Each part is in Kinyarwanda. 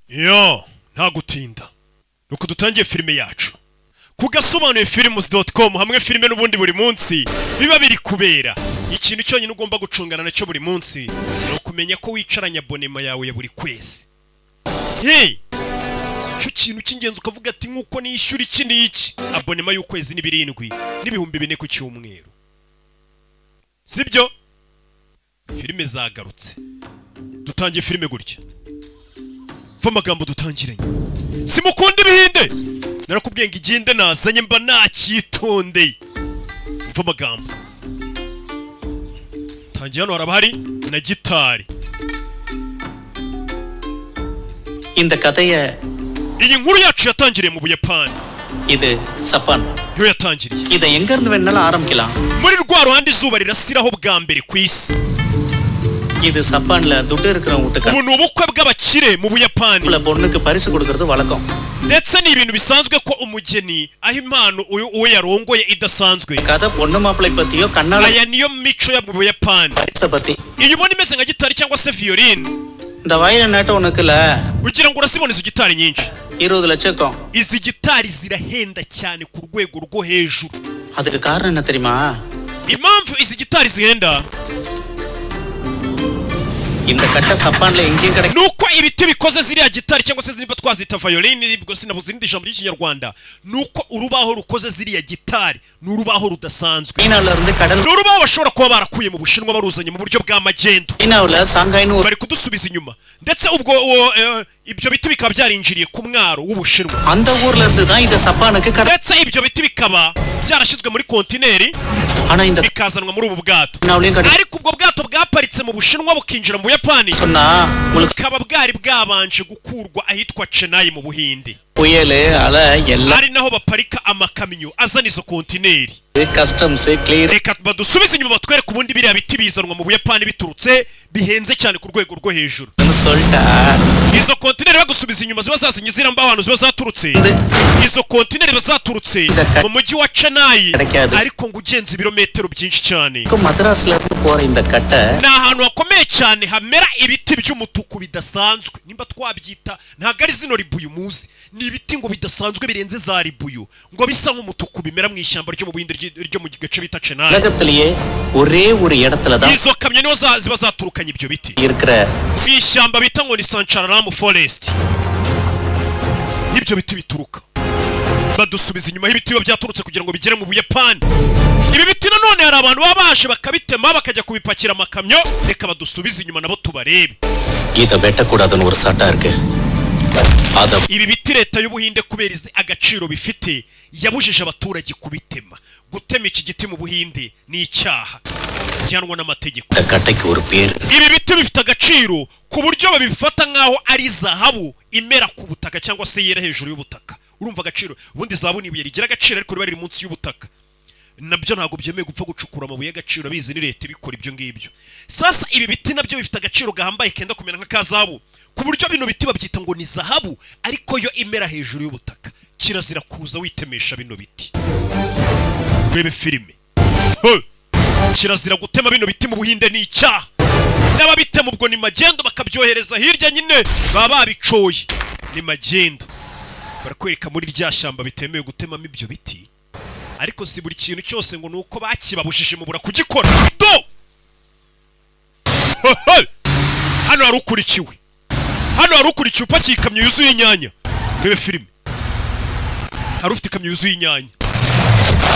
Yo, nta gutinda, nuko dutangiye filime yacu ku gasobanuye films.com, hamwe filime n'ubundi buri munsi biba biri kubera. Ikintu cyonyine ugomba gucungana nacyo buri munsi ni ukumenya ko wicaranye abonnement yawe ya buri kwezi. Hey! Icyo kintu cy'ingenzi, ukavuga ati nk'uko nishyura iki n'iki, abonnement y'ukwezi ni 7,400 ku cyumweru, sibyo? Filime zagarutse, dutangiye filime gutya. Va amagambo dutangiranye, simukunda ibihinde, narakubwiye ngo iginde nazanye mba nacyitondeye. Mva amagambo tangiye, hano haraba hari na gitari. இந்த கதையை Iyi nkuru yacu yatangiriye mu Buyapani. இது சப்பான். Niho yatangiriye. இதை எங்க இருந்து வேணாலும் ஆரம்பிக்கலாம். Muri rwa ruhande izuba rirasiraho bwa mbere ku isi. இது சப்பான்ல துட்டு இருக்கிறவங்க வீட்டுக்கு Ubu ni ubukwe bw'abakire mu Buyapani. பொண்ணுக்கு பரிசு கொடுக்கறது வழக்கம். Ndetse ni ibintu bisanzwe ko umugeni aha impano uyu uwo yarongoye idasanzwe. கதை பொண்ணு மாப்பிள்ளை பத்தியோ கண்ணால Aya niyo mico yo mu Buyapani. பரிசை பத்தி. Iyo ubona imeze nka gitari cyangwa se violin. இந்த வயல நாட்ட உனக்குல Ugira ngo urazibona izo gitari nyinshi. இருபது லட்சம். Izi gitari zirahenda cyane ku rwego rwo hejuru. அதுக்கு காரணம் என்ன தெரியுமா? Impamvu izi gitari zihenda இந்த கட்டை சப்பான்ல எங்கேயும் கிடைக்கும். Ni uko ibiti bikoze ziriya gitari, cyangwa se niba twazita violin, ubwo sinabuze irindi jambo ry'Ikinyarwanda, ni uko urubaho rukoze ziriya gitari ni urubaho rudasanzwe. சீனாவுல இருந்து கடல் Ni urubaho bashobora kuba barakuye mu Bushinwa, baruzanye mu buryo bw'amagendo. சீனாவுல சாங்காய்னு ஒரு Bari kudusubiza inyuma, ndetse ubwo uwo, ibyo biti bikaba byarinjiriye ku mwaro w'Ubushinwa. அந்த ஊர்ல இருந்து தான் இந்த சப்பானுக்கு கடை. Ndetse ibyo biti bikaba byarashyizwe muri kontineri, ஆனா இந்த bikazanwa muri ubu bwato. சீனாவுலயும் கிடை Ariko ubwo bwato bwaparitse mu Bushinwa bukinjira mu Buyapani, சொன்னா உங்களுக்கு bukaba bwari bwabanje gukurwa ahitwa Chennai mu Buhinde, புயலு அலை எல்லாம் ari naho baparika amakamyo azana izo kontineri. Customs clear. Reka badusubize inyuma, batwereke ubundi biriya biti bizanwa mu Buyapani biturutse bihenze cyane ku rwego rwo hejuru. சொல்லிட்டா Izo kontineri bagusubiza inyuma ziba zazinye ziriya mbaho, ahantu ziba zaturutse. Izo kontineri ziba zaturutse mu mujyi wa Chennai, கிடைக்காது. Ariko ngo ugenze ibirometero byinshi cyane. மதராஸ்ல இருந்து போற இந்த கட்டை Ni ahantu hakomeye cyane hamera ibiti by'umutuku bidasanzwe, nimba twabyita, ntabwo ari zino ribuyu muzi, ni ibiti ngo bidasanzwe birenze za ribuyu, ngo bisa nk'umutuku, bimera mu ishyamba ryo mu Buhinde ryo mu gace bita Chennai. உலகத்திலேயே ஒரே ஒரு இடத்துல தான் Izo kamyo niho ziba zaturukanye ibyo biti, இருக்கிற mu ishyamba bita ngo ni Sancararam Forest, ibyo biti bituruka. Badusubiza inyuma y'ibiti biba byaturutse kugira ngo bigere mu Buyapani. Ibi biti nanone hari abantu baba baje bakabitema, bakajya kubipakira amakamyo. Reka badusubize inyuma nabo tubarebe. இதை வெட்டக்கூடாதுன்னு ஒரு சட்டம் இருக்கு அத Ibi biti leta y'Ubuhinde, kubera izi agaciro bifite, yabujije abaturage kubitema. Gutema iki giti mu Buhinde ni icyaha gihanwa n'amategeko. இந்த கட்டைக்கு ஒரு பேர் இருக்கு. Ibi biti bifite agaciro ku buryo babifata nk'aho ari zahabu imera ku butaka cyangwa se yera hejuru y'ubutaka. Urumva agaciro? Ubundi zahabu ni ibuye rigira agaciro ariko riba riri munsi y'ubutaka. Nabyo ntabwo byemewe gupfa gucukura amabuye y'agaciro, abizi ni leta ibikora ibyo ngibyo. Sasa ibi biti nabyo bifite agaciro gahambaye kenda kumera nka zahabu, ku buryo bino biti babyita ngo ni zahabu ariko yo imera hejuru y'ubutaka. Kirazira kuza witemesha bino biti. Rebe filime. Hey! Kirazira gutema bino biti mu Buhinde, ni icyaha. N'ababitema ubwo ni magendo, bakabyohereza hirya nyine, baba babicoye, ni magendo. Barakwereka muri rya shyamba bitemewe gutemamo ibyo biti, ariko si buri kintu cyose ngo ni uko bakibabujije mubura kugikora. Do Hey! Hano hari ukurikiwe, hano hari ukurikiwe upakiye ikamyo yuzuye inyanya. Rebe filime, hari ufite ikamyo yuzuye inyanya,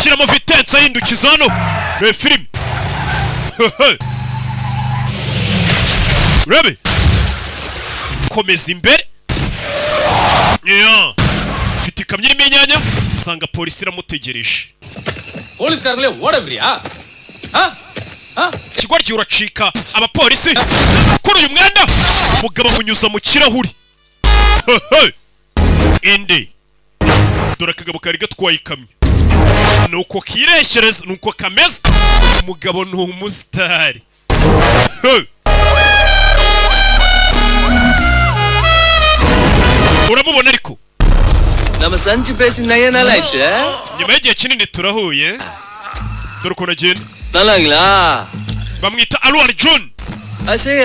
shyiramo vitesse, ahindukiza hano. Rebe filime. Hey! Rebe, komeza imbere. Yeah. Ufite ikamyo irimo inyanya, usanga polisi iramutegereje. போலீஸ்காரங்களே ஓட விடுறியா ஆ? ஆ? Ikigoryi, uracika abapolisi kuri uyu mwenda. Mugabo amunyuza mu kirahuri. Indi dore akagabo kari gatwaye ikamyo, nuko kireshereza, nuko kameze. Umugabo ni umusitari. Hey! Uramubona ariko. நம்ம சந்திச்சு பேசி நிறைய நாள் ஆயிடுச்சு. Nyuma y'igihe kinini turahuye. Dore ukuntu agenda. நல்லாங்களா? Bamwita Allu Arjun. அசைய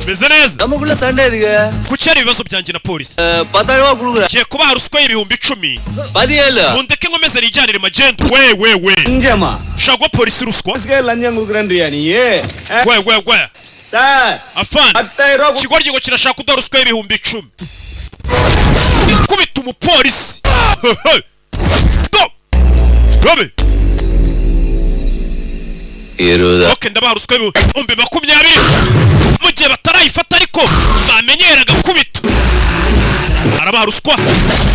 Meze neza. நமக்குள்ள சண்டை எதுக்கு? Kuki hari ibibazo byanjye na polisi? அஹ், பத்தாயிரம் ரூபாய் கொடுக்குறேன். Ngiye kubaha ruswa y'ibihumbi 10. பதினேழு. Mundeke nkomeze nijyanire magendu we we we. லஞ்சமா? Ushaka guha polisi ruswa? லஞ்சம் கொடுக்குறேன்றியா நீ? We we we. Sir. Afande. பத்தாயிரம் ரூபாய் Ikigoryi ngo kirashaka kuduha ruswa y'ibihumbi 10. Kubita umupolisi do robe. இருபது. Ok, ndabaha ruswa y'ibihumbi 20 mu gihe batarayifata, ariko bamenyera agakubita. Arabaha ruswa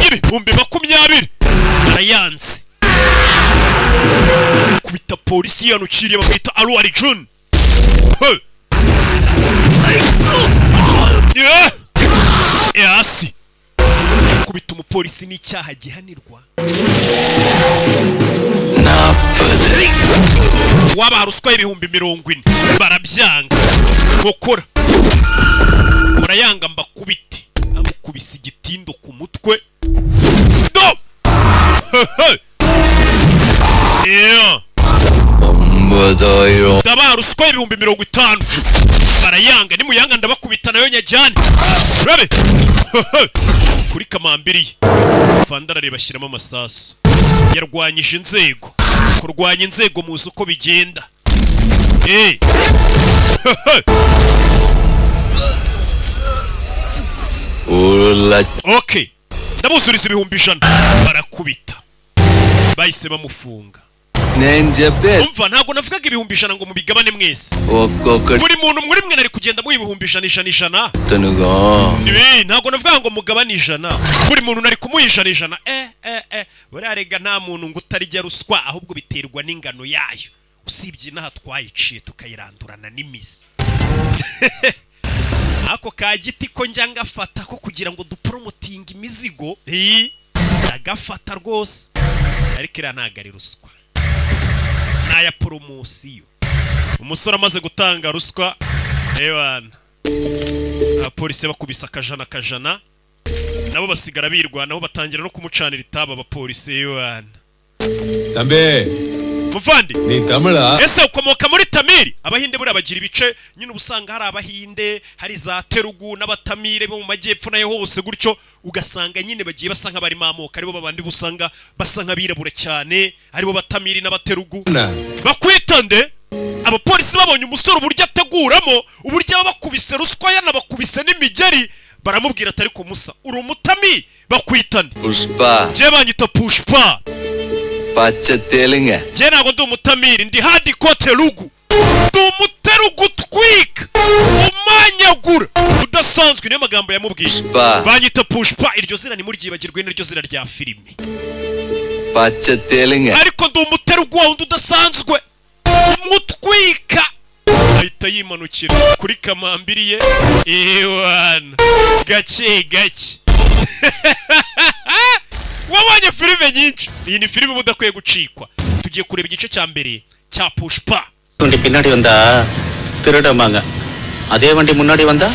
y'ibihumbi 20, arayanze. Kubita polisi yanukiriye, bamwita Allu Arjun. Hey! Yeah! Hasi kubita umupolisi ni icyaha gihanirwa. நாற்பது. Wabaha ruswa y'ibihumbi 40, barabyanga. Mukora murayanga, mbakubite. Amukubise igitindo ku mutwe do. Yeah. ஒன்பதாயிரம். Ndabaha ruswa y'ibihumbi 50, barayanga. Nimuyanga ndabakubita nayo nyajyane urabe kuri kamambiri. Fanda arareba, ashyiramo amasasu. Yarwanyije inzego. Kurwanya inzego muzi uko bigenda. Eh. ஒரு லட்சம். Okay, ndabuzuriza ibihumbi 100. Barakubita, bahise bamufunga. நெஞ்ச பேர். Umva, ntabwo navugaga ibihumbi 100 ngo mubigabane mwese. ஒக்கொக்க Buri muntu muri mwe nari kugenda muha ibihumbi 100, 100, 100. துணுகும். Ibi ntabwo navuga ngo mugabane 100, buri muntu nari kumuha 100, 100. Eh eh eh, buriya rega nta muntu ngo utarya ruswa, ahubwo biterwa n'ingano yayo. Usibye inaha twayiciye tukayirandurana n'imizi. Ako ka giti ko njya ngafata ko kugira ngo duporomotinge imizigo, ndagafata rwose, ariko iriya ntabwo ari ruswa, ni aya poromosiyo. Umusore amaze gutanga ruswa, ebana, abapolisi bakubise akajana akajana, nabo basigara birwanaho, batangira no kumucanira itabi abapolisi, ebana. தம்பி. Muvandi. நீ தமிழா? Ese ukomoka muri Tamiri? Abahinde buriya bagira ibice nyine, uba usanga hari Abahinde, hari za Terugu n'Abatamire bo mu majyepfo nayo hose gutyo, ugasanga nyine bagiye basa nk'abarimo amoko, aribo babandi usanga basa nk'abirabura cyane, aribo Batamiri n'Abaterugu. Bakwita nde? Abapolisi babonye umusore uburyo ateguramo, uburyo aba bakubise ruswa yanabakubise n'imigeri, baramubwira ati: "Ariko musa, uri Umutami? Bakwita nde?" Pushpa. Njye banyita Pushpa. பச்சை தெலுங்க. Njye ntabwo ndi Umutamiri, ndi hardcore Telugu, ndi Umuterugu utwika, umanyagura udasanzwe. Niyo magambo yamubwiye. Pushpa. Banyita Pushpa, iryo zina ntimuryibagirwe, niryo zina rya filime. பச்சை தெலுங்க. Ariko ndi Umuterugu wa wundi udasanzwe umutwika. Ahita yimanukira kuri kamambiri ye, ewana, gake gake. Wabonye filime nyinshi, iyi ni filime uba udakwiye gucikwa. Tugiye kureba igice cya mbere cya Pushpa. வண்டி பின்னாடி வந்தா திருடம்பாங்க, அதே வண்டி முன்னாடி வந்தா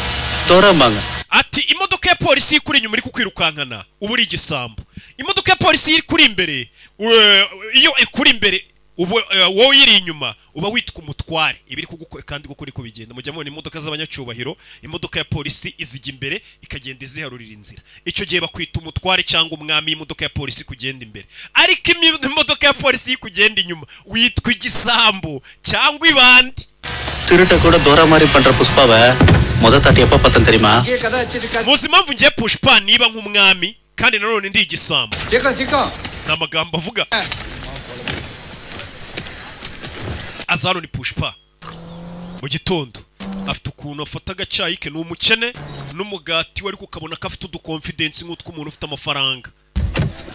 தோரம்பாங்க. Ati imodoka ya polisi ikuri inyuma iri kukwirukankana uba uri igisambo, imodoka ya polisi iri kuri imbere, iyo ikuri imbere ubu, wowe uyiri inyuma uba witwa umutware. Ibi iri kuguko kandi kuko niko bigenda. Mujya mubona imodoka z'abanyacyubahiro, imodoka ya polisi izijya imbere ikagenda iziharurira inzira. Icyo gihe bakwita umutware cyangwa umwami imodoka ya polisi kugenda imbere, ariko imodoka ya polisi iri kugenda inyuma witwa igisambo cyangwa ibandi. திருட்ட கூட தோரா மாதிரி பண்ற புஷ்பாவை முத தாட்டி எப்ப பார்த்தேன் தெரியுமா? Muzi impamvu ngiye Pushpa niba nk'umwami kandi nanone ndi igisambo? Ni amagambo avuga aza hano ni Pushpa mu gitondo, afite ukuntu afata agacyayi ke, ni umukene, n'umugati we, ariko ukabona ko afite uduconfidence nk'utw'umuntu ufite amafaranga.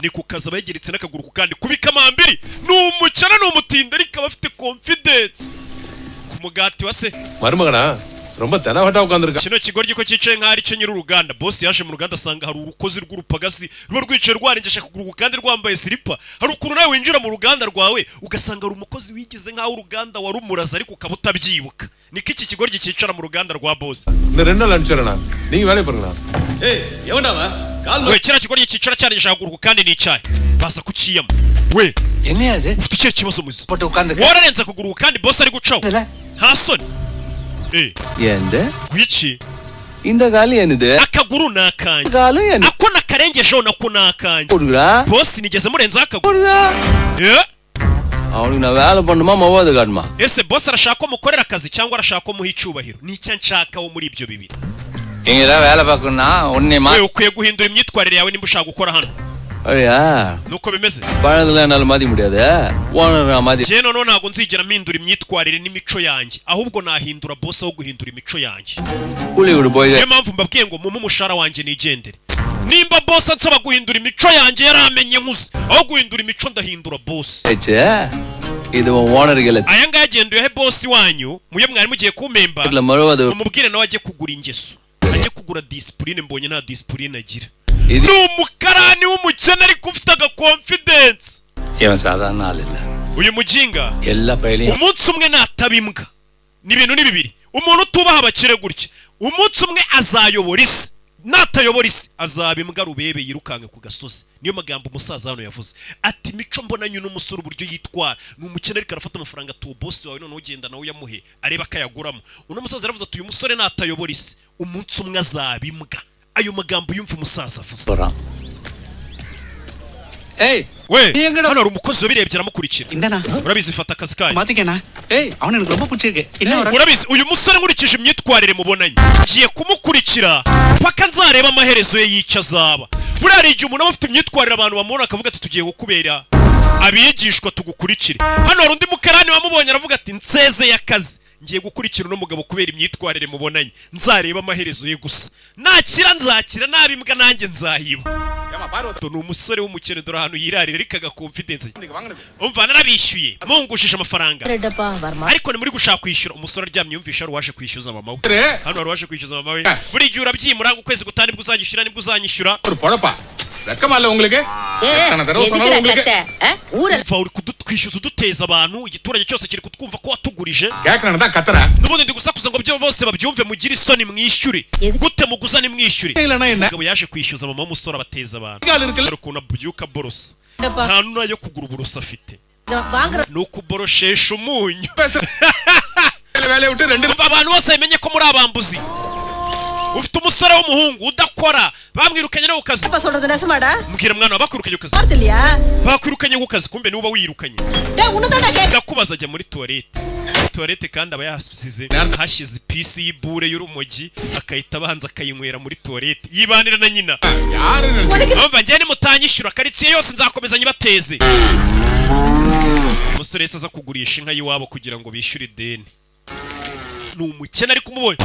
Ni ku kazi, aba yegeretse n'akaguru ku kandi kubika amambiri. Ni umukene, ni umutindi, ariko aba afite confidence ku mugati wa se. மருமகனா ரொம்ப தெனாவட்டா உட்காந்துருக்கான். Kino kigoryi ko cyicaye nk'aho ari cyo nyir'uruganda. Boss yaje mu ruganda asanga hari urukozi rw'urupagasi ruba rwicaye rwarengeje akaguru ku kandi rwambaye silipa. Hari ukuntu nawe winjira mu ruganda rwawe ugasanga hari umukozi wigize nk'aho uruganda warumuraza, ariko ukaba utabyibuka. Niko iki kigoryi cyicara mu ruganda rwa boss. இந்த ரெண்டு நாள் அனுப்பிச்சிடறேண்ணா, நீங்க வேலையை பாருங்கண்ணா. ஏய் எவன்டா அவன் call We, kiriya kigoryi cyicara cyarengeje akaguru ku kandi ni icyayi, baza kukiyama we. என்னையா அது? Ufite ikihe kibazo muzi? போட்டு உட்கார்ந்து Wararenze akaguru ku kandi boss ari gucaho, nta soni? Eh, எந்த gwiki? இந்த காலு என்னது? Akaguru ni akanjye. காலு என்ன? Ako nakarengejeho nako ni akanjye. போடுறா. Boss, nigeze murenzaho akaguru? போடுறா. Eh, அவனுக்கு நான் வேலை பண்ணுமா மவாது காட்டுமா? Ese boss arashaka ko mukorera akazi cyangwa arashaka ko muha icyubahiro? Ni icyo nshakaho muri ibyo bibiri. இங்க தான் வேலை பார்க்கணும்னா உன்னை மா We, ukwiye guhindura imyitwarire yawe nimba ushaka gukora hano. அப்படியா? Nuko bimeze. பழத்துல என்னால மாத்திக்க முடியாது, ஓனர் நான் மாத்தி Njye noneho ntabwo nzigera mpindura imyitwarire n'imico yanjye, ahubwo nahindura boss aho guhindura imico yanjye. கூலி கொடு போய். Niyo mpamvu mbabwiye ngo mumpe umushahara wanjye nigendere. Nimba boss ansaba guhindura imico yanjye yaramenye nkuze, aho guhindura imico ndahindura boss. ஆயிடுச்சு. இது உன் ஓனருக்கு இல்ல. Aya ngaya agenda uyahe boss wanyu muyo mwari mugiye kumpemba. இல்ல மறுவாது. Umubwire nawe ajye kugura ingeso, ajye kugura discipline. Mbonye nta discipline agira. ఇది Ni umukarani w'umukene ariko ufite aga confidence. இவன் சாதாரண ஆள் இல்ல. Uyu mujinga, எல்லா பயிலையும் umunsi umwe nataba imbwa, ni ibintu ni bibiri: umuntu utubaha abakire gutya, umunsi umwe azayobora isi. Natayobora isi, azaba imbwa rubebe yirukanke ku gasozi. Niyo magambo umusaza hano yavuze, ati imico mbonanye n'umusore, uburyo yitwara, ni umukene ariko arafata amafaranga atuwo boss wawe, noneho ugenda nawe uyamuhe arebe akayaguramo. Uno musaza yaravuze ati uyu musore natayobora isi, umunsi umwe azaba imbwa. Ayo magambo yumva umusaza avuze. போறான். ஏய். We, நீ எங்கடா? Hano hari umukozi wabirebye aramukurikira. இந்தண்ணா. Urabizi, fata akazi kanyu. மாத்திக்கண்ணா. ஏய். அவனை எனக்கு ரொம்ப பிடிச்சிருக்கு. என்ன ஒரு Urabizi, uyu musore nkurikije imyitwarire mubonanye, ngiye kumukurikira paka nzareba amaherezo ye y'icyo azaba. Buriya hari igihe umuntu aba afite imyitwarire abantu bamubona akavuga ati tugiye kukubera abigishwa, tugukurikire. Hano hari undi mukarani wamubonye aravuga ati nsezeye akazi, ngiye gukurikira uno mugabo kubera imyitwarire mubonanye, nzareba amaherezo ye gusa. Nakira nzakira, naba imbwa nanjye nzahiba. Ni umusore w'umukene, dore ahantu yirarira, ariko aga confidence. Umva, narabishyuye, mungushije amafaranga, ரெட்டப்பா வருமா? Ariko ni muri gushaka kwishyura. Umusore aryamye yumvisha hari uwaje kwishyuza mama we. Hano hari uwaje kwishyuza mama we. Buri gihe urabyimura ngo ukwezi gutaha nibwo uzanyishyura, nibwo uzanyishyura. ஒரு பொழப்பா? வெக்கமா இல்ல உங்களுக்கு? எத்தனை தடவை சொன்னாலும் எதுக்குடா உங்களுக்கு கத்த ஆ? ஊரெல்லாம் Umva, uri kudutwishyuza uduteza abantu, igiturage cyose kiri kutwumva ko watugurije. கேட்கணும் தான் கத்துறேன். N'ubundi ndi gusakuza ngo byo bose babyumve, mugire isoni mwishyure. Yezi- Gute muguza nimwishyure? இல்லைன்னா என்ன? Umugabo yaje kwishyuza mama w'umusore, abateza abantu. கால் இருக்குல்ல? Dore ukuntu abyuka borosa, Papa. nta n'ayo kugura uburoso afite, வாங்குற ni ukuboroshesha umunyu. பேசுற வேலையை விட்டு ரெண்டு Umva, abantu bose bamenye ko muri abambuzi. Ufite umusore w'umuhungu udakora, bamwirukanye no ku kazi. அப்பா சொல்றது நெசமாடா? Mbwira mwana wa, bakwirukanye ku kazi? பார்த்து இல்லையா? Bakwirukanye ku kazi, kumbe niba wirukanye. டேய், உன்னதான்டா கேக்க. Ndakubaza. Ajya muri toilette, toilette kandi aba yasize hashyize ipisi y'ibure y'urumogi, akahita abanza akayinywera muri toilette, yibanira na nyina. யாரு நினைச்சு Umva, njye nimutanyishyura karitsiye yose nzakomeza nyibateze. Umusore yahise aza kugurisha inka y'iwabo kugira ngo bishyure ideni. Ni umukene ariko umubonye.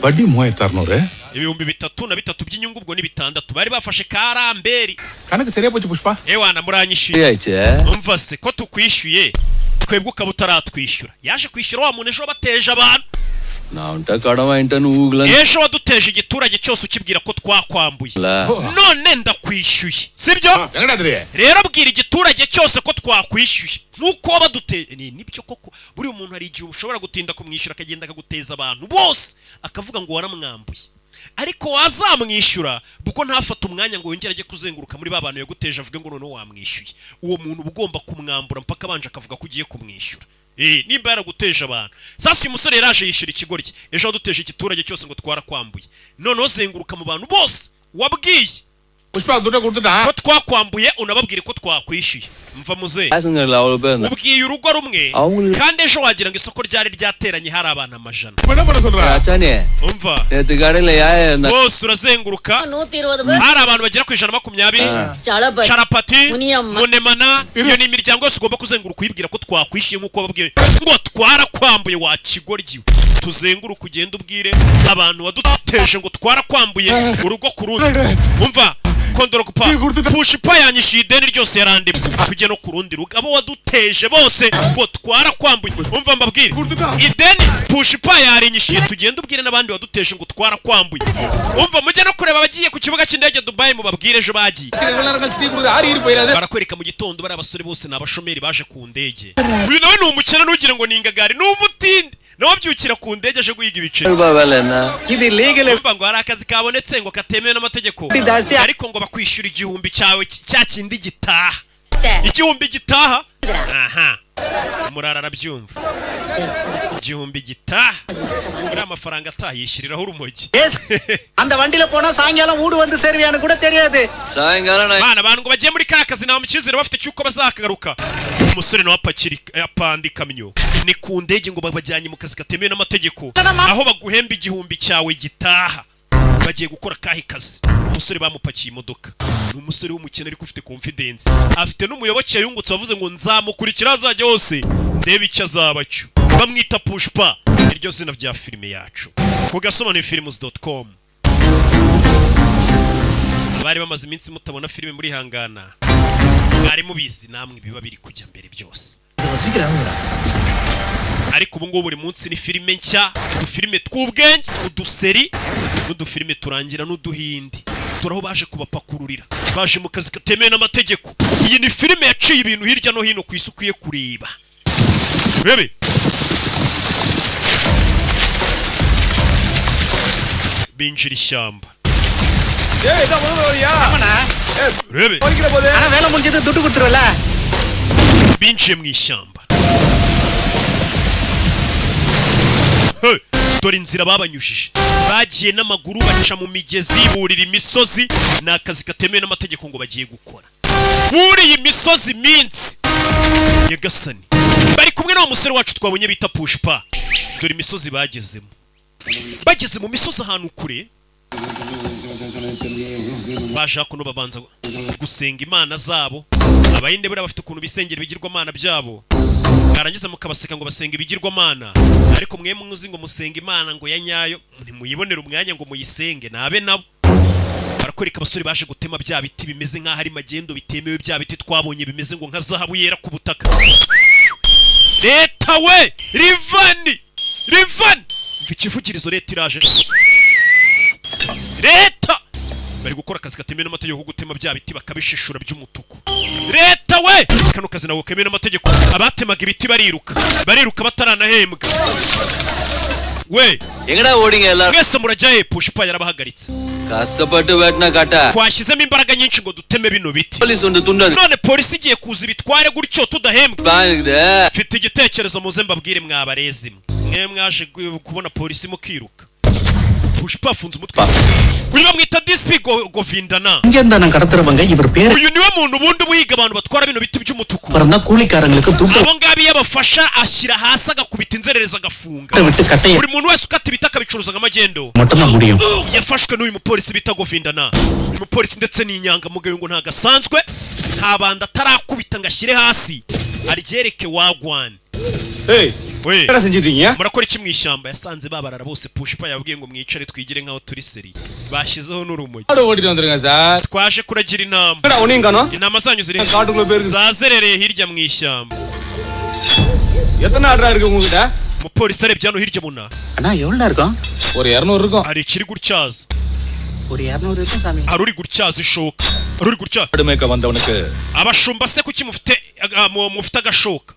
வட்டி 3600. 3003 by'inyungu, ubwo ni bitandatu bari bafashe karamberi. கணக்கு சரியா போச்சு Pushpa. Ewana, muranyishyuye. ஆயிடுச்சு. Umva se, ko tukwishyuye twebwe ukaba utaratwishyura? Yaje kwishyura wa muntu ejo wabateje abantu. நான் அவன்கிட்ட கடன் வாங்கிட்டேன்னு ஊகல. Ejo waduteje igiturage cyose ukibwira ko twakwambuye, none ndakwishyuye, sibyo? எங்கடா தெரியும்? Rero bwira igiturage cyose ko twakwishyuye nk'uko wabaduteye. Ni nibyo koko, buriya umuntu hari igihe ushobora gutinda kumwishyura akagenda akaguteza abantu bose, akavuga ngo waramwambuye, ariko wazamwishyura kuko ntafate umwanya ngo yongere ajye kuzenguruka muri ba bantu yaguteje avuge ngo noneho wamwishyuye. Uwo muntu uba ugomba kumwambura mpaka abanje akavuga ko ugiye kumwishyura. Eh, nimba yaraguteje abantu. Sasa uyu musore yaraje yishyura ikigoryi ejo waduteje igiturage cyose ngo twarakwambuye, noneho zenguruka mu bantu bose wabwiye Pushpa துட்டை கொடுத்துட்டான். Ko twakwambuye, unababwire ko twakwishyuye. Mva muzehe. பேசஞ்சர்ல அவ்வளவு பேர் இருந்தாங்க. Ubwiye urugo rumwe, அவங்களுக்கு kandi ejo wagira ngo isoko ryari ryateranye, hari abantu amajana. இப்ப என்ன பண்ண சொல்ற? அச்சானே, Umva. நேத்து கடையில யாயா இருந்தா? Bose urazenguruka, நூத்தி இருபது பேர். Hari abantu bagera ku 120. Chalapathi. Carapati. Muniyamma. Munemana, iyo ni imiryango yose ugomba kuzenguruka uyibwira ko twakwishyuye nk'uko wababwiye ngo twarakwambuye. Wa kigoryi, tuzenguruke ugende ubwire abantu waduteje ngo twarakwambuye, urugo ku rundi. Umva, kondorokupa, Pushpa yanyishyuye ideni ryose yarandimye, tujye no ku rundi rugo, abo waduteje bose ngo twarakwambuye. Umva mbabwire, ideni Pushpa yarinyishyuye, tugende ubwire n'abandi waduteje ngo twarakwambuye. Umva, mujye no kureba abagiye ku kibuga cy'indege Dubai, mubabwire ejo bagiye. இவ்வளவு நேரம் கழிச்சு டீ குடுக்குற ஆறி போயிடாது. Barakwereka mu gitondo, bariya basore bose ni abashomeri baje ku ndege. Uyu nawe ni umukene, ntugire ngo ni ingagari, ni umutindi, nawe abyukira ku ndege aje guhiga ibiceri. ரூபாய் வேலை என்ன? இது legal. Urumva ngo hari akazi kabonetse ngo katemewe n'amategeko, ariko ngo bakwishyura 1000 cyawe cya kindi gitaha, 1000 gitaha, aha. Umurara arabyumva, 1000 gitaha, uriya amafaranga atayishyiriraho urumogi. அந்த வண்டியில போனா சாயங்காலம் வீடு வந்து சேருவியான்னு கூட தெரியாது. சாயங்காலம் நான் Bana, abantu ngo bagiye muri ka kazi nta mu cyizere bafite cy'uko bazakagaruka. Umusore nawe apakira, apanda ikamyo, ni ku ndege, ngo babajyanye mu kazi katemewe n'amategeko, aho baguhemba 1000 cyawe gitaha. Bagiye gukora kahe kazi? Umusore bamupakiye imodoka. Ni umusore w'umukene ariko ufite confidence, afite n'umuyoboke yungutse wavuze ngo nzamukurikira azajya hose ndebe icyo azaba cyo. Bamwita Pushpa, iryo zina rya filime yacu ku gasobanuyefilms.com. Bari bamaze iminsi mutabona filime muri hangana, mwari mubizi namwe biba biri kujya mbere byose, ariko ubu ngubu buri munsi ni filime nshya, udufilime tw'ubwenge, uduseri n'udufilime turangira n'uduhindi. Turaho baje kubapakururira, baje mu kazi katemewe n'amategeko. Iyi ni filime yaciye ibintu hirya no hino ku isi, ukwiye kureba, urebe. Binjira ishyamba. ஏய், இதான் முதல் வழியா? Urebe. பறிக்கிற போது. ஆனா வேலை முடிஞ்சது துட்டு கொடுத்துருவல? Binjiye mu ishyamba. Hey, dore inzira babanyujije. Bagiye n'amaguru, baca mu migezi, burira imisozi. Ni akazi katemewe n'amategeko ngo bagiye gukora. Buriye imisozi minsi, nyagasani. Bari kumwe n'uwo musore wacu twabonye bita Pushpa. Dore imisozi bagezemo. Bageze mu misozi ahantu kure, baje hakuno babanza gusenga imana zabo. Abayinde buriya bafite ukuntu bisengera ibigirwamana byabo, mwarangiza mukabaseka ngo basenga ibigirwamana, ariko mwe muzi ngo musenga imana ngo ya nyayo ntimuyibonere umwanya ngo muyisenge. Nabe nabo barakwereka abasore baje gutema bya biti bimeze nk'aho ari magendo bitemewe, bya biti twabonye bimeze ngo nka zahabu yera ku butaka. Leta we, rivani rivani, mva ikivugirizo, leta iraje. Leta bari gukora akazi katemewe n'amategeko ko gutema bya biti bakabishishura by'umutuku. Leta we, kano kazi ntabwo kemewe n'amategeko. Abatemaga ibiti bariruka, bariruka bataranahembwa we. எங்கடா ஓடிங்க எல்லாரும்? Mwese murajya he? Pushpa yarabahagaritse. கஷ்டப்பட்டு வெட்டின காட்ட Twashyizemo imbaraga nyinshi ngo duteme bino biti, police வந்து துண்டது. None polisi igiye kuza ibitware gutyo tudahembwa. Plan இருக்குது. Mfite igitekerezo, muze mbabwire. Mwabarezi mwe mwaje kubona polisi mukiruka. Pushpa afunze umutwe. Uyu bamwita DSP Govindana. இங்க இருந்தா நான் கடத்துறவங்க இவர் பேரு Uyu niwe muntu ubundi wiga abantu batwara bino biti by'umutuku. அப்புறம் தான் கூலிக்காரங்களுக்கு துட்டை Abo ngabo iyo abafasha ashyira hasi, agakubita inzererezi, agafunga. விட்டு கட்டைய Buri muntu wese ukata ibiti akabicuruza nk'amagendo மட்டும்தான் முடியும். yafashwe n'uyu mupolisi bita Govindana. Uyu mupolisi ndetse ni inyangamugayo, ngo ntabwo asanzwe, nta banda atarakubita ngo ashyire hasi aryereke wagwan. ஏய், We, என்ன செஞ்சிட்டு இருக்கீங்க? murakora iki mu ishyamba? Yasanze babarara bose. Pushpa yabwiye ngo mwicare twigire nk'aho turi seri, bashyizeho n'urumogi. ஆடு ஓட்டிட்டு வந்துருங்க sir. Twaje kuragira intama. என்னடா உன்னையும் காணோம்? Intama zanyu ziri காட்டுக்குள்ள போயிருக்கு. zazerereye hirya mu ishyamba. எத்தனை ஆடுறா இருக்கு உங்ககிட்ட? Umupolisi arebye hano hirya abona அண்ணா, எவ்வளோ இருக்கும்? ஒரு 200 இருக்கும். Hari ikiri gutyaza. ஒரு 200 இருக்கும் சாமி. Hari uri gutyaza ishoka, hari uri gutyaza. ஆடு மேய்க்க வந்தவனுக்கு Abashumba se kuki mufite mufite agashoka?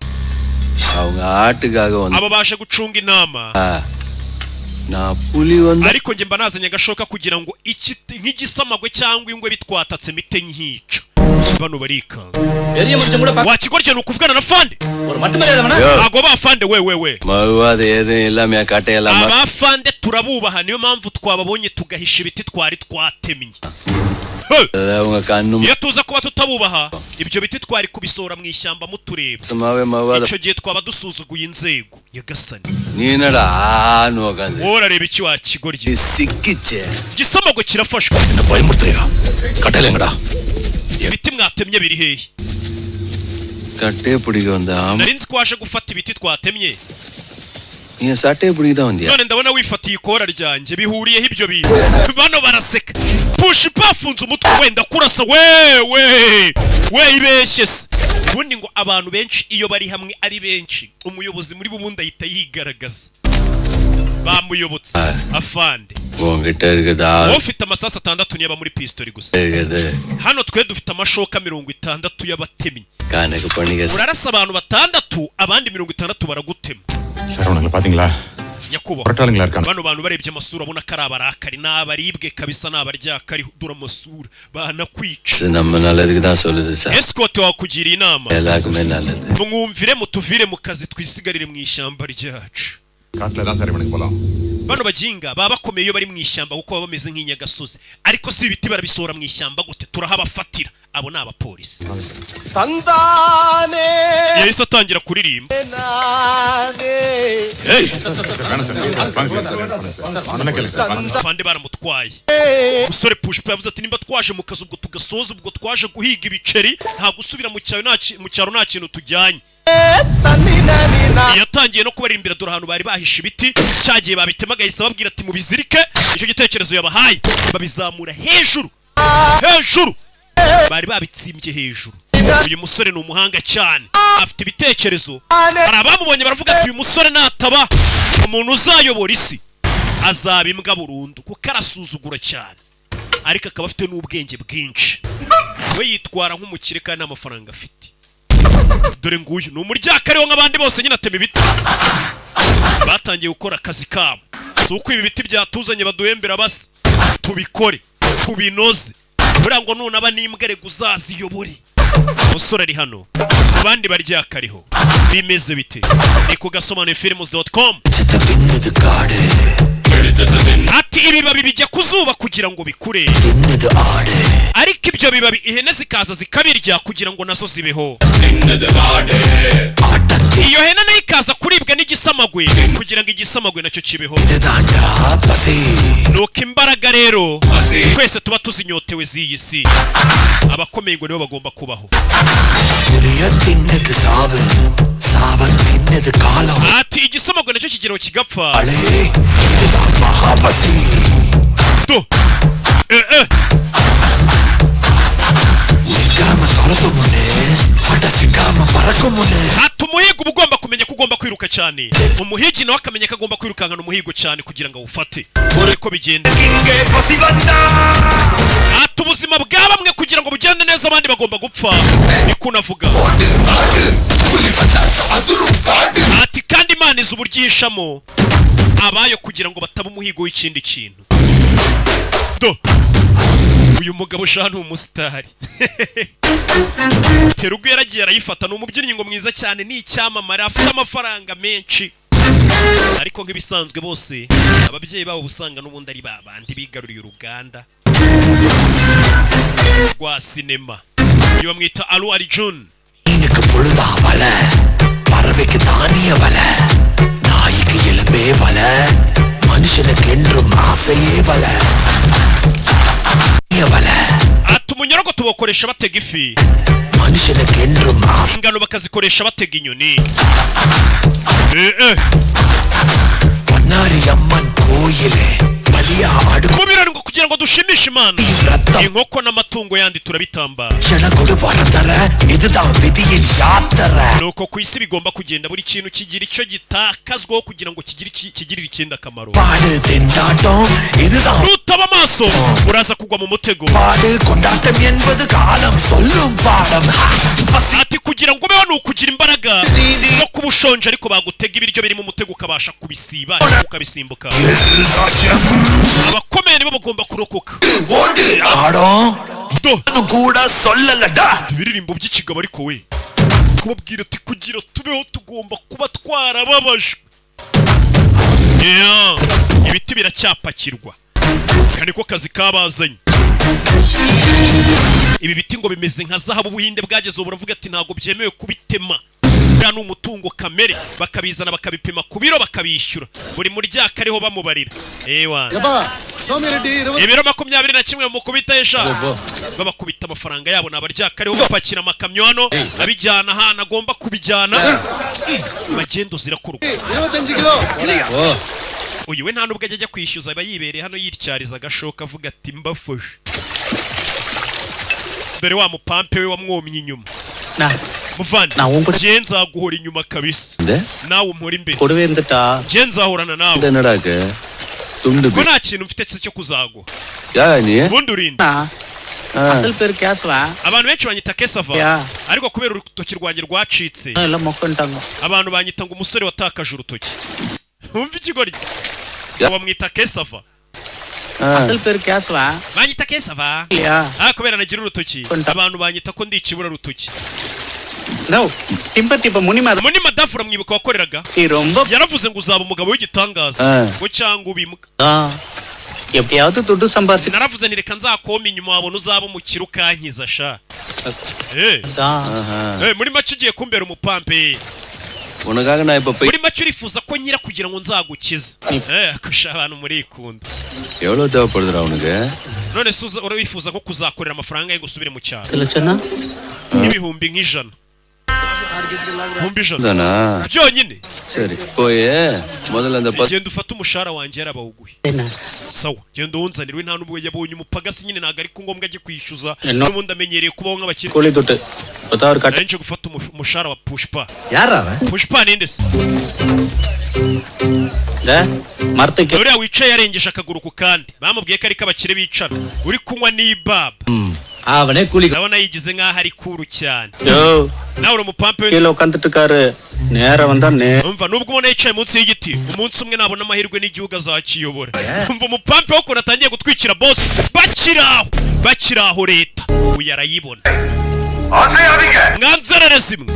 அவங்க ஆட்டுக்காக வந்து Aba baje gucunga intama, நான் புலி வந்து ariko njye mba nazanye agashoka kugira ngo iki nk'igisamagwe cyangwa ingwe bitwatatse mite nkica. Bano barikanga. பெரிய மனுஷன் கூட Wakigorye ni ukuvugana na fande. ஒரு மட்டு மரியாதை. Ntabwo bafande we we we. மறுவாது எதுவும் இல்லாம கட்டையெல்லாம் Abafande turabubaha, niyo mpamvu twababonye tugahisha ibiti twari twatemye. Hey! அவங்க கண்ணு Iyo tuza kuba tutabubaha, ibyo biti twari kubisohora mu ishyamba mutureba. சும்மாவே மவாத. Icyo gihe twaba dusuzuguye inzego, nyagasani. நீ என்னடா ஆன்னு உக்காந்து Wowe urareba iki wa kigoryi? சிக்கிச்சே. Igisamagwe kirafashwe. என்ன பயமுறுத்துறியா? கட்டையில எங்கடா? Ibiti mwatemye biri hehe? கட்டையை பிடிக்க வந்த ஆமா. Nari nzi ko waje gufata ibiti twatemye. நீ சட்டையை பிடிக்க தான் வந்தியா? None ndabona wifatiye ikora ryanjye, bihuriyeho ibyo bintu? Bano baraseka. Pushpa afunze umutwe, wenda kurasa wewe we ibeshye se. Ubundi ngo abantu benshi iyo bari hamwe ari benshi, umuyobozi muri bo ubundi ahita yigaragaza. Bamuyobotse afande. உன்கிட்ட இருக்குதா? Wowe ufite amasasu atandatu niyo aba muri pistori gusa. இருக்குது. Hano twe dufite amashoka 60 y'abatemyi. கணக்கு பண்ணிக்க. Urarasa abantu batandatu, abandi 60 baragutema. சரவணங்களை பாத்தீங்களா? Nyakubahwa, முரட்டாளுங்களா இருக்காங்க. Bano bantu barebye amasura abona ko ari abarakari, ni abaribwe kabisa, ni abaryakari. Dore amasura, banakwica. இது நம்ம நல்லதுக்கு தான் சொல்லுது sir. Escort wakugiriye inama. எல்லாருக்குமே நல்லது. Mwumvire, mutuvire mu kazi, twisigarire mu ishyamba ryacu. காட்டுல தான் சார் இவனுக்கு போலாம். Bano bajinga baba bakomeye iyo bari mu ishyamba, kuko baba bameze nk'inyagasozi. Ariko si ibiti barabisohora mu ishyamba gute? Turahabafatira. Abo ni abapolisi. தந்தானே Yahise atangira kuririmba. நானே. சார், வேணாம் sir. Sir, வாங்க sir, sir, வாங்க சார். சொன்ன கேளுங்க சார், வாங்க sir. Fande baramutwaye. Musore Pushpa yavuze ati nimba twaje mu kazi, ubwo tugasoza, ubwo twaje guhiga ibiceri, nta gusubira mu cyaro, mu cyaro nta kintu tujyanye. தன்னி நானி நா. Yatangiye no kubaririmbira. Dore ahantu bari bahishe ibiti, cyagiye babitemaga, ahise ababwira ati mubizirike. Icyo gitekerezo yabahaye, babizamura hejuru hejuru, bari babitsimbye hejuru. Uyu musore ni umuhanga cyane, afite ibitekerezo. Hari abamubonye baravuga ati uyu musore nataba umuntu uzayobora isi azaba imbwa burundu, kuko arasuzugura cyane, ariko akaba afite n'ubwenge bwinshi. We yitwara nk'umukire kandi nta mafaranga afite. Dore nguyu ni umuryakariho nk'abandi bose nyine, atema ibiti. Batangiye gukora akazi kabo. Si uko ibi biti byatuzanye baduhembera basa, tubikore tubinoze. Buriya ngo nunaba n'imbwa rega uzaziyobore. Umusore ari hano, abandi baryakariho, bimeze bite? Ni ku gasobanuye films.com. தின்னுது காடு. Ati ibibabi bijya ku zuba kugira ngo bikure, தின்னுது ஆடு. Ariko ibyo bibabi ihene zikaza zikabirya kugira ngo nazo zibeho. ஆட்டத்தில் Iyo hene nayo ikaza kuribwa n'igisamagwe kugira ngo igisamagwe nacyo kibeho. இதுதான்டா பசி. Nuko imbaraga rero twese tuba tuzinyotewe z'iyi si, abakomeye ngo nibo bagomba kubaho. புளிய தின்னது சாவு, சாவ தின்னது காலம். Ati igisamagwe nacyo kigeraho kigapfa. அலே இதுதான் மகா பசி. Do eh eh. நிக்காம துரத்தும் முன்னே அட சிக்காம பறக்கும் முன்னே. Ati umuhigo uba ugomba kumenya ko ugomba kwiruka cyane, umuhigi nawe akamenya ko agomba kwirukankana umuhigo cyane kugira ngo awufate. Niko bigenda. Ati ubuzima bwa bamwe kugira ngo bugende neza, abandi bagomba gupfa, niko unavuga. Ati kandi Imana izi uburyo ihishamo abayo kugira ngo bataba umuhigo w'ikindi kintu. Do uyu mugabo sha ni umusitari. Terugu yaragiye arayifata. Ni umubyinnyi ngo mwiza cyane, ni icyamamare, afite amafaranga menshi, ariko nk'ibisanzwe bose ababyeyi babo usanga n'ubundi ari ba bandi bigaruriye uruganda rwa sinema. Uyu bamwita Allu Arjun. மீனுக்கு பொழுதா வலை, பறவைக்கு தானிய வலை, நாய்க்கு எலும்பே வலை, மனுஷனுக்கு என்றும் ஆசையே வலை வலை. Ati umunyorogoto bawukoresha batega ifi, மனுஷனுக்கு என்றும் ஆசை. Ingano bakazikoresha batega inyoni. Eh, eh. Bannari Amman கோயிலே பலியா அடுக்கு. Mu birori ngo kugira ngo dushimishe Imana, ரத்தம் inkoko n'amatungo yandi turabitamba. கொடு வரம் தர, இதுதான் விதியின் யாத்திரை. Nuko ku isi bigomba kugenda, buri kintu kigira icyo gitakazwaho kugira ngo kigire kigirire ikindi akamaro. பாடு திண்டாட்டம் இதுதான். Nutaba amaso uraza kugwa mu mutego. பாடு கொண்டாட்டம் என்பது காலம் சொல்லும் பாடம். பசி Ati kugira ngo ubeho ni ukugira imbaraga no kuba ushonje, ariko bagutega ibiryo birimo umutego ukabasha kubisiba cyangwa ukabisimbuka. Abakomeye nibo bagomba kurokoka. ஆடும் Do கூட சொல்லலடா. Ibiririmbo by'ikigabo, ariko we kubabwira ati kugira tubeho tugomba kuba twarababajwe. Yeah. Ibiti biracyapakirwa, aka niko kazi kabazanye. Ibi biti ngo bimeze nka zahabu. Ubuhinde bwageze ubu buravuga ati ntabwo byemewe kubitema, buriya ni umutungo kamere. Bakabizana bakabipima ku biro, bakabishyura buri muryaka ariho bamubarira ewa. எப்பா சௌமிய ரெட்டி இருபது Ibiro 21 mukubita esha, babakubita amafaranga yabo. Ni abaryaka ariho bapakira amakamyo hano, abijyana ahantu agomba kubijyana. Magendo zirakorwa. இருபத்தஞ்சு kilo. Uyu we nta nubwo ajya ajya kwishyuza, aba yibereye hano yityariza agashoka, avuga ati mbafashe. Dore wa mupampe we wamwomye inyuma. Muvandi, njye nzaguhora inyuma kabisa, nawe umpora imbere. கூடவே இருந்துட்டா Njye nzahorana nawe. என்னடா இருக்கு துண்டு Ko nta kintu mfite cyo kuzaguha. யா நீ Ubundi urinde? அசல் பேர் Kesavan. Abantu benshi banyita Kesava, Ya. ariko kubera urutoki rwanjye rwacitse, எல்லாம் மொக்கன்ட்டாங்க. abantu banyita ngo umusore watakaje urutoki. Wumva ikigoryi, bamwita Kesava. அசல் பேரு கேசவா Banyita Kesava. இல்லையா? Ah, kubera nagira urutoki, abantu banyita ko ndi ikibura rutoki. No Timber இப்ப முனிமாத Muri madafu, uramwibuka wakoreraga? ரொம்ப Yaravuze ngo uzaba umugabo w'igitangaza Ah. ngo cyangwa ubimbwa. எப்படியாவது துட்டு சம்பாரிச்சு Naravuze nti reka nzakoma inyuma, wabona uzaba umukire ukankiza sha. Eh. Eh, muri make ugiye kumbera umupampe. உனக்காக நான் இப்ப போய் Muri make urifuza ko nkira kugira ngo nzagukize. Eh, akusha abantu murikunda. எவ்வளவு தேவைப்படுதுடா உனக்கு? None se urifuza nko kuzakorera amafaranga yo gusubire mu cyaro? இதுல சொன்னா N'ibihumbi nk'ijana, 100,000. தானா? Byonyine. சரி, போய் முதல்ல அந்த பத்து Genda ufate umushahara wanjye yarabawuguhe. என்ன? Sawa, genda uwunzanire. We nta nubwo yabonye umupagasi nyine, ntabwo ariko ngombwa ajye kwishyuza. No. N'ubundi amenyereye kubaho nk'abakire. கூலி துட்டு இப்பதான் ஒரு கட்ட Nari nje gufata umushahara wa Pushpa. யாரா அவன்? Pushpa ninde se? இந்த மரத்துக்கு Uriya wicaye yarengeje akaguru ku kandi, bamubwiye ko ariko abakire bicara, uri kunywa n'ibaba. அவனே கூலி. Ndabona yigize nk'aho ari kuru cyane. Yo Nawe uri umupampe we. கீழே உட்காந்துட்டு இருக்காரு நேரா வந்தா நே Umva, nubwo ubona yicaye munsi y'igiti, umunsi umwe nabona amahirwe n'igihugu azakiyobora. Umva umupampe wo ukuntu atangiye gutwikira boss. Bakiri aho, bakiri aho, leta uyu arayibona. Mwanzererezi mwe,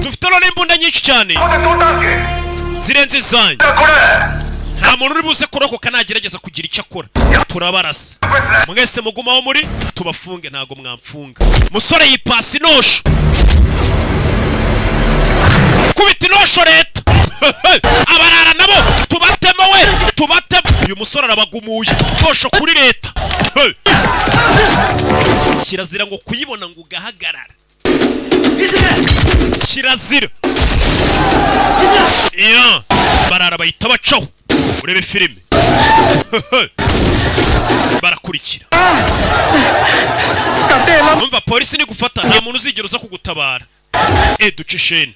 dufite none imbunda nyinshi cyane zirenze izanyu. Nta muntu uri buze kurokoka. Nagerageza kugira icyo akora turabarasa mwese. Mugumaho muri tubafunge. Ntago mwamfunga. Musore yipasi inosho, kubita inosho leta. Abarara nabo tubatemo, we tubatemo. Uyu musore arabagumuye inosho kuri leta. Kirazira ngo kuyibona ngo ugahagarara, kirazira. Iya barara bahita bacaho. Urebe filime, barakurikira. Umva, polisi nigufata nta muntu uzigera uza kugutabara. E duca isheni,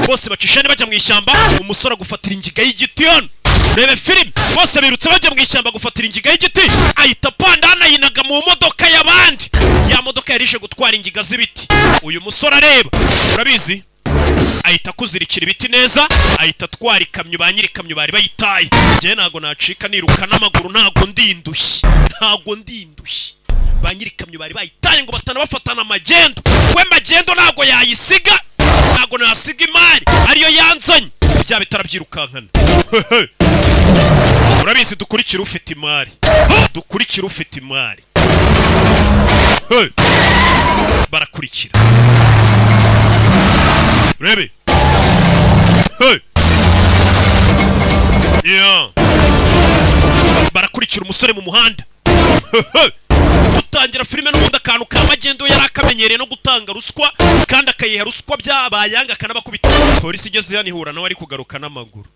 bose baca isheni bajya mu ishyamba. Umusore agufatira ingiga y'igiti hano. Rebe filime, bose birutse bajya mu ishyamba, gufatira ingiga y'igiti, ahita apanda anayinaga mu modoka y'abandi, ya modoka yari ije gutwara ingiga z'ibiti. Uyu musore areba, urabizi, ahita akuzirikira ibiti neza, ahita atwara ikamyo. Ba nyiri ikamyo bari bayitaye. Njyewe ntago nacika niruka n'amaguru, ntago ndindushye, ntago ndindushye. Ba nyiri ikamyo bari bayitaye ngo batanabafatana amagendo. We magendo ntago yayisiga, ntago nasiga imari ariyo yanzanye. Bya bitara byirukankana, urabizi, dukurikira ufite imari, dukurikira ufite imari. Hey! Barakurikira, urebe. Hey! Yeah. Barakurikira umusore mu muhanda. Dutangira filime n'ubundi akantu ka magendo yari akamenyereye no gutanga ruswa, kandi akayiha ruswa byabayanga akanabakubita. Polisi igeze hano ihura nawe ari kugaruka n'amaguru.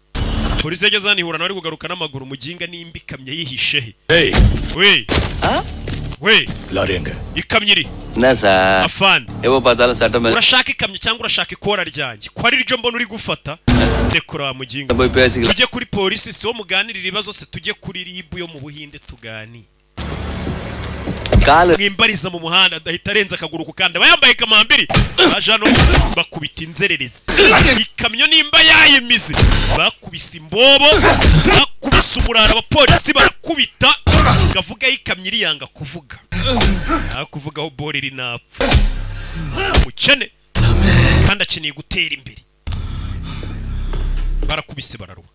Polisi yageze hano ihura nawe ari kugaruka n'amaguru. Muginga nimba ikamyo yihishe he? We we. Lorry எங்க? Ikamyo iri? என்ன sir? Afande. எப்ப பார்த்தாலும் சட்டம் Urashaka ikamyo cyangwa urashaka ikora ryanjye ko ari ryo mbona uri gufata? Rekura wa muginga. போய் பேசிக்கலாம். Tujye kuri polisi si wo muganirira ibibazo se? Tujye kuri RIB yo mu Buhinde tuganire. காலு Mwimbariza mu muhanda, adahita arenza akaguru ku kandi, aba yambaye kamambiri. Baje hano bakubita inzererezi, ikamyo nimba yayimize, bakubise imbobo, bakubise umurara. Abapolisi barakubita ngavuga ikamyo iriyanga kuvuga, aho kuvugaho bori iri napfa. Umukene kandi akeneye gutera imbere, barakubise bararuha.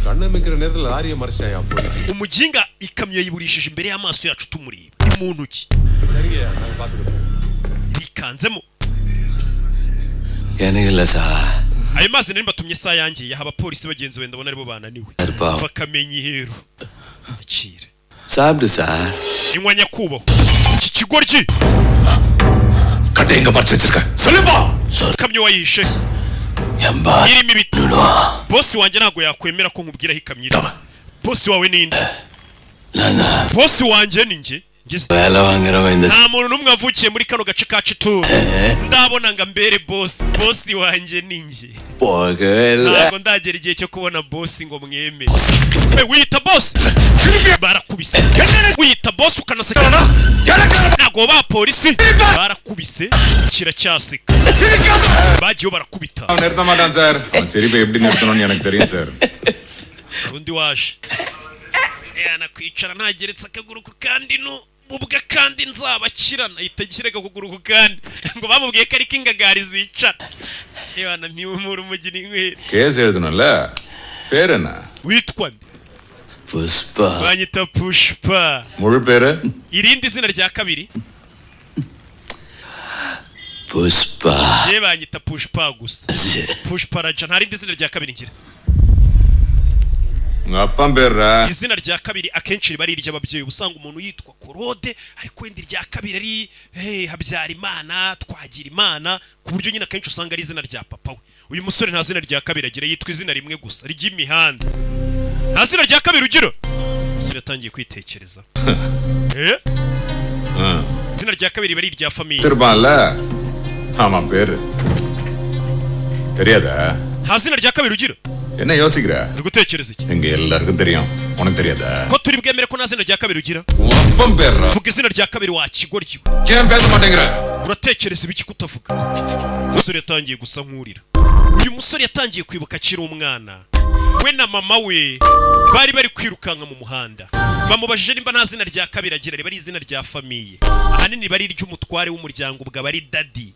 கண்ணு மிக்கிற நேரத்துல லாரியை மறைச்சாயா போயிட்டு. Umuginga ikamyo yayiburishije imbere y'amaso yacu tumureba. Ni mu ntoki. சரிங்கய்யா, நாங்க பாத்துக்கிறோம். Yikanzemo. எனக்கு இல்ல sir. Ayo mazi nari mbatumye isaha yanjye yaha abapolisi bagenzi be, ndabona aribo bananiwe. இருப்பா. Bakamenya iheru, akira. சாப்பிடு sir. Inywa nyakubahwa. Iki kigoryi. கட்டை எங்க மறைச்சு வச்சிருக்க சொல்லுப்பா. Ikamyo wayihishe எம்பா irimo ibiti. Bosi wanjye ntabwo yakwemera ko nkubwira aho ikamyo iri. Bosi wawe ninde? நானா? Bosi wanjye ni njye. Ngize- வேலை வாங்குறவன் இந்த Nta muntu n'umwe wavukiye muri kano gace ka Chituru ndabona ngo ambere boss. Boss wanjye ni njye. போகவே இல்ல. Ntabwo ndagera igihe cyo kubona boss ngo mwemere. We wiyita boss, barakubise. Wiyita boss ukanaseka, ntabwo ba polisi barakubise, kiracyaseka, bagiyeho barakubita. அவன் நிறுத்த மாட்டான் சார். அவன் சிரிப்பை எப்படி நிறுத்தணும்னு எனக்கு தெரியும் sir. Undi waje yanakwicara ntageretse akaguru ku kandi, nu ubwe kandi nzabakirana, ahita ashyira akaguru ku kandi, ngo bamubwiye ko ariko ingagari zicara. Ebana ntiwumure umugeni inywera. Case எழுதணும்ல, பேர் என்ன? Witwa nde? Pushpa. Banyita Pushpa. முழு பேரு? Irindi zina rya kabiri? Pushpa. Ye banyita Pushpa gusa, Pushpa Raja, nta rindi zina rya kabiri ngira. உங்க அப்பா பேர்ரா? Izina rya kabiri akenshi riba ari iry'ababyeyi. Uba usanga umuntu yitwa Korode, ariko wenda irya kabiri ari hey, Habyarimana, Twagirimana, ku buryo nyine akenshi usanga ari izina rya papa we. Uyu musore nta zina rya kabiri agira, yitwa izina rimwe gusa ry'imihanda. Nta zina rya kabiri ugira? Umusore yatangiye kwitekereza. Eh? Izina rya kabiri riba ari irya famille. திருப்பான்ல, ஆமா, பேரு தெரியாதா? Nta zina rya kabiri ugira? என்ன யோசிக்கிற? Uri gutekereza iki? எங்க எல்லாருக்கும் தெரியும், உனக்கு தெரியாதா? Ko turi bwemere ko nta zina rya kabiri ugira? உன் அப்பன் பேர்ரா. Vuga izina rya kabiri, wa kigoryi. ஏன் பேச மாட்டேங்கிற? Uratekereza ibiki kutavuga? Umusore yatangiye gusa nk'urira. Uyu musore yatangiye kwibuka akiri umwana, we na mama we bari bari kwirukanka mu muhanda. Bamubajije nimba nta zina rya kabiri agira. Riba ari izina rya famille, ahanini riba ari iry'umutware w'umuryango, ubwo aba ari daddy.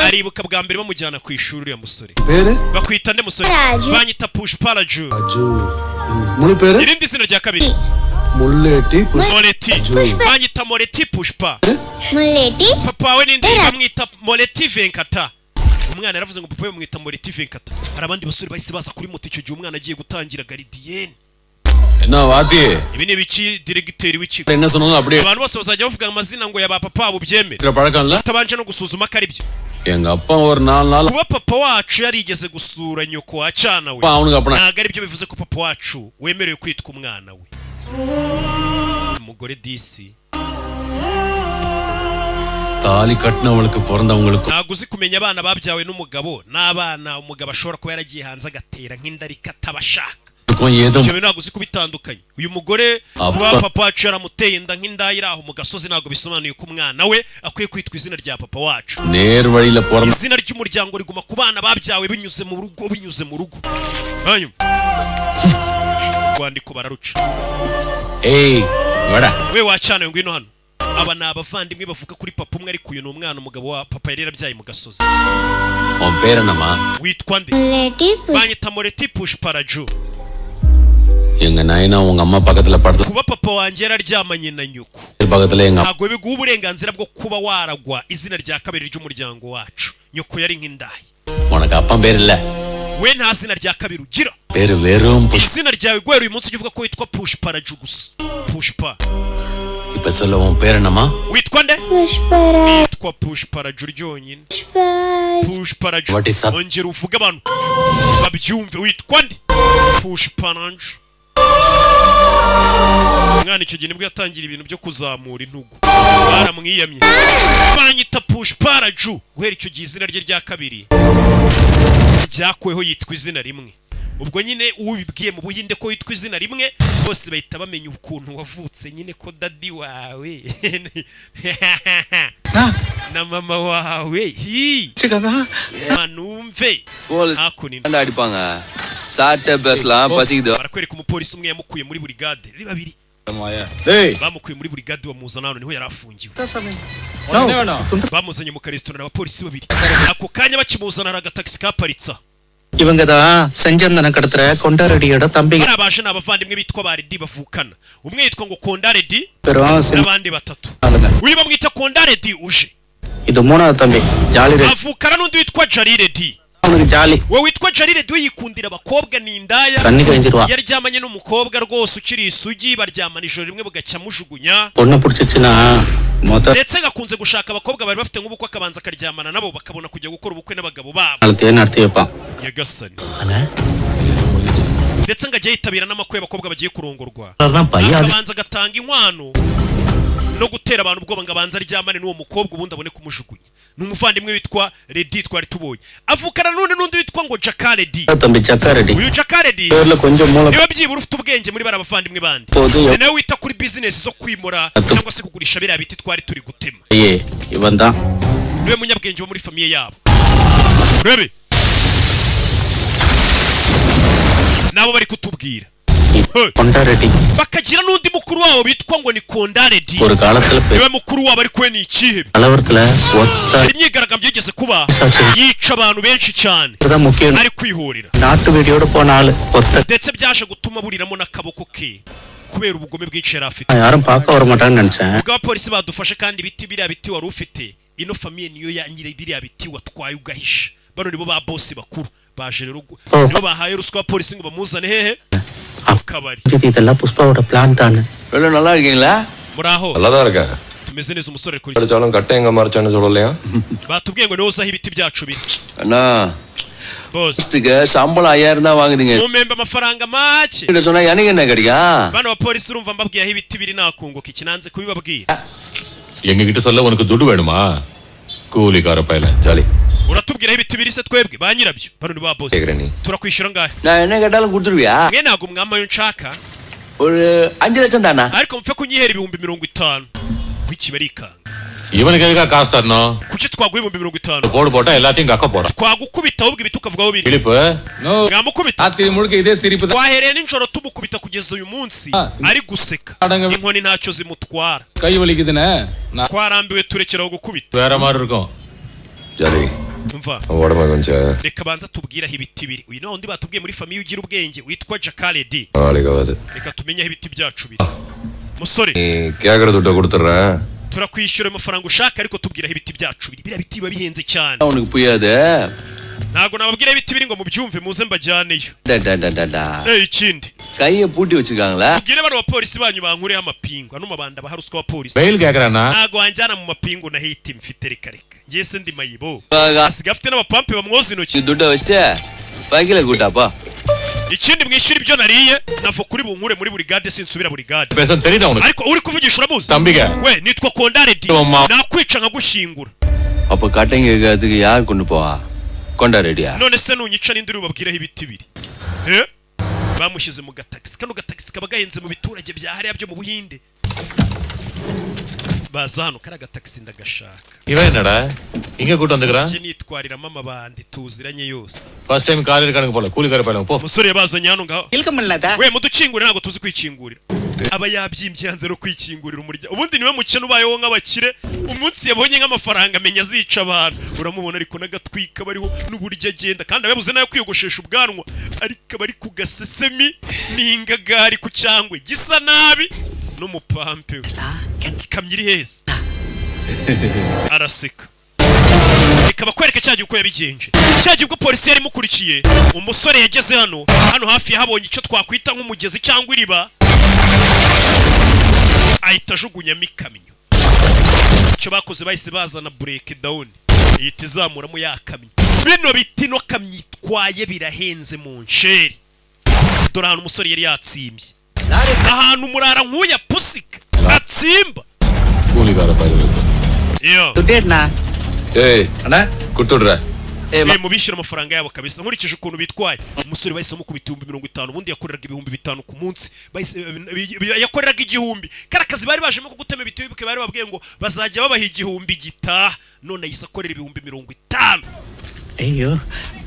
Aribuka bwa mbere bamujyana ku ishuri, uriya musore. பேரு? Bakwita nde musore? Raju. Banyita Pushparaju. Raju. முழு பேரு? Irindi zina rya kabiri? Mulleti. Moreti. Banyita Moreti Pushpa. Mulleti. Papa we ninde? Bamwita Moreti Venkata. Umwana yaravuze ngo papa we bamwita Moreti Venkata. Hari abandi basore bahise baza kuri moto icyo gihe umwana agiye gutangira gardienne. என்ன வாத்தி? Ibi ni ibiki, diregiteri w'ikigo? என்ன சொன்னாலும் அப்படியே Abantu bose bazajya bavuga amazina ngo ya ba papa wabo ubyemere, இருக்கிற பழக்கம் இல்ல. utabanje no gusuzuma ko ari byo? எங்க அப்பா ஒரு நாலு நாள் Kuba papa wacu yarigeze gusura nyoko wa cyana we, அவனுக்கு அப்பனா ntabwo ari byo bivuze ko papa wacu wemerewe kwitwa umwana we. Umugore disi. தாலி கட்டினவளுக்கு பிறந்தவங்களுக்கும் Ntabwo uzi kumenya abana babyawe n'umugabo n'abana umugabo ashobora kuba yaragiye hanze agatera nk'inda ariko atabashaka. ஏதும் Ibyo bintu ntabwo uzi kubitandukanya. Uyu mugore, kuba Apfa. papa wacu yaramuteye inda nk'indaya iri aho mu gasozi, ntabwo bisobanuye ko umwana we akwiye kwitwa izina rya papa wacu. நேர் வழியில பிறந்த Izina ry'umuryango riguma ku bana babyawe binyuze mu rugo, binyuze mu rugo. Hanyuma urwandiko bararuca. ஏய் வாடா. We wacana, ngwino hano. Aba ni abavandimwe bavuka kuri papa umwe, ariko uyu ni umwana umugabo wa papa yari yarabyaye mu gasozi. உன் பேர் என்னம்மா? Witwa nde? Mulleti. Banyita Moreti Pushparaju. எங்க நைனா உங்க அம்மா பக்கத்துல படுத்து Kuba papa wanjye yararyamanye na nyoko, பக்கத்துல எங்க ntabwo biguha uburenganzira bwo kuba waragwa izina rya kabiri ry'umuryango wacu. Nyoko yari nk'indaya. உனக்கு அப்பன் பேர் இல்ல. We nta zina rya kabiri ugira. பேரு வெறும் push. Izina ryawe guhera uyu munsi ujye uvuga ko witwa Pushparaju gusa, Pushpa. இப்ப சொல்ல, உன் பேர் என்னம்மா? Witwa nde? Pushparaj. Witwa Pushparaju ryonyine, Pushparaju. What is up? Ongera uvuge abantu babyumve. Witwa nde? Pushparaju. Umwana icyo gihe nibwo yatangira ibintu byo kuzamura intugu, baramwiyamye. Banyita Pushparaju. Guhera icyo gihe izina rye rya kabiri ryakuweho, yitwa izina rimwe. Ubwo nyine ubibwiye mu Buhinde ko witwa izina rimwe, bose bahita bamenya ukuntu wavutse nyine, ko daddy wawe na mama wawe hi manumve hakuno. அடிப்பாங்க, சாப்பிட்ட பேசலாம், பசிக்குது. Barakwereka umupolisi umwe yamukuye muri burigade, ari babiri. டேய். Bamukuye muri burigade bamuzana hano, niho yari afungiwe. Bamuzanye mu karesitora abapolisi babiri. Ako kanya bakimuzana, hari agatagisi kaparitsa. இவங்க தான் செஞ்சந்தன கடத்துற கொண்டாரடியோட தம்பிங்க. Bariya baje ni abavandimwe bitwa ba Redi bavukana. Umwe yitwa ngo Kondaredi, பெரும் சின்ன n'abandi batatu. ஆளுங்க. Uyu bamwita Kondaredi uje, இது மூணாவது தம்பி jolly ready. Avukana n'undi witwa Jariredi. அவனுக்கு jolly. We witwa Jariredi we yikundira abakobwa, ni indaya. கண்ணு கழிஞ்சிருவா. Iyo aryamanye n'umukobwa rwose ukiri isugi, baryamana ijoro rimwe bugacya amujugunya. பொண்ணு பிடிச்சிச்சுன்னா மொத்த Ndetse gakunze gushaka abakobwa bari bafite nk'ubukwe, akabanza akaryamana nabo, bakabona kujya gukora ubukwe n'abagabo babo. நடத்தியே நடத்தி வைப்பான். Nyagasani! Ndetse ngo ajye yitabira n'amakwe y'abakobwa bagiye kurongorwa, பையன் akabanza agatanga inkwano. No gutera abantu ubwoba ngo abanze aryamane n'uwo mukobwa, ubundi abone kumujugunya. Ni umuvandimwe witwa Reddy twari tubonye, avukana n'undi witwa ngo Jakaredi. தம்பி சக்காரெட்டி Uyu Jakaredi பேர்ல கொஞ்சம் மூளை niba byibura ufite ubwenge muri bari abavandimwe bandi, போது ni nawe wita kuri bizinesi zo kwimura cyangwa se kugurisha biriya biti twari turi gutema. ஏ இவன் தான். Niwe munyabwenge wo muri famille yabo. Urebe nabo bari kutubwira. Hey. Kondareddy. Bakagira n'undi mukuru wabo bitwa ngo ni Kondaredi. ஒரு காலத்துல பெரிய Niwe mukuru wabo, ariko we ni ikihebe. கலவரத்துல ஒத்த Hari imyigaragambyo yigeze kuba, yica abantu benshi cyane தான் முக்கியம். ari kwihorera. நாட்டு வெடியோட போன ஆளு ஒத்த Ndetse byaje gutuma buriramo n'akaboko ke kubera ubugome bwinshi yari afite. யாரும் பார்க்க வர மாட்டாங்கன்னு நினைச்சேன். Ubwo abapolisi badufashe kandi ibiti, biriya biti wari ufite, ino famille niyo ya nyiri biriya biti watwaye ugahisha. Bano nibo ba bosi bakuru baje rero Oh. nibo bahaye ruswa abapolisi ngo bamuzane hehe? Mu kabari. இதெல்லாம் புஷ்பாவோட பிளான் தானே. எவ்வளோ நல்லா இருக்கீங்களா? Muraho. நல்லா தான் இருக்கேன். Tumeze neza, umusore kuri. அடிச்சாலும் கட்டை எங்க மறைச்சான்னு சொல்லலையா? Batubwiye ngo niwe uzi aho ibiti byacu biri. Anna. Boss. சம்பளம் 5000 தான் வாங்குதீங்க. Mumembe amafaranga make. கிட்ட சொன்னா எனக்கு என்ன கிடைக்கும்? Bano bapolisi, urumva mbabwiye aho ibiti biri nakunguka iki? Nanze kubibabwira. எங்க கிட்ட சொல்ல உனக்கு துடு வேணுமா கூலிக்கார பயல jolly. Uratubwira aho ibiti biri se twebwe ba nyirabyo? Bano ni ba boss. கேக்குற நீ. Turakwishyura ngahe? நான் என்ன கேட்டாலும் கொடுத்துருவியா? Mwe ntabwo mwamayo nshaka. ஒரு 5 லட்சம் தானா? Ariko mupfe kunyihera 50,000 wiki barikanga. இவனுக்கு எதுக்கா காசு தரணும்? Kuki twaguha 50,000? போடு போட்டா எல்லாத்தையும் கக்க போறான். Twagukubita ahubwo ibiti ukavuga aho biri. இழிப்பு. Mwamukubita. ராத்திரி முழுக்க இதே சிரிப்பு தான். Twahereye nijoro tumukubita kugeza uyu munsi ari guseka, inkoni ntacyo zimutwara. கை வலிக்குதுன்னு நான் Twarambiwe, turekeraho gukubita. வேற மாதிரி இருக்கும். ஜாலி. Umva. உடம்ப கொஞ்சம். Reka banza tubwire aho ibiti biri. Uyu ni wa wundi batubwiye muri famille ugira ubwenge witwa Jakaredi. நாளைக்கு ஆகாது. Reka tumenye aho ibiti byacu biri, musore. நீ கேக்குற துட்டை கொடுத்துட்றேன். Turakwishyura amafaranga ushaka, ariko tubwira aho ibiti byacu biri. Biriya biti biba bihenze cyane. உனக்கு புரியாது. Ntabwo nababwira aho ibiti biri ngo mubyumve, muze mbajyaneyo. டா, டா, டா, டா, டா. Eh, ikindi, கையை பூட்டி வச்சிருக்காங்களா? Tubwire bano bapolisi banyu bankureho amapingu. Ano mabanda baha ruswa abapolisi. Bail கேக்குறானா? Ntabwo wanjyana mu mapingu nahita mfite, reka reka, ngiye se ndi mayibo? Baga. Asigaye afite n'abapampe bamwoza intoki. துட்டை வச்சுட்டு வக்கீல கூட்டாப்பா. Ikindi mwishyura ibyo nariye navo kuri bunkure muri burigade, sinsubira burigade. பேச தெரியுதா உனக்கு? Ariko uri kuvugisha uramuzi? தம்பிக. We nitwa Kondaredi. Mama. Nakwica nkagushyingura. அப்ப கட்டைங்க கேட்கறதுக்கு யார் கொண்டு போவா? கொண்டா ரெடியா? None se nunyica ninde uri bubabwireho ibiti biri? Eh? Bamushyize mu gatagisi. Kano gatagisi kaba gahenze mu biturage bya hariya byo mu Buhinde. Baza hano, kariya gatagisi ndagashaka. இவன் என்னடா இங்க கூட்டு வந்துக்கிறான்? Njye nitwariramo amabandi tuziranye yose. First time car இருக்கானுங்க போல கூலிக்கார பயலுங்க போ. Umusore yabazanye hano ngaho. இழுக்க We mudukingurire, ntabwo tuzi kwikingurira. Aba yabyimbye, yanze no kwikingurira umuryango. Ubundi niwe mukene ubayeho nk'abakire. Umunsi yabonye nk'amafaranga amenya azica abantu. Uramubona ariko n'agatwika bariho n'uburyo agenda, kandi aba yabuze nayo kwiyogoshesha ubwanwa, ariko aba ari ku gasesemi n'ingagari ku cyangwe gisa nabi n'umupampe we. Ikamyo iri heza, araseka. Reka bakwereke cya gihe uko yabigenje, cya gihe ubwo polisi yari imukurikiye. Umusore yageze hano, hano hafi yahabonye icyo twakwita nk'umugezi cyangwa iriba, ahita ajugunyamo ikamyo. Icyo bakoze, bahise bazana break down, ihita izamuramo ya kamyo. Bino biti no kamyo itwaye birahenze mu nsheri. Dore ahantu umusore yari yatsimbye, ahantu umurara nk'uya pusika atsimba. கூலிக்கார பயலுங்க. Iyo. துட்டேட்னா. ஏய் அண்ணா கொடுத்துடுற. Eh, mubishyura amafaranga yabo kabisa nkurikije ukuntu bitwaye. Umusore bahise bamukubita 50,000. Ubundi yakoreraga 5000 ku munsi, bahise yakoreraga 1000. Kari akazi bari bajemo ko gutema ibiti, wibuke bari babwiye ngo bazajya babaha 1000 gitaha, none ahise akorera 50,000. ஐயோ.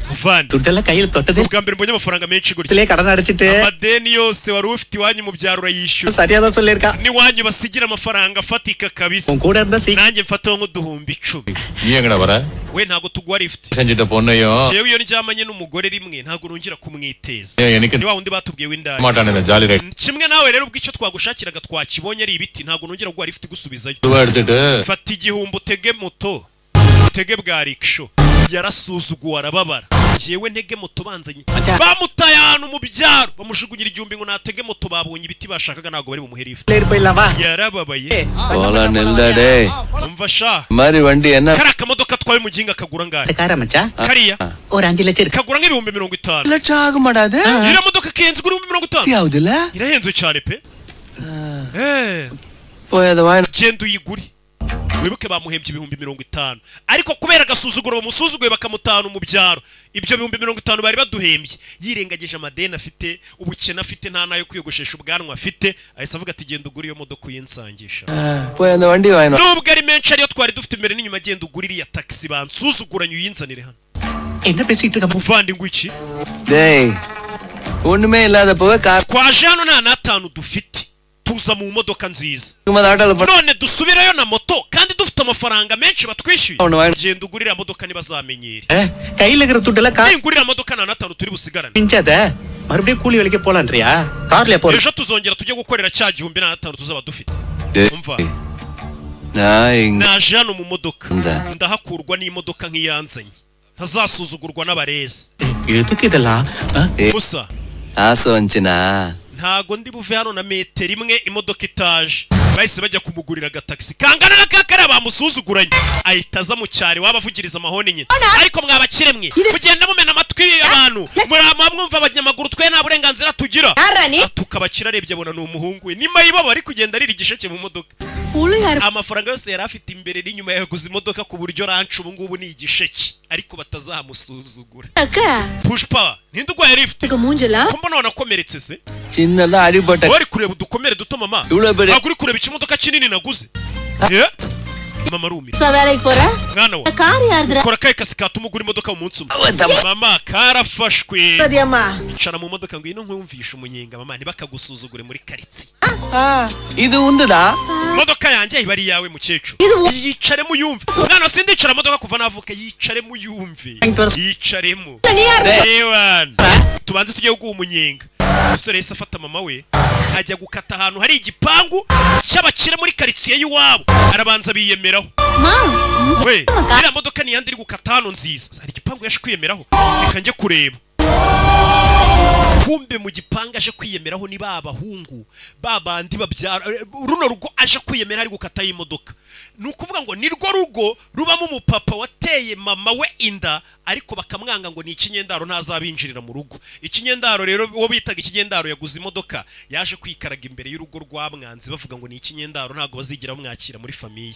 Muvandi, துட்டெல்லாம் கையில தொட்டதே. Ubwa mbere mbonye amafaranga menshi gutya. இதுலயே கடன் அடிச்சிட்டு. Amadeni yose wari ufite iwanyu mu byaro urayishyura. சரியா தான் சொல்லியிருக்கா. N'iwanyu basigira amafaranga afatika kabisa. உன் கூட இருந்தா சீக்கிரம் Nanjye mfataho nk'uduhumbi 10. நீ எங்கடா வர? We ntabwo tuguha lift. செஞ்சிட்ட பொண்ணையும் Jewe iyo ndyamanye n'umugore rimwe ntabwo nongera kumwiteza. ஏன் எனக்கு Ni wa wundi batubwiye w'indaya. மாட்டானே jolly right. Kimwe nawe rero, ubwo icyo twagushakiraga twakibonye ari ibiti, ntabwo nongera guha lift gusubizayo. ரூபா எடுத்துட்டு Fata 1000 utege moto, utege bwa rickshaw. Yarasuzuguwe, arababara. Jewe ntege moto banzanye, bamutaye ahantu mu byaro, bamujugunyira 1000 ngo natege moto. Babonye ibiti bashakaga, ntabwo bari bumuhe lift. போயிடலாம் வா. Yarababaye. போலாம் நெல்டா டேய். Umva sha. இந்த மாதிரி வண்டி என்ன? Kariya kamodoka atwaye umuginga kagura angahe? காரா மச்சான்? Kariya ஒரு 5 லட்சம் இருக்கு. Kagura nk'50,000. லட்சம் ஆக மாட்டாது. Iriya modoka kenze igura 50,000? ஆகுதுல்ல? Irahenze cyane pe. Eh. போய் அதை வாங்கி Genda uyigure. Wibuke bamuhembye 50,000, ariko kubera agasuzuguro bamusuzuguye bakamutahana mu byaro, ibyo 50,000 bari baduhembye, yirengagije amadeni afite, ubukene afite, nta nayo kwiyogoshesha ubwanwa afite, ahise avuga ati: "Genda ugure iyo modoka uyinsangisha." போய் அந்த வண்டி வாங்கி Nubwo ari menshi ariyo twari dufite imbere n'inyuma, genda ugure iriya taxi bansuzuguranye uyinzanire hano. என்ன பேசிட்டு இருக்க? Muvandi, ngo iki? டேய், ஒண்ணுமே இல்லாத போக car Twaje hano nta n'atanu dufite, tuza mu modoka nziza, இருக்கும்போது ஆட்டோல போ none dusubirayo na moto kandi dufite amafaranga menshi batwishyuye. None wayo- Genda ugurira modoka ntibazamenyere. கையில இருக்கிற துட்டெல்லாம் car Ningurira modoka nta n'atanu turi busigarane. மிஞ்சாத மறுபடியும் கூலி வேலைக்கு போலான்றியா? கார்ல போற Ejo tuzongera tujye gukorera cya gihumbi nta n'atanu tuzaba dufite. டேய், Umva, நான் இங்க naje hano mu modoka, Nda. ndahakurwa n'imodoka nk'iyanzanye, ntazasuzugurwa n'abarezi. எதுக்கு இதெல்லாம் ஆ? Gusa ஆசை வந்துச்சுனா ntago ndi buve hano na metero imwe imodoka itaje. Bahise bajya kumugurira agatagisi kangana na kakariya bamusuzuguranye, ahita aza mu cyari waba avugiriza amahoni nyine: "Ariko mwabakire mwe mugenda mumena amatwi y'abantu, murama mwumva abanyamaguru, twe nta burenganzira tugira." யாரா நீ? Atuka abakire, arebye abona ni umuhungu we nima yibabo ari kugenda arira igisheke mu modoka. Pillaiyar. Amafaranga yose yari afite imbere n'inyuma yaguze imodoka, ku buryo ranch ubu ngubu ni igisheke, ariko batazamusuzugura. அக்கா, Pushpa, ninde urwaye lift? இதுக்கு மூஞ்சலாம் Ko mbona wanakomeretse se? சின்னதா அடிபட்ட Wari kureba udukomere duto mama, இவ்வளவு பெரிய ntabwo uri kureba ikimodoka kinini naguze. Eh? Mama arumira. வேலைக்கு போற? Mwana wa car யாருதுடா? Kora kahe kazi katuma ugura imodoka mu munsi umwe mama? Karafashwe. அம்மா. Icara mu modoka, ngwino nkumvishe umunyenga mama, ntibakagusuzugure muri karitsiye. இது உந்துடா. Imodoka yanjye iba ari iyawe mukecuru. Yicaremo uyumve mwana, sindicara modoka kuva navuka. Yicaremo uyumve, yicaremo. Ewana, tubanze tujye guha umunyenga. Umusore yahise afata mama we ajya gukata ahantu hari igipangu cy'abakire muri karitsiye y'iwabo, arabanza biyemeraho: "We, iriya modoka ni iyandi iri gukata hano nziza?" Hari igipangu yaje kwiyemeraho, reka njye kureba. Kumbe mu gipangu aje kwiyemeraho ni ba bahungu ba bandi babyara runo rugo aje kwiyemera ari gukatayo imodoka. Ni ukuvuga ngo ni rwo rugo rubamo umupapa wateye mama we inda, ariko bakamwanga ngo ni ikinyendaro, ntazabinjirira mu rugo. Ikinyendaro rero, uwo bitaga ikinyendaro yaguze imodoka, yaje kwikaraga imbere y'urugo rwa mwanzi bavuga ngo ni ikinyendaro, ntabwo bazigera bamwakira muri famille.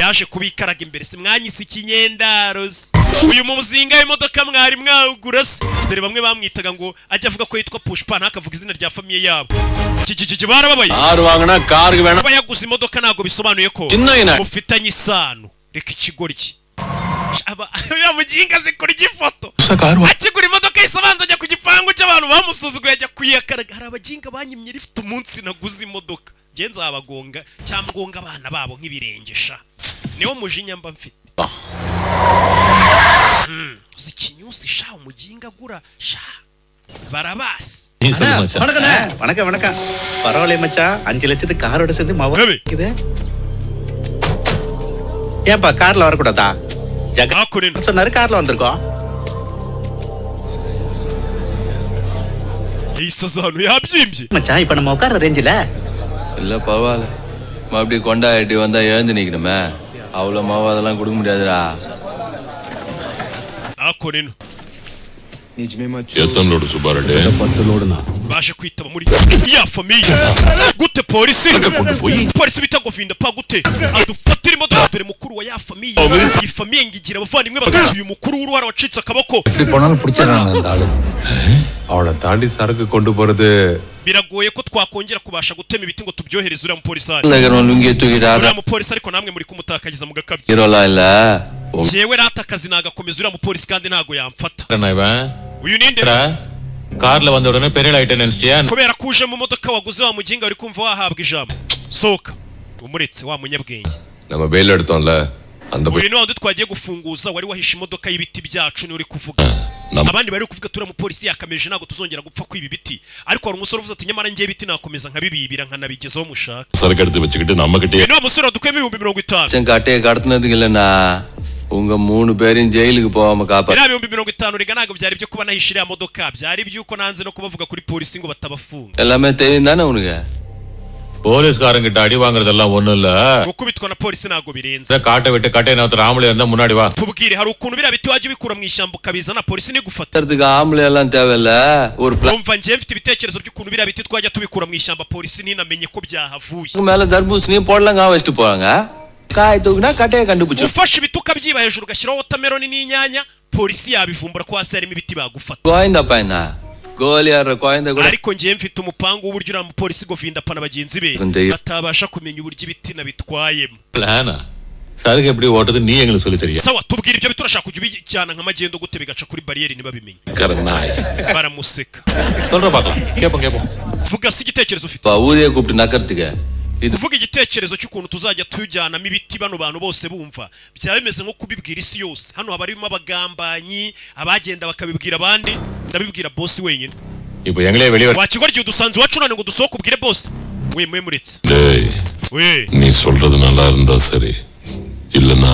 Yaje kubikaraga imbere: "Si mwanyise ikinyendaro se, uyu muzinga w'imodoka mwari mwawugura se?" Dore bamwe bamwitaga ngo ajya avuga ko yitwa Pushpa, ntakavuga izina rya famille yabo. Iki barababaye. Car வாங்கினா காருக்கு வேணாம். Kuba yaguze imodoka ntabwo bisobanuye ko சின்ன mufitanye isano. Reka ikigoryi aba ya muginga azi kurya ifoto. Akigura imodoka yahise abanza ajya ku gipangu cy'abantu bamusuzuguye, ajya kuyakaraga: "Hari abaginga banyimye rifite umunsi naguze imodoka, nge nzabagonga cyangwa ngonga abana babo nk'ibirenge sha." Niwo mujinya mba mfite. Uzi ikinyusi sha umuginga agura sha, barabasi. நீ சொல்லு மச்சான். வணக்கம் வணக்கம் வணக்கம். பரவாயில்லையே மச்சான், 5 லட்சத்துக்கு காரோட சேர்ந்து மவ இது ஏன்பா கார்ல வரக்கூடாதா? Jagga சொன்னாரு, கார்ல வந்திருக்கோம். Yahise aza ahantu yabyimbye. மச்சான், இப்ப நம்ம உட்கார ரேஞ்சில இல்ல, பரவாயில்ல. மறுபடியும் கொண்டா எட்டி வந்தா எழுந்து நிக்கணுமே. அவ்வளோ மாவு அதெல்லாம் கொடுக்க முடியாதுடா. Hakuno எத்தனை லோடு சுப்பாரெட்டி? 10 லோடுண்ணா. Baje kwitaba muri ya famille gute polisi, polisi bita Govinda pa gute adufatira imodoka. Dore mukuru wa ya famille, iyi famille ngigira abavandimwe batatu, uyu mukuru w'uruhara wacitse akaboko. எப்படி போனாலும் பிடிச்சிடறாங்க அந்த ஆளு. அவளை தாண்டி சரக்கு கொண்டு போறது Biragoye ko twakongera kubasha gutema ibiti ngo tubyohereze uriya mupolisi ahari. இருக்கிறவன் லுங்கியை தூக்கிட்டு ஆடுற Uriya mupolisi ariko namwe muri kumutakagiza mugakabya. ஹீரோலாம் இல்ல. Jewe rata akazi nagakomeza, uriya mupolisi kandi ntago yamfata. என்ன இவன்? Uyu ninde? கார்ல வந்த உடனே பெரிய ஆயிட்டேன்னு நினைச்சிட்டியா? Kubera ko uje mu modoka waguze wa muginga, uri kumva wahabwa ijambo? Sohoka umuretse wa munyabwenge. நம்ம பெயில் எடுத்தோம்ல அந்த Uyu ni wa wundi twagiye gufunguza wari wahishe imodoka y'ibiti byacu, niwe uri kuvuga. Abandi bari kuvuga turiya mupolisi yakameje, ntabwo tuzongera gupfa kwiba ibiti, ariko hari umusore uvuze ati: "Nyamara njye ibiti nakomeza nkabibibira nkanabigezaho mushaka." சரக்கு எடுத்து வச்சுக்கிட்டு நம்ம கிட்டே Uyu ni wa musore wadukuyemo 50,000. கட்டையை கடத்தினதுக்கு இல்லைண்ணா, உங்க மூணு பேரையும் ஜெயிலுக்கு போகாம காப்பா Biriya 50,000 rega ntabwo byari ibyo kuba nahishe iriya modoka, byari iby'uko nanze no kubavuga kuri polisi ngo batabafunga. எல்லாமே தெரியும் தானே உனக்கு? போலீஸ்காரங்கிட்ட அடி வாங்குறதெல்லாம் ஒண்ணும் இல்ல. Gukubitwa na polisi ntabwo birenze. காட்டை விட்டு கட்டை நவுத்துற ஆம்பளை இருந்தா முன்னாடி வா. Tubwire, hari ukuntu biriya biti wajya ubikura mu ishyamba ukabizana polisi ntigufata? தரத்துக்கு ஆம்பளை எல்லாம் தேவையில்ல, ஒரு plan Umva, njyewe mfite ibitekerezo by'ukuntu biriya biti twajya tubikura mu ishyamba polisi ntinamenye ko byahavuye. மேல தர்பூசணியும் போடலங்க வச்சுட்டு போறாங்க. காய் தூக்குனா கட்டையை கண்டுபிடிச்சு Ufashe ibiti ukabyiba hejuru ugashyiraho watermelon n'inyanya, polisi yabivumbura ko hasi harimo ibiti, bagufata. கோயந்த பையனா கோலி ஆடுற கோயந்த கூட Ariko ngiye mfite umupangu w'uburyo uriya mupolisi Govinda na bagenzi be Ndeye. batabasha kumenya uburyo ibiti nabitwayemo. பிளானா? சரக்கு எப்படி ஓட்டுறது நீ எங்களுக்கு சொல்லி தெரியும். Sawa, tubwira ibyo biti urashaka kujya ubijyana nka magendo gute bigaca kuri bariyeri ntibabimenye? நாய். Baramuseka. சொல்ற பாக்கலாம், கேப்போம் கேப்போம். Vuga se igitekerezo ufite. ஊரே கூப்பிட்டு நக்கறதுக்கு இது Kuvuga igitekerezo cy'ukuntu tuzajya tujyanamo ibiti bano bantu bose bumva, byaba bimeze nko kubibwira isi yose. Hano haba harimo abagambanyi, abagenda bakabibwira abandi. Ndabibwira bosi wenyine. இப்போ எங்களே வெளியே Wakigoryi udusanze iwacu none ngo dusohoke ubwire bosi we mwe muretse. டேய், We. நீ சொல்றது நல்லா இருந்தா சரி, இல்லனா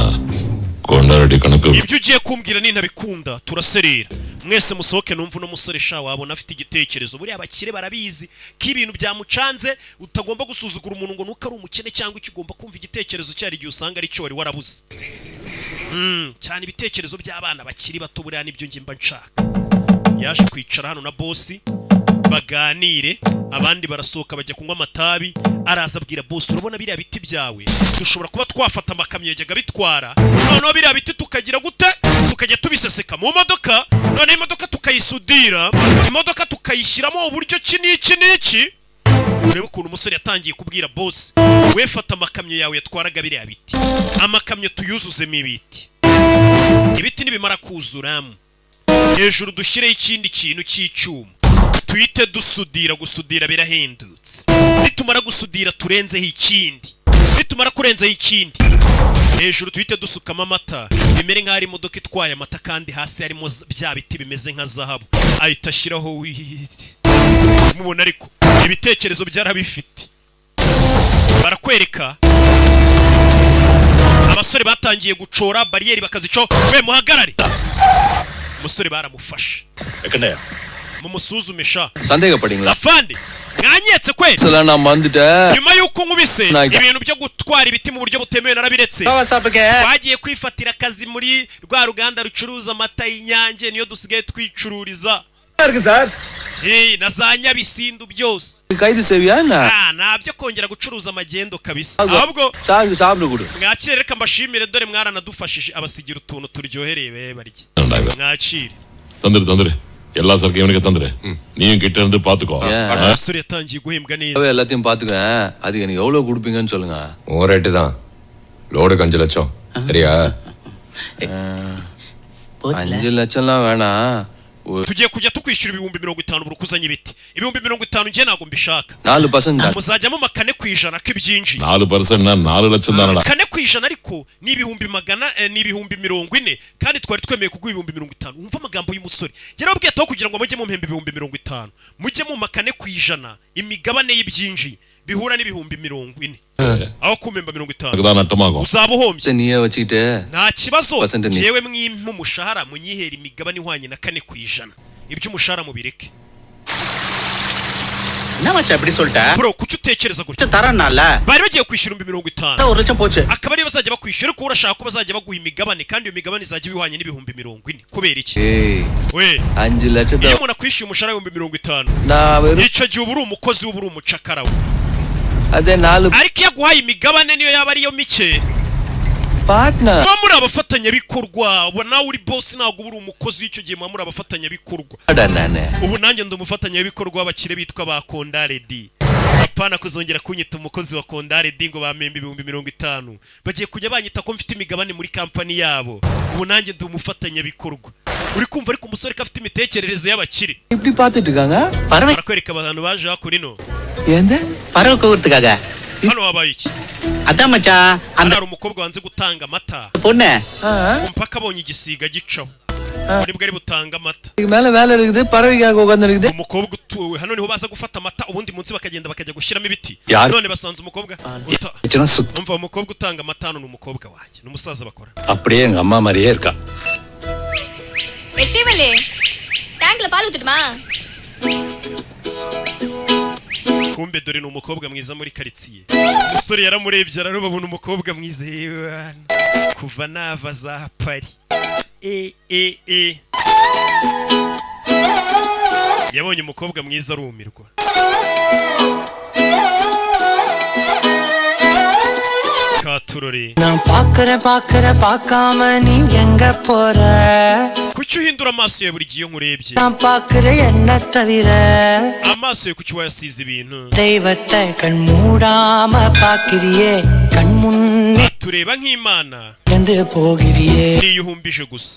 கொண்டாடி கணக்கு. Ibyo ugiye kumbwira nintabikunda turaserera. Mwese musohoke numva uno musore sha wabona afite igitekerezo. Buriya abakire barabizi ko ibintu byamucanze, utagomba gusuzugura umuntu ngo nuko ari umukene cyangwa icyo, ugomba kumva igitekerezo cyari igihe usanga ari cyo wari warabuze. Cyane ibitekerezo by'abana bakiri bato buriya nibyo njye mba nshaka. Yaje kwicara hano na bosi baganire, abandi barasohoka bajya kunywa amatabi. Araza abwira bosi: "Urabona biriya biti byawe, dushobora kuba twafata amakamyo yajyaga bitwara, noneho biriya biti tukagira gute, tukajya tubiseseka mu modoka, noneho imodoka tukayisudira, imodoka tukayishyiramo uburyo ki n'iki n'iki." Urebe ukuntu umusore yatangiye kubwira bosi we: "Fata amakamyo yawe yatwaraga biriya biti, amakamyo tuyuzuzemo ibiti, ibiti nibimara kuzuramo hejuru dushyireho ikindi kintu cy'icyuma, tuhite dusudira. Gusudira birahendutse. Nitumara gusudira turenzeho ikindi, nitumara kurenzaho ikindi hejuru tuhite dusukamo amata, bimere nk'aho ari imodoka itwaye amata kandi hasi harimo bya biti bimeze nka zahabu." Ahita ashyiraho witi mubona, ariko ibitekerezo byarabifite. Barakwereka abasore batangiye gucora bariyeri bakazicaho. We, muhagarare! Umusore baramufashe. Mumusuzume sha. சந்தேகப்பட்டீங்களா? Afande, mwanyetse kweli? எல்லாம் நான் வந்துட்டேன். Nyuma y'uko nkubise Nike. ibintu byo gutwara ibiti mu buryo butemewe narabiretse. Twagiye kwifatira akazi muri rwa ruganda rucuruza amata y'Inyange, niyo dusigaye twicururiza. இருக்கு sir. Eh, na za Nyabisindu byose. கைது செய்வியா என்ன? Ah, ntabyo kongera gucuruza amagendo kabisa, ahubwo சாருக்கு சாப்பிட கொடு. Mwakire, reka mbashimire, dore mwaranadufashije. Abasigira utuntu turyohereye be barye, mwakire. தந்துரு தந்துரு, எல்லா சரக்கையும் இவனுக்கு தந்துரு. நீயும் கிட்ட இருந்து பாத்துக்கோ. Umusore yatangiye guhembwa neza. எல்லாத்தையும் பாத்துக்குவேன். அதுக்கு எனக்கு எவ்வளவு கொடுப்பீங்கன்னு சொல்லுங்க. உன் ரேட்டு தான். லோடுக்கு 5 லட்சம், சரியா? 5 லட்சம்லாம் வேணாம். ஒரு Tugiye kujya tukwishyura 50,000 buri uko uzanye ibiti. 50,000 njye ntabwo mbishaka. 4% தான். Muzajyamo 4% k'ibyinjiye. 4%னா 4 லட்சம் தானடா. 4% ariko ni ibihumbi magana ni 40,000, kandi twari twemeye kuguha 50,000. Wumva amagambo y'umusore yarababwiye ati: "Aho kugira ngo mujye mumpemba 50,000, mujye mu 4% imigabane y'ibyinjiye bihura n'40,000 aho kumpemba 50." அதுதான் நட்டமாகும். Uzaba uhombye. நீயே வச்சுக்கிட்டு Nta kibazo. Percent ni- Njyewe mwimpa umushahara, munyihera imigabane ihwanye na 4%, iby'umushahara mubireke. என்ன மச்சான் இப்படி சொல்லிட்ட? Bro, kuki utekereza gutya? தரேன்னால. Bari bagiye kwishyura 50,000, ஒரு லட்சம் போச்சு. Akaba ariyo bazajya bakwishyura, ariko urashaka ko bazajya baguha imigabane, kandi iyo migabane izajya iba ihwanye n'40,000. Kubera iki? ஏய், We, அஞ்சு லட்சத்தை iyo umuntu akwishyuye umushahara w'50,000, நான் வெறும் icyo gihe uba uri umukozi, uba uri umucakara we. அதே நாலு Ariko iyo aguhaye imigabane, niyo yaba ariyo mike, partner. muba muri abafatanyabikorwa. Uba nawe uri bosi, ntabwo uba uri umukozi w'icyo gihe, muba muri abafatanyabikorwa. நானு Ubu nanjye ndi umufatanyabikorwa w'abakire bitwa ba Kondaredi. Apana kuzongera kunyita umukozi wa Kondaredi ngo bampembe 50,000. Bagiye kujya banyita ko mfite imigabane muri kampani yabo. Ubu nanjye ndi umufatanyabikorwa, uri kumva? Ariko umusore ko afite imitekerereze y'abakire. இப்படி பாத்துட்டு இருக்காங்க? Barakwereka abantu baje hakuno. எந்த பறவை கூவுறதுக்காக. Hano habaye iki? அதான் மச்சான் அந்த Hano hari umukobwa wanze gutanga amata பொண்ணு. mpaka abonye igisiga gicaho, nibwo ari butange amata. இதுக்கு மேல வேலை இருக்குது, பறவைக்காக உட்கார்ந்து இருக்குது. Umukobwa utuwe hano niho baza gufata amata, ubundi munsi bakagenda bakajya gushyiramo ibiti. Yari- None basanze umukobwa umva, umukobwa utanga amata hano ni umukobwa wanjye, ni umusaza bakora. அப்படியே எங்க அம்மா மாதிரியே இருக்கா. ஸ்ரீவல்லி, டேங்க்ல பால் ஊத்துட்டுமா? Kumbe dore ni umukobwa mwiza muri karitsiye. Umusore yaramurebye araruba, abona umukobwa mwiza. Yewe, kuva nava za Paris, e e e, yabonye umukobwa mwiza arumirwa. Katurore. நான் பாக்குறேன் பாக்குறேன் பார்க்காம நீ எங்க போற? Kuki uhindura amaso yawe buri gihe iyo nkurebye? நான் பாக்குறேன் என்ன தவிர. Amaso yawe kuki wayasize ibintu? தெய்வத்தை கண் மூடாம பாக்கிறியே, கண் முன்னே Tureba nk'Imana இருந்து போகிறியே. niyo uhumbije gusa.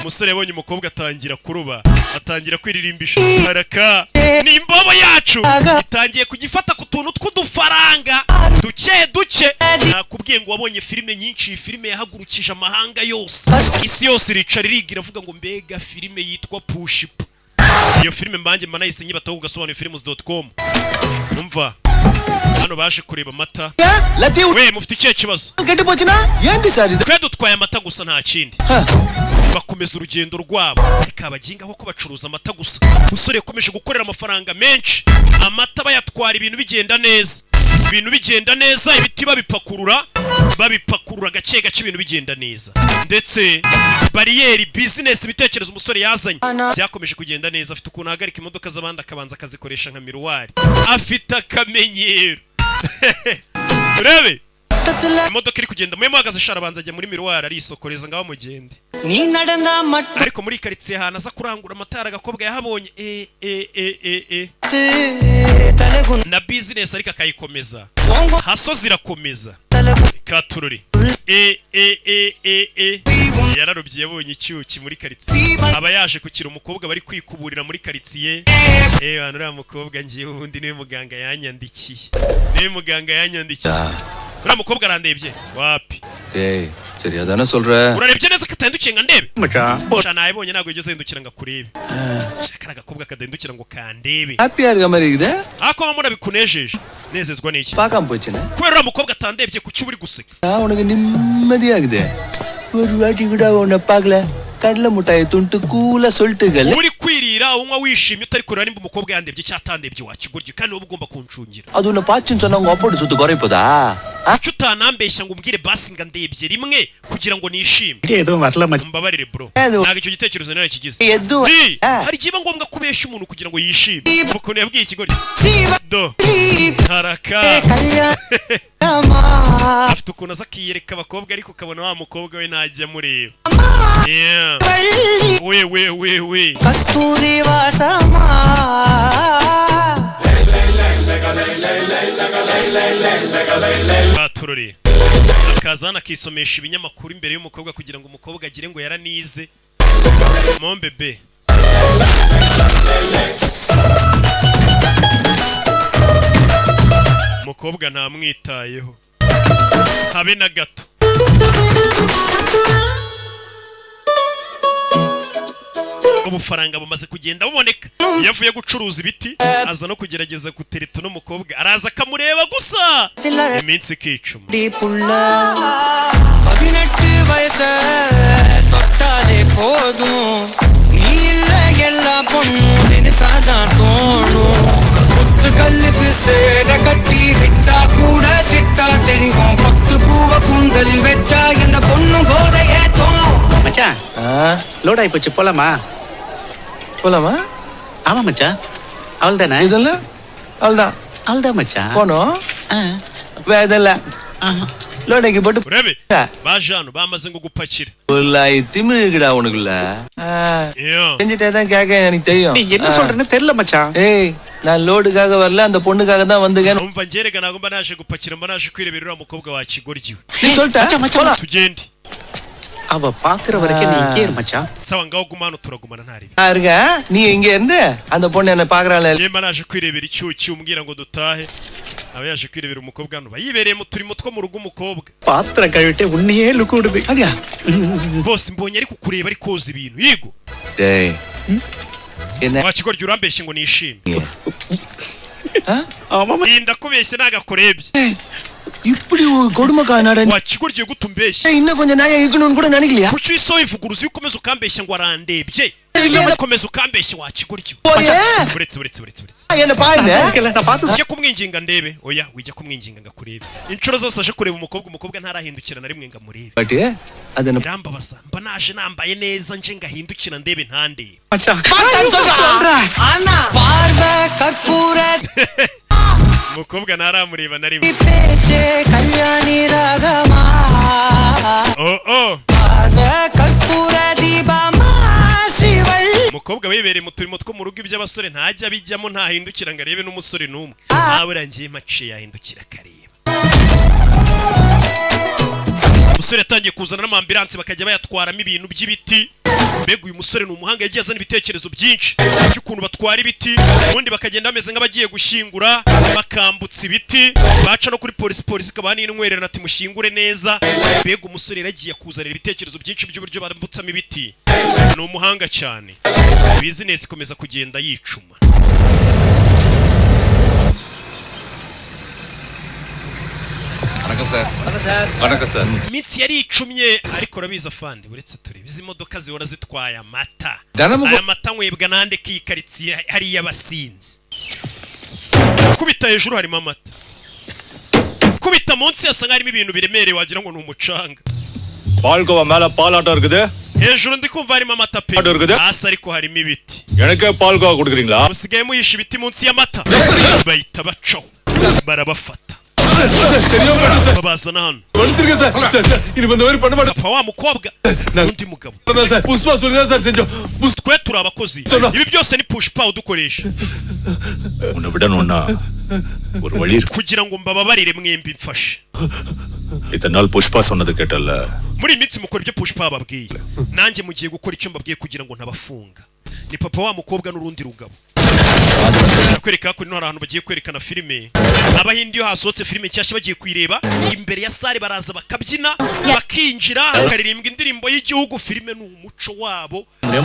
Umusore yabonye umukobwa atangira kuruba, atangira kwiririmbisha. Baraka ni imbobo yacu itangiye kugifata ku tuntu tw'udufaranga duke duke. Nakubwiye ngo wabonye filime nyinshi, iyi filime yahagurukije amahanga yose, isi yose iricara iriga, iravuga ngo mbega filime yitwa Pushpa. Iyo filime mbanjye mba nahise nyibataho ku gasobanuyefilms.com. Umva, hano baje kureba amata. We, mufite ikihe kibazo? கெட்டு போச்சுன்னா ஏந்தி சார் இது? Twe dutwaye amata gusa, nta kindi. Bakomeza urugendo rwabo. Reka abaginga ko bacuruza amata gusa. Umusore yakomeje gukorera amafaranga menshi, amata bayatwara, ibintu bigenda neza, ibintu bigenda neza, ibiti babipakurura, babipakurura gake gake, ibintu bigenda neza. Ndetse bariyeri, bizinesi, ibitekerezo umusore yazanye byakomeje kugenda neza. Afite ukuntu ahagarika imodoka z'abandi, akabanza akazikoresha nka miroir. Afite akamenyero. Urebe imodoka iri kugenda, mwe muhagaze shara, abanza ajya muri miroir arisokoreza, ngaho mugende. நீ நடந்தா மட்டும் Ariko muri karitsiye ahantu aza kurangura amatara, agakobwa yahabonye, e e e e e, na bizinesi ariko akayikomeza, haso zirakomeza. Katurori, e e e e e, yararobye, yabonye icyuki muri karitsiye. Aba yaje kukira umukobwa bari kwikuburira muri karitsiye. Eh hano uriya mukobwa ngiye, ubundi niwe muganga yanyandikiye, niwe muganga yanyandikiye. Uriya mukobwa arandebye wapi? டேய், சரியா தானே சொல்ற? Urarebye neza ko atahindukiye ngo andebe? மச்சான். Sha, nayibonye, ntabwo yigeze ahindukira ngo akurebe. Shaka kari agakobwa kadahindukira ngo kandebe. ஹாப்பியா இருக்க மாதிரி இருக்குதே. Ariko mama, bikunejeje, nezezwa n'iki? பார்க்காம போச்சுன்னு. Kubera uriya mukobwa atandebye, kuki uba uri guseka? உனக்கு நிம்மதியா இருக்குதே. ஒரு வாட்டி கூட அவ உன்னை பார்க்கல, கடலை முட்டாயை துண்டு கூலா சொல்லிட்டுக்கல. Uri kwirira, unywa, wishimye, utari kureba nimba umukobwa yandebye cyangwa atandebye. Wakigoryi, kandi wowe ugomba kuncungira. அது உன்னை பாச்சுன்னு சொன்னா உங்க அப்போட சொத்து குறைய போதா? Kuki utanambeshya ngo umbwire basi nga ndebye rimwe kugira ngo nishime? எதுவும் வரல மச்சான். Mbabarire bro, ntabwo icyo gitekerezo nari kigize. எதுவும் Ni, hari igihe biba ngombwa kubeshya umuntu kugira ngo yishime. Ukuntu yabwiye ikigoryi do haraka, afite ukuntu aza akiyereka abakobwa, ariko ukabona wa mukobwa we ntajya amureba. Yeah. We we we we. கஸ்தூரி வாசமா. Baturore, akaza hano akisomesha ibinyamakuru imbere y'umukobwa kugira ngo umukobwa agire ngo yaranize. Mon bébé, umukobwa ntamwitayeho habe na gato. Ubufaranga bumaze kugenda buboneka. Iyo avuye gucuruza ibiti, aza no kugerageza gutereta n'umukobwa, araza akamureba gusa, iminsi ikicuma. புள்ள பதினெட்டு வயச தொட்டாலே போதும், நீ இல்ல எல்லா பொண்ணும் நினைச்சாதான் தோணும். குத்து கல்லுக்கு சேர கட்டி விட்டா கூட சிட்டா தெரியும், கொத்து பூவ கூந்தலில் வச்சா எந்த பொண்ணும் போதை ஏத்தும். மச்சான், லோட் ஆயி போச்சு, போலாமா? போலாமா? ஆமா மச்சான், அவள் தானே இதெல்லாம் அவள்தான். அவள் தான் மச்சான். போனோம் இதெல்லாம் லோடைக்கு போட்டு. Urebe, baje hano bamaze ngo gupakira. பொருளாய் திமிரு இருக்குடா உனக்குள்ள. Yeah. செஞ்சுட்டே தான் கேட்க எனக்கு தெரியும். நீ என்ன சொல்றேன்னு தெரியல மச்சான். ஏய், நான் லோடுக்காக வரல, அந்த பொண்ணுக்காக தான் வந்துக்கேன். Umva, ngerega ntabwo mba naje gupakira, mba naje kwirebera uriya mukobwa wa kigoryi we. நீ சொல்லிட்ட போலாம். Tugende. அவ பாக்குற வரைக்கும் நீ இங்கே இரு மச்சான். Sawa, ngaho guma hano, turagumana ntaribi. நான் இருக்கேன், நீ இங்க இருந்து அந்த பொண்ணு என்ன பாக்குறாள். Njye mba naje kwirebera icyuki, umbwira ngo dutahe. Aba yaje kwirebera umukobwa hano, yibereye mu turimo two mu rugo umukobwa. பாத்திரம் கழுவிட்டு உன்னையே லுக்கு விடுது. அப்படியா? Bose mbonye ari kukureba, ari koza ibintu yigo. டேய், என்ன? Wa kigoryi, urambeshye ngo nishime. ஆமா. Iyi ndakubeshye ntabwo akurebye. இப்படி ஒரு கொடுமைக்காரனாடா Wa kigoryi, gute umbeshya? இன்னும் கொஞ்சம் நாயா இருக்கணும்னு கூட நினைக்கலையா? Kuki uhise wivuguruza iyo ukomeza ukambeshya ngo arandebye? Ukomeza ukambeshya, wa kigoryi. Oye. Buretse, buretse, buretse, buretse. என்ன பாருங்க. Ujye kumwinginga ndebe. Oya, wijya kumwinginga ngo akurebe. Inshuro zose aje kureba umukobwa, umukobwa ntarahindukira na rimwe ngo amurebe. But அது என்ன? Birambabaza, mba naje nambaye neza, nje ngahindukira ndebe, ntandebe. சொல்றேன். பார்வை கற்பூர Umukobwa ntaramureba na rimwe. பேச்சே கல்யாணி ராகமா. Oh, oh. பார்வை கற்பூர தீபமா Srivalli. Umukobwa wibereye mu turimo two mu rugo, iby'abasore ntajya abijyamo, ntahindukira ngo arebe n'umusore n'umwe. Nawe urangiye maciye yahindukira akareba. Umusore yatangiye kuzana n'amambiransi, bakajya bayatwaramo ibintu by'ibiti. Mbega uyu musore ni umuhanga, yagiye azana ibitekerezo byinshi by'ukuntu batwara ibiti, ubundi bakagenda bameze nk'abagiye gushyingura, bakambutsa ibiti, baca no kuri polisi, polisi ikabaha n'intwererano ati mushyingure neza. Mbega umusore yaragiye akuzanira ibitekerezo byinshi by'uburyo bambutsamo ibiti, ni umuhanga cyane. Bizinesi ikomeza kugenda yicuma. வணக்கம் sir. வணக்கம் sir. Iminsi yaricumye, ariko urabizi afande, uretse turebe izi modoka zihora zitwaye amata. Danamugo- Aya mata nywebwa nande k'iyi karitsiye hariya abasinzi? Kubita hejuru harimo amata, kubita munsi hasa nk'harimo ibintu biremereye, wagira ngo ni umucanga. Palkova மேல பாலாட்டம் இருக்குது. Hejuru ndi kumva harimo amata pe, Hano இருக்குது. Hasi ariko harimo ibiti. எனக்கே பால்கோவா கொடுக்குறீங்களா? Musigaye muhisha ibiti munsi y'amata. Bahita bacaho, barabafata, babazana hano. மன்னிச்சிருங்க sir. Sir sir, இனிமே இந்த மாதிரி பண்ண மாட்டேன். Papa wa mukobwa n'undi mugabo. Sir, Pushpa சொல்லி தான் சார் செஞ்சோம். Twe turi abakozi, ibi byose ni Pushpa udukoresha. உன்னை விடணும்னா ஒரு வழி இருக்கு. Kugira ngo mbababarire mwembi, mfashe. இத்தனை நாள் புஷ்பா சொன்னது கேட்டல்ல? Muri iyi minsi mukora ibyo Pushpa bababwiye, nanjye mugiye gukora icyo mbabwiye kugira ngo ntabafunga. Ni papa wa mukobwa n'urundi rugabo. Kwereka ko hari ahantu bagiye kwerekana filime. Abahindi iyo hasohotse filime nshyashya bagiye kuyireba, imbere ya salle baraza bakabyina, bakinjira, bakaririmbwa indirimbo y'igihugu. Filime ni umuco wabo.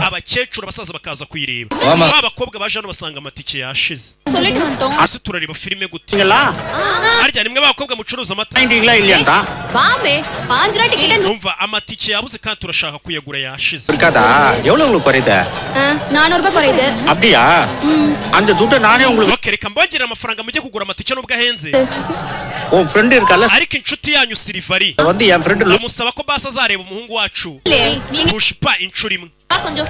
Abakecuru, abasaza bakaza kuyireba. Wama- Ba bakobwa baje hano basanga amatike yashize. சொல்லிட்டு வந்துட்டோம். Hasi turareba filime gute? Harya nimwe b'abakobwa mucuruza amata? பாமே பாஞ்சு ரூபா ticket. Umva, amatike yabuze kandi turashaka kuyagura, yashize. இருக்காதா? எவ்வளவு உங்களுக்கு குறையுது? நானூறு ரூபாய் குறையுது. அப்படியா? அந்த துட்டை நானே உங்களுக்கு Okay, reka mbongerere amafaranga mujye kugura amatike nubwo ahenze. உன் ஃப்ரெண்டு இருக்கல? Ariko inshuti yanyu Sirivari வந்து என் friend amusaba ko basi azareba umuhungu wacu Pushpa inshuro imwe. கொஞ்சம்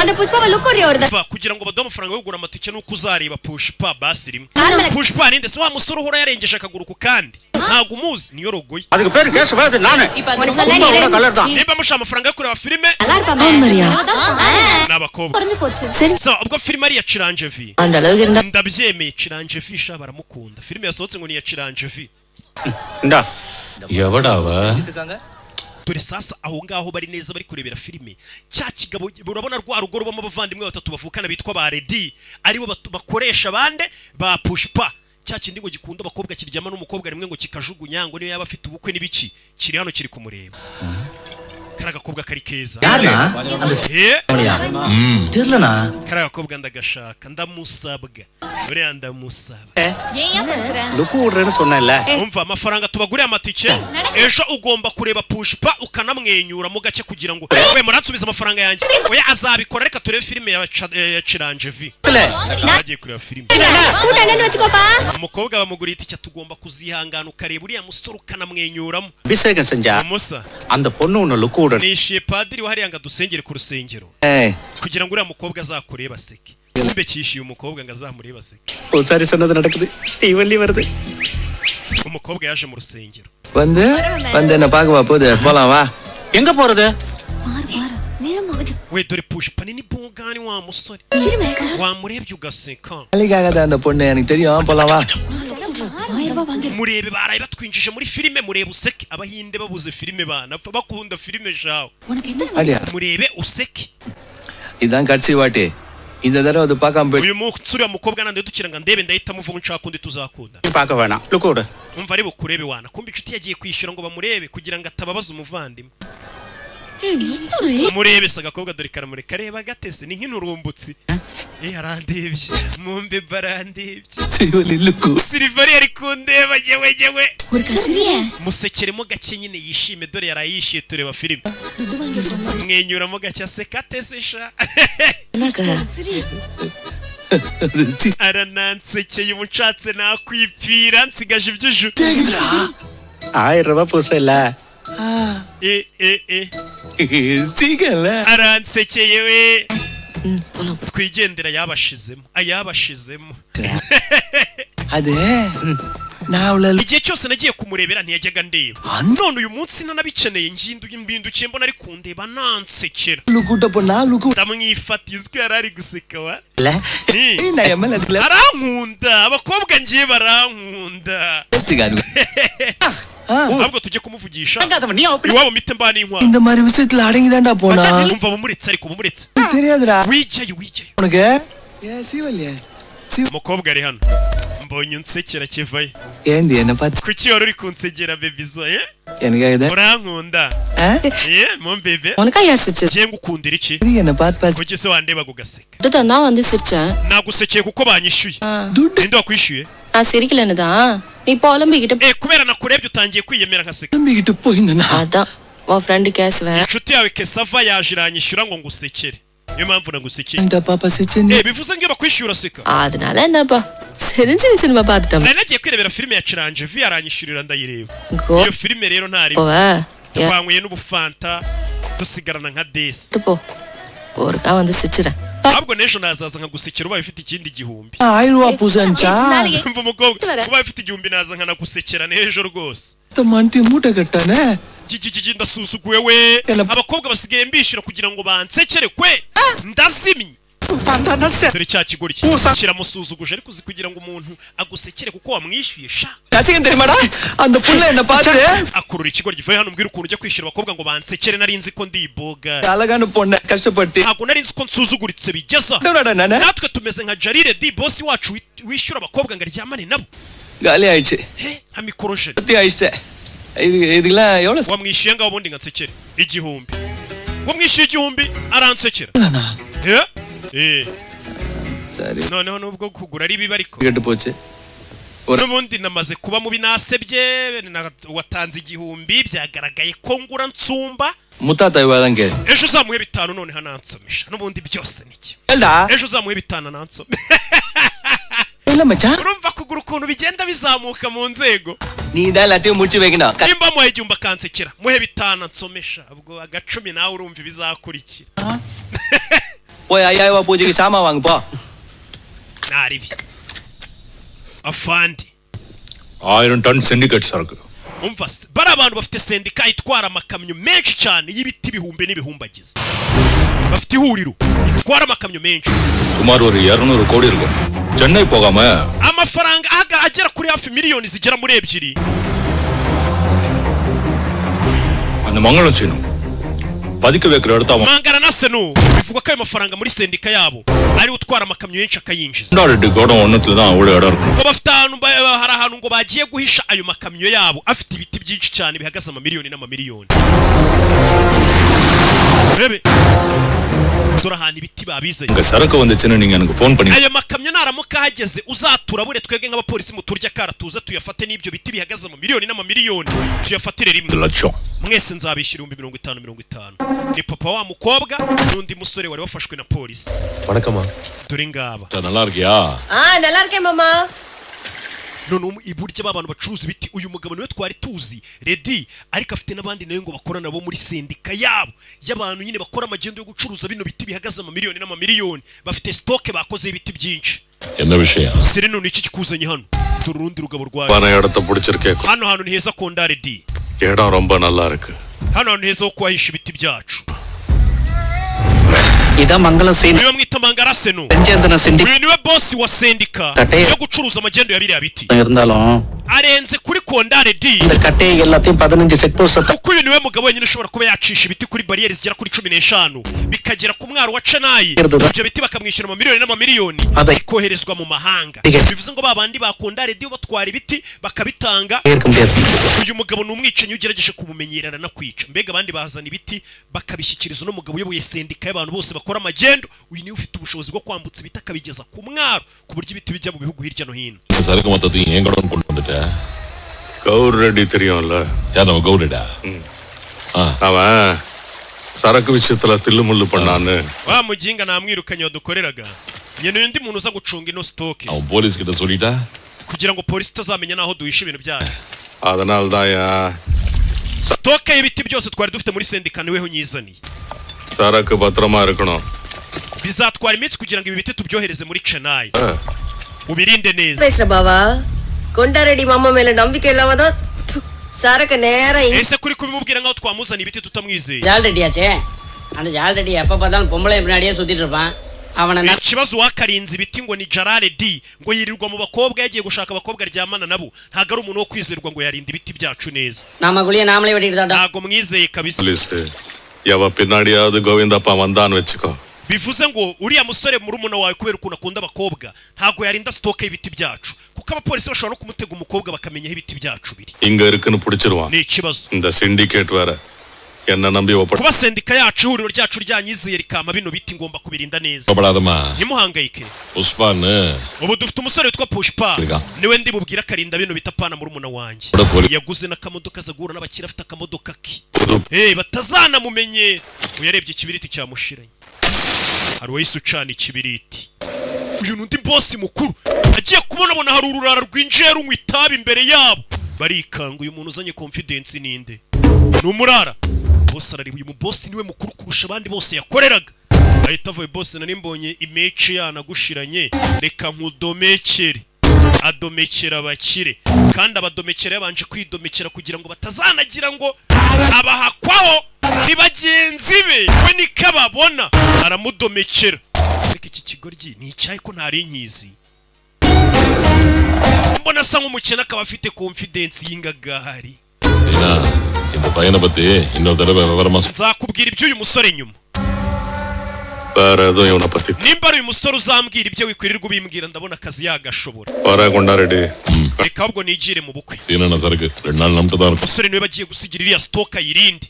அந்த புஷ்பாவை லுக் ஒரு ஒரு Va, kugira ngo baduhe amafaranga yo kugura amatike nuko uzareba Pushpa basi rimwe. Karmela. Pushpa ninde se? Wa musore uhora yarengeje akaguru ku kandi, ntabwo umuzi? Niyo rogoye. அதுக்கு பேரு கேசவ, அது நானு. இப்ப அது உன்னை ரொம்ப சொல்ல நீ கலர் தான். Nimba mushaka amafaranga yo kureba filime நல்லா இருப்பாமே. ni abakobwa. குறைஞ்சு போச்சு. சரி. So ubwo filime ari iya Chiranjevi, அந்த அளவுக்கு இருந்தா ndabyemeye. Chiranjevi sha, baramukunda. Filime yasohotse ngo ni iya Chiranjevi. இந்தா. எவடா அவ? Dore sasa aho ngaho bari neza, bari kurebera filime. Cya kigabo, urabona rwa rugo rubamo abavandimwe batatu bavukana bitwa ba Redi, aribo bakoresha bande ba Pushpa. Cya kindi ngo gikunda abakobwa, kiryama n'umukobwa rimwe ngo kikajugunya, ngo niyo yaba afite ubukwe n'ibiki, kiri hano kiri kumureba. Kari agakobwa kari keza. யாருண்ணா அந்த Eh, தெரியலண்ணா. Kari agakobwa ndagashaka, ndamusabwa, uriya ndamusaba. ஏன் படுத்துற? லுக்கு விடுறேன்னு சொன்னேன்ல? Umva, amafaranga tubaguriye amatike, ejo ugomba kureba Pushpa ukanamwenyura mu gace kugira ngo we muransubiza amafaranga yanjye. Oya, azabikora. Reka turebe filime ya ya Chiranjevi. Bagiye kureba filime. கூட்டம் என்னன்னு வச்சுக்கோப்பா. Umukobwa bamuguriye itike, tugomba kuzihangana ukareba uriya musore ukanamwenyuramo. அபிஷேகம் செஞ்சா Umusa அந்த பொண்ணு உன்னை லுக்கு விடணும். nishyuye padiri wahariya ngo adusengere ku rusengero kugira ngo uriya mukobwa azakurebe aseke. Kumbe cyishyuye umukobwa ngo azamurebe aseke. பூசாரி சொன்னது நடக்குது, ஸ்ரீவள்ளி வருது. Umukobwa yaje mu rusengero. வந்து வந்து என்ன பார்க்கவா போகுது? போலாம் வா. எங்க போறது? பாரு பாரு, நேரம் ஆகுது. We, dore Pushpa nini bogani wa musore, wamurebye ugaseka. வேலைக்காகாத அந்த பொண்ணு, எனக்கு தெரியும். போலாம் வா. ஆயிரம் ரூபாய் வாங்கி Murebe, baraye batwinjije muri filime. Murebe useke. Abahinde babuze filime banapfa, bakunda filime jawe. உனக்கு என்ன? அடியா? Murebe useke. இதுதான் கடைசி வாட்டி. இந்த தடவை அது பார்க்காம போயிட்டு Uyu munsi uriya mukobwa nande dukira ngo ndebe, ndahita muvuga nshaka undi tuzakunda. பார்க்க வேணாம், லுக்கு விடு. Umva, ari bukurebe wana. Kumbe inshuti yagiye kwishyura ngo bamurebe kugira ngo atababaza umuvandimwe. Murebe se agakobwa dore karamureka reba gatese ni nk'inturumbutsi. Arandebye mumbe barandebye. Siliveri ari kundeba yewe yewe. Musekeremo gake nyine yishime dore yarayishiye tureba filime. Mwenyuramo gake aseka atese sha. Aranansekeye umucatse nakwipfira nsigaje iby'ijuru. 1000 ரூபாய் புதுசா இல்ல Aransekeye we. Twigendera yabashizemo ayabashizemo. அது நான் அவளை Igihe cyose nagiye kumurebera ntiyajyaga ndeba, none uyu munsi nanabikeneye nginduye mbindukiye mbona ari kundeba nansekera. கூட்ட போனா லுக்கு Ndamwifatiye uziko yari ari guseka wa. இல்ல நான் என் மேல அதுல Arankunda abakobwa ngiye barankunda. Ahubwo tujye kumuvugisha iwabo mite mba n'inkwano. இந்த மாதிரி விஷயத்துல அடங்கிதான்டா போனா Umva bumuretse ariko bumuretse. தெரியாதுடா Wijyayo wijyayo. உனக்கு ஏ சீவல்யே Umukobwa ari hano mbonye unsekera kivayo. ஏந்தி என்ன பார்த்து Kuki wari uri kunsegera bebizo eh? எனக்காக தான் Urankunda eh mumbebe. உனக்கா யார் சிரிச்சது Ngiye ngukundira iki? நீ என்ன பார்த்து பார்த்து Kuki se wandebaga ugaseka? தான் வந்து சிரிச்சேன். Nagusekeye kuko banyishyuye. Ninde wakwishyuye? நான் சிரிக்கலன்னு தான் நீ புலம்பிக்கிட்டு. Kubera nakurebye utangiye kwiyemera nkaseka. நம்பிக்கிட்டு போயிருந்தா அதான் உன் ஃப்ரெண்டு கேசுவேன். Inshuti yawe Kesava yaje iranyishyura ngo ngusekere, niyo mpamvu nagusekeye. ஏன்டா பாப்பா சிரிச்ச நீ Bivuze ngo iyo bakwishyura uraseka. அதனால என்னப்பா சிரிஞ்சு சினிமா பார்த்துட்டோம். Nari nagiye kwirebera filime ya Chiranjevi aranyishyurira ndayireba. Go. Iyo filime rero ntari போவ twanyweye n'ubufanta dusigarana nka desi. போ ஒருக்கா வந்து சிரிச்சிடேன். Ahubwo n'ejo nazaza nkagusekera ubaye ufite ikindi gihumbi. 1000 ரூபா பூசஞ்சா Umva umukobwa ubaye ufite igihumbi naza nkanagusekera n'ejo rwose. Mandi மூட்டை கட்டானே Gigigigi ndasuzuguwe we. Abakobwa basigaye mbishyura kugira ngo bansekere kwe ndazimye. Dore cya kigoryi kiramusuzuguje ariko uzi kugira ngo umuntu agusekere kuko wamwishyuye sha. ரசிகன் தெரியுமாடா அந்த புள்ள என்ன பார்த்து Akurura ikigoryi vayo hano umbwire ukuntu ujya kwishyura abakobwa ngo bansekere nari nzi ko ndiboga. அழகான பொண்ணை கஷ்டப்படுத்தி Ntabwo nari nzi ko nsuzuguritse bigeza. நானு Natwe tumeze nka Jarire D boss wacu wishyura abakobwa ngo aryamane nabo. காலி ஆயிடுச்சு Nka mikorojene. சுத்தி ஆயிடுச்சு இது இதுக்கெல்லாம் எவ்வளவு Wamwishyuye ngaho ubundi ngansekere igihumbi. Wamwishyuye igihumbi aransekera. Eh? Eh. சரி Noneho nubwo kugura ari bibi ariko கெட்டு போச்சு n'ubundi namaze kuba mubi nasebye watanze igihumbi byagaragaye ko ngura nsumba. முத்தாத்தா இவாதான் K Ejo uzamuhe 5 noneho anansomesha n'ubundi byose ni kimwe. ஏண்டா Ejo uzamuhe 5 anansome. இல்ல மச்சான் Urumva kugura ukuntu bigenda bizamuka mu nzego. நீ தான் எல்லாத்தையும் முடிச்சு வைக்கணும் Nimba muhaye igihumbi akansekera muhe 5 ansomesha ubwo agacumi nawe urumva ibizakurikira. போய் 5000 ரூபாய் பூஜைக்கு சாமான் வாங்கு போ Naribi afandi. 1000 ton syndicate சரக்கு Umva se bari abantu bafite sendika itwara amakamyo menshi cyane y'ibiti ibihumbi n'ibihumbagiza. Bafite ihuriro itwara amakamyo menshi. சுமார் ஒரு 200 கோடி இருக்கும் சென்னை போகாம Amafaranga agera kuri hafi miliyoni zigera muri 2. அந்த மங்களம் சீனும் பதுக்க வைக்கிற இடத்த அவன் Mangara na Senu bivugwa ko ayo mafaranga muri sendika yabo ari utwara amakamyo menshi akayinjiza. Reddy கோடம் ஒன்னத்துல தான் அவ்வளவு இடம் இருக்கும் Ngo bafite ahantu hari ahantu ngo bagiye guhisha ayo makamyo yabo afite ibiti byinshi cyane bihagaze amamiliyoni n'amamiliyoni. Rebe dore ahantu ibiti babizanye. அங்க சரக்கு வந்துச்சுன்னு நீங்க எனக்கு ஃபோன் பண்ணி Ayo makamyo naramuka ahageze uzaturabure twebwe nk'abapolisi muturya karatuze tuyafate n'ibyo biti bihagaze amamiliyoni n'amamiliyoni tuyafatire rimwe. லட்சம் Mwese nzabishyura 50,000 50,000. Ni papa wa mukobwa n'undi musore wari wafashwe na polisi. வணக்கம்மா Dore ngaba. நல்லா இருக்கியா ஆ நல்லா இருக்கேன் மாமா. None iburyo b'abantu bacuruza ibiti uyu mugabo niwe twari tuzi Redi ariko afite n'abandi nawe ngo bakora nabo muri sendika yabo y'abantu nyine bakora amagendo yo gucuruza bino biti bihagaze amamiliyoni n'amamiliyoni bafite stock bakoze ibiti byinshi. என்ன விஷயம் Sire none iki kikuzanye hano? Dore urundi rugabo rwaje. பண இடத்தை பிடிச்சிருக்கே Hano hantu ni heza konda Redi. இடம் ரொம்ப நல்லா இருக்கு Hano hantu heza ho kuhahisha ibiti byacu. இதான் மங்களம் scene Uyu bamwita Mangara Senu. Senjandana syndicate Uyu niwe boss wa sendika Tate. yo gucuruza amagendo ya biriya biti. இருந்தாலும் Arenze kuri Kondare D. இந்த கட்டையை எல்லாத்தையும் பதினஞ்சு check post Kuko uyu niwe mugabo wenyine ushobora kuba yacisha ibiti kuri bariyeri zigera kuri 15 bikagera ku mwaro wa Chennai, ibyo biti bakamwishyura amamiliyoni n'amamiliyoni, bikoherezwa mu mahanga. Bivuze ngo ba bandi ba Kondare D batwara ibiti bakabitanga, இருக்க முடியாது. Uyu mugabo ni umwicanyi, ugerageje kumumenyera aranakwica. Mbega abandi bazana ibiti bakabishyikiriza uno mugabo uyoboye sendika y'abantu bose bakora amagendo. Uyu niwe ufite ubushobozi bwo kwambutsa ibiti akabigeza ku mwaro, ku buryo ibiti bijya mu bihugu hirya no hino. சரக்கு மொத்தத்தையும் என் கடன் கொண்டு வந்துட்டேன். கவுர் ரெட்டி தெரியும்ல? யார், நம்ம கௌரிடா? அவன் சரக்கு விஷயத்துல தில்லு முள்ளு பண்ணான்னு Wa muginga namwirukanye wadukoreraga. Nkeneye undi muntu uza gucunga ino stock. அவன் போலீஸ் கிட்ட சொல்லிட்டா Kugira ngo polisi itazamenya n'aho duhisha ibintu byacu. அதனால தான் Stock y'ibiti byose twari dufite muri sendika niweho nyizaniye. சரக்கு பத்திரமா இருக்கணும். Bizatwara iminsi kugira ngo ibi biti tubyohereze muri Chennai, ubirinde neza. பேசுற பாவா கொண்டாரடி மாமா மேல நம்பிக்கை இல்லாம தான் சரக்கு நேரா இங்க Ese kuri kubimubwira nkaho twamuzaniye ibiti tutamwizeye? ஜால் ரெட்டியாச்சே அந்த ஜால் ரெட்டி எப்ப பார்த்தாலும் பொம்பளை பின்னாடியே சுத்திட்டு இருப்பான் அவனை Ikibazo, uwakarinze ibiti ngo ni Jarare D, ngo yirirwa mu bakobwa, yagiye gushaka abakobwa aryamana nabo. Ntabwo ari umuntu wo kwizerwa ngo yarinda ibiti byacu neza. நாம குழிய நாமளே வெட்டிட்டு தான்டா. Ntabwo mwizeye kabisa. Police எவ பின்னாடியாவது கோவிந்தப்பா வந்தான்னு வச்சுக்கோ. Bivuze ngo uriya musore murumuna wawe, kubera ukuntu akunda abakobwa, ntabwo yarinda stock y'ibiti byacu, kuko abapolisi bashobora no kumutega umukobwa bakamenya aho ibiti byacu biri. இங்க இருக்குன்னு புடிச்சிருவான். Ni ikibazo. இந்த சிண்டிகேட் வேற என்ன நம்பி ஒப்படை Kuba sendika yacu, ihuriro ryacu ryanyizeye rikampa bino biti, ngomba kubirinda neza. கவலைப்படாதம்மா. Ntimuhangayike. புஷ்பான்னு Ubu dufite umusore witwa Pushpa. இருக்கா. Niwe ndi bubwire akarinda bino bita pana murumuna wanjye. Ura poli- Yaguze n'akamodoka, aza guhura n'abakire afite akamodoka ke. Eh, batazanamumenye. Uyarebye ikibiriti cyamushiranye, hari uwahise ucana ikibiriti. Uyu ni undi bosi mukuru agiye kubonabona hari ururara rwinjiye runywa itabi imbere yabo, barikanga. Uyu muntu uzanye confidence ninde? Ni umurara. Bosi arareba, uyu mubosi niwe mukuru kurusha abandi bose yakoreraga. Ahita avuye: "Bosi, nari mbonye imeci yanagushiranye, reka nkudomekere." Adomekera abakire, kandi abadomekera yabanje kwidomekera kugira ngo batazanagira ngo abahakwaho ni bagenzi be, we niko ababona, aramudomekera. Ariko iki kigoryi ni icyayi ko ntari nkizi, mbona asa nk'umukene akaba afite confidence y'ingagari. ஏன்னா, இந்த பையனை பத்தி இன்னொரு தடவை விவரமா சொல். Nzakubwira iby'uyu musore nyuma. வேற எதுவும் இவனை பத்தி Nimba ari uyu musore uzambwira ibyo, wikwirirwa ubimbwira, ndabona akazi yagashobora. வர கொண்டாரெடி. Reka ahubwo nigire mu bukwe. சீனண்ணா சரக்கு ரெண்டு நாள் நம்மகிட்ட தான் இருக்கும். Umusore niwe bagiye gusigira iriya stock ayirinde.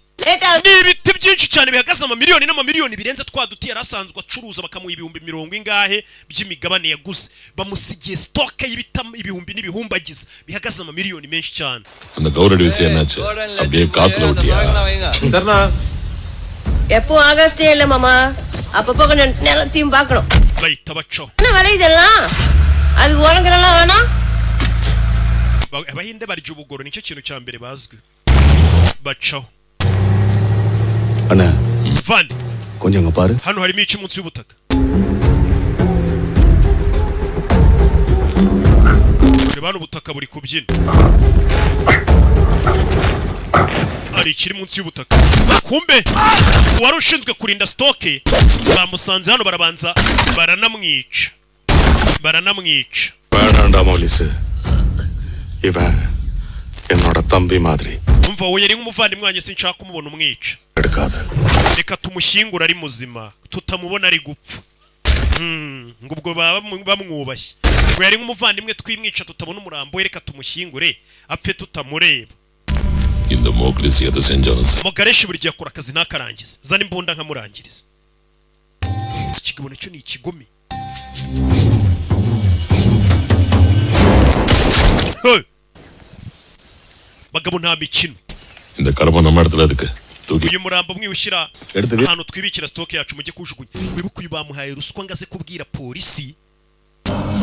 Ni ibiti byinshi cyane bihagaze amamiliyoni n'amamiliyoni, birenze twa duti yari asanzwe acuruza, bakamuha ibihumbi mirongo ingahe by'imigabane yaguze. Bamusigiye stock y'ibiti ibihumbi n'ibihumbagiza bihagaze amamiliyoni menshi cyane. அந்த கௌரடி விஷயம் என்னாச்சு? அப்படியே காத்துல விட்டியா? சரிண்ணா. எப்பவும் ஆகாசத்தையே இல்ல மாமா, அப்பப்போ கொஞ்சம் நிலத்தையும் பார்க்கணும். Bahita bacaho. என்ன விளையுதெல்லாம் அதுக்கு உரங்குறெல்லாம் வேணாம். Abahinde barya ubugoro, nicyo kintu cya mbere bazwi. Bacaho. Anna. Vandi. கொஞ்சம் அங்க பாரு. Hano harimo iki munsi y'ubutaka? Reba hano, ubutaka buri kubyina, hari ikiri munsi y'ubutaka. Kumbe uwari ushinzwe kurinda stock bamusanze hano, barabanza baranamwica, baranamwica. வேணாண்டா மௌலிசு, இவன் என்னோட தம்பி மாதிரி. Umva, wowe yari nk'umuvandimwe wanjye, sinshaka kumubona umwica. எடுக்காத. Reka tumushyingure ari muzima, tutamubona ari gupfa. Ngo ubwo baba bamwubashye, ngo yari nk'umuvandimwe, twimwica tutabona umurambo we, reka tumushyingure apfe tutamureba. இந்த மோக்லிஸ் எதை செஞ்சாலும் சரி. Mugareshi buri gihe akora akazi ntakarangize. Zana imbunda nkamurangiriza. Ikigabo nacyo ni ikigome. Hey! Bagabo, nta mikino. இந்த கருப்பம் நம்ம இடத்துல இருக்கு, தூக்கி Uyu murambo mwiwushyira எடுத்து ahantu twibikira stock yacu, mujye kujugunya. Wibuke uyu bamuhaye ruswa ngo aze kubwira polisi,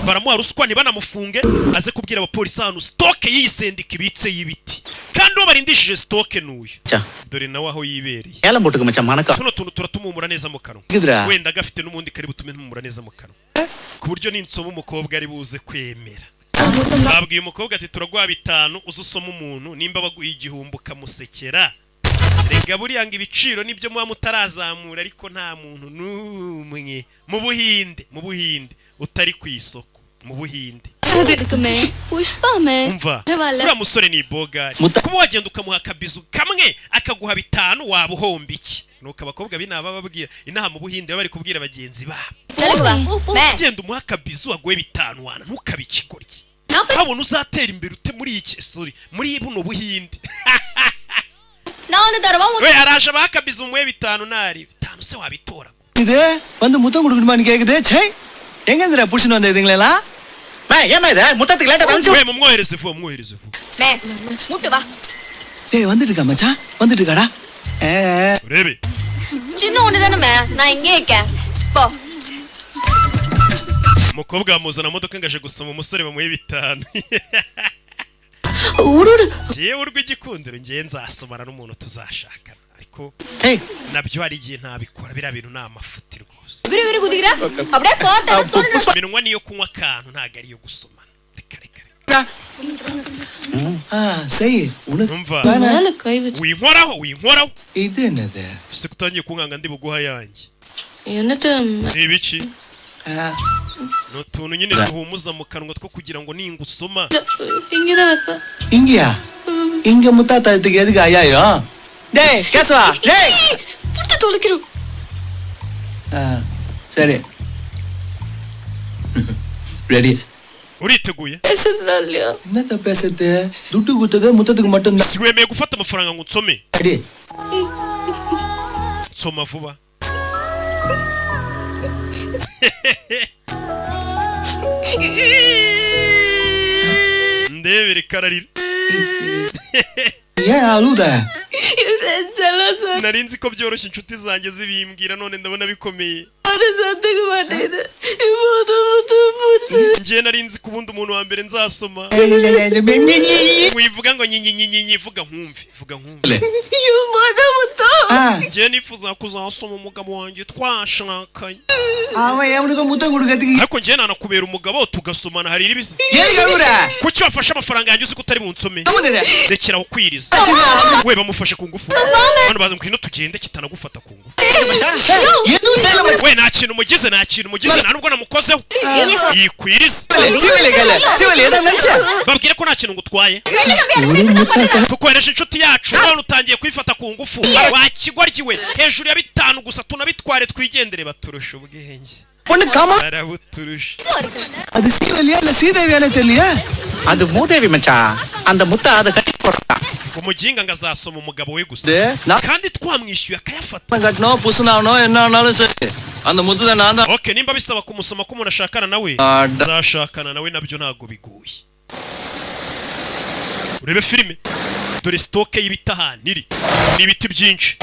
baramuha ruswa ntibanamufunge, aze kubwira abapolisi ahantu stock y'iyi sendika ibitse y'ibiti, kandi uwo barindishije stock n'uyu. Dore nawe aho yibereye. ஏலம் போட்டுக்க மச்சான், மணக்கா. Tuno tuntu turatumumura neza mu kanwa. இருக்குதுடா. Wenda gafite n'ubundi kari butume ntumumura neza mu kanwa, ku buryo ninsoma umukobwa ari buze kwemera. Babwiye umukobwa ati: "Turaguha 5 uze usoma umuntu." Nimba baguha 1000 ukamusekera, rega buriya ngo ibiciro nibyo muba mutarazamura, ariko nta muntu n'umwe mu Buhinde, mu Buhinde utari ku isoko mu Buhinde. இருக்குமே புஷ்பாமே Umva, பரவாயில்ல uriya musore ni ibogari. Kuba wagenda ukamuha akabizu kamwe akaguha bitanu, waba uhomba iki? Nuko abakobwa b'inama bababwira inaha mu Buhinde, baba bari kubwira bagenzi babo: Telugu வா மே ugenda umuha akabizu aguhe bitanu, wana ntukabe ikigoryi. Habona uzatera imbere ute muri iki, sorry, muri buno Buhinde? நான் வந்து தரவா? We araje abaha akabizu, umuhe bitanu, nari bitanu se wabitora? இது வந்து முத்தம் கொடுக்கணுமான்னு கேக்குது. சே, எங்க இருந்துடா புடிச்சுன்னு வந்த இதுங்களெல்லாம்? ஏமா இத முத்தத்துக்கு லேட்டா தமிச்சு We mumwohereze vuba, mumwohereze vuba. மே மூட்டு வா. டேய், வந்துட்டு இருக்கா மச்சான், வந்துட்டு இருக்காடா. Urebe. சின்ன ஒண்ணு தானே மே, நான் இங்கே இருக்கேன் போ. Umukobwa bamuzana mu modoka ngo aje gusoma umusore bamuhe bitanu. ஊடு. Ngewe urw'igikundiro, ngewe nzasomana n'umuntu tuzashakana, ariko nabyo hari igihe ntabikora. Biriya bintu ni amafuti rwose. குதிரை குதிரை குதிக்கிற அப்படியே போட்டா சொல்லு. Iminwa niyo kunywa akantu, ntabwo ari iyo gusomana. சரி, உனக்கு Umva. மேல கை வச்சு Winkoraho, winkoraho. இது என்னது? Ese ko utangiye kunkanga, ndi buguha yanjye? என்னட்டு? Ni ibiki? Ni utuntu nyine duhumuza mu kanwa two kugira ngo ningusoma. இங்கதான் வைப்பேன். இங்கயா? இங்க முத்தாத்தத்துக்கு எதுக்கு ஐயாயிரம்? டேய் கேசவா, டேய். புட்டு தொலைக்கிறோம். சரி, ரெடி. Uriteguye? பேசுறதா இல்லையா? என்னத்த பேசுறது? துட்டு குத்துது முத்தத்துக்கு மட்டும்தான். Si wemeye gufata amafaranga ngo unsome? Ready. Nsoma vuba. Ndebere kararira. ஏன் அழுத? என் ஃப்ரெண்ட்ஸ் எல்லாம் சொன்னாங்க. Nari nzi ko byoroshye, inshuti zanjye zibimbwira, none ndabona bikomeye. சத்துக்க மாட்டேங்குது போதும் போதும் போச்சு. Njye nari nzi ko ubundi umuntu wa mbere nzasoma, wivuga ngo nyinyi nyinyi nyinyi, vuga nkumve, vuga nkumve. ஐயோ, மொத முத்தம். Njye nifuza kuzasoma umugabo wanjye twashakanye. அவன் எவனுக்கும் முத்தம் கொடுக்கறதுக்கு Ariko njye nanakubera umugabo tugasomana, hari ibisa. எதுக்கு அழுகுற? Kuki wafashe amafaranga yanjye uzi ko utari bunsome? Amunere. Rekera aho kwiriza. We bamufashe ku ngufu hano, baza ngwino tugende kitanagufata ku ngufu. எதுவும் செய்யல மச்சான். We nta kintu mugize, nta kintu mugize, nta nubwo namukozeho, yikwiriza. சீவலி கேளு, சீவலி எதை நினைச்ச? Babwire ko nta kintu ngutwaye. ஒரு முத்தம். Tukohereje inshuti yacu, none utangiye kwifata ku ngufu, wakigoryiwe. Hejuru ya bitanu gusa tunabitware twigendere. Baturusha ubwenge. பொண்ணு comma. Barabuturusha. அது சீவலியா இல்ல சீதேவியானே தெரியலையே. அது மூதேவி மச்சான், அந்த முத்த அதை கட்டி போடுறான். Umuginga ngo azasoma umugabo we gusa இது நான் kandi twamwishyuye akayafata. கட்டணும், புசுனாகணும், என்ன ஆனாலும் சரி, அந்த முத்து தான் நான் தான். Okay, nimba bisaba kumusoma ko umuntu ashakana nawe, Ada. nzashakana nawe, nabyo ntabwo bigoye. Urebe filime, dore stock y'ibiti ahantu iri, ni ibiti byinshi.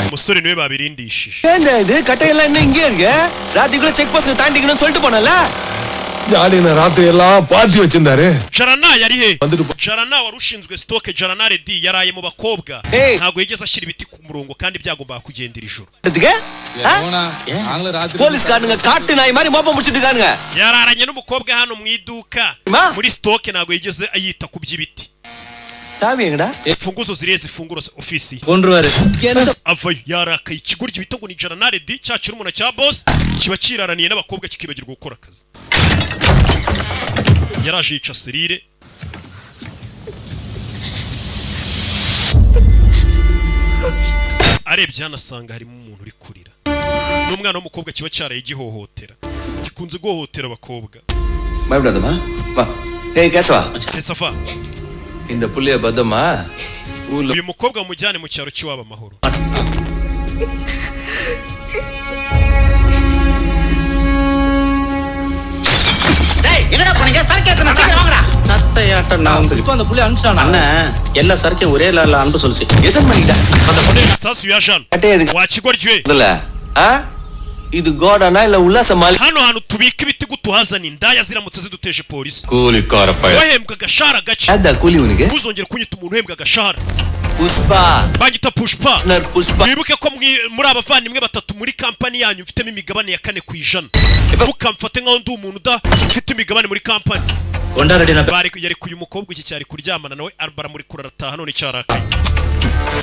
Umusore niwe babirindishije. ஏன்டா இது கட்டையெல்லாம் இன்னும் இங்கே இருக்கு? ராத்திரிக்குள்ள செக் போஸ்ட் தாண்டிக்கணும்னு சொல்லிட்டு போனல. ஜாலி ராத்திரி எல்லாம் பார்ட்டி வச்சிருந்தாரு. Jarana yari he? வந்துட்டு போ- Jarana wari ushinzwe stock, Jarana Redi, yaraye mu bakobwa. Hey. Ntabwo yigeze ashyira ibiti ku murongo kandi byagombaga kugendera ijoro. இதுக்கு நாங்களும் ராத்திரி போலீஸ்காரனுங்க காட்டு நாய் மாதிரி மோப்பம் முடிச்சிட்டு இருக்கானுங்க. Yararanye n'umukobwa hano mu iduka Ma. muri stock, ntabwo yigeze yita ku by'ibiti. சாவி எங்கடா? Imfunguzo ziriye zifungura ofisi? கொன்றுவாரு. எந்த Avayo yarakaye. Ikigoryi bita ngo ni Jarana Redi, cya kirumuna cya boss, kiba kiraraniye n'abakobwa kikibagirwa gukora akazi. Yaraje yica serire. Arebye hano asanga harimo umuntu uri kurira, n'umwana w'umukobwa kiba cyaraye igihohotera, gikunze guhohotera abakobwa. பயப்படாதம்மா, வா. ஏய் கேசவா, Kesafa. இந்த புள்ளைய பத்தமா ஊர்ல Uyu mukobwa mujyane mu cyaro cy'iwabo amahoro. டேய், எங்கடா போனீங்க? சரக்கு ஏத்தணும், சீக்கிரம் வாங்கடா. சத்தையாட்டம் நான் வந்து இப்போ அந்த புள்ளி அனுப்பிச்சானா? அண்ணன் எல்லா சரக்கையும் ஒரே லாரில அனுப்ப சொல்லுச்சு. எத்தனை மணிக்குடா? அந்த பொண்ணு Sasu ya jana. கட்டையை எதுக்கு? Wa kigoryi we. முதல்ல ஆ? இது கோடானா இல்ல உல்லாச மாலி? Hano hantu tubika ibiti gutuhazana indaya ziramutse ziduteje polisi. கூலிக்கார பய Wahembwa agashahara gake. ஏன்டா கூலி உனக்கு? Ntuzongere kunyita umuntu uhembwa agashahara. Pushpa. Banyita Pushpa. னர் Pushpa. Wibuke ko muri abavandimwe batatu muri kampani yanyu mfitemo imigabane ya 4%. Ntukamfate nkaho ndi umuntu udafite imigabane muri kampani. கொண்டாரடி நான் Bari yarekuye umukobwa, iki cyari kuryamana nawe, baramurikura arataha, none cyarakaye.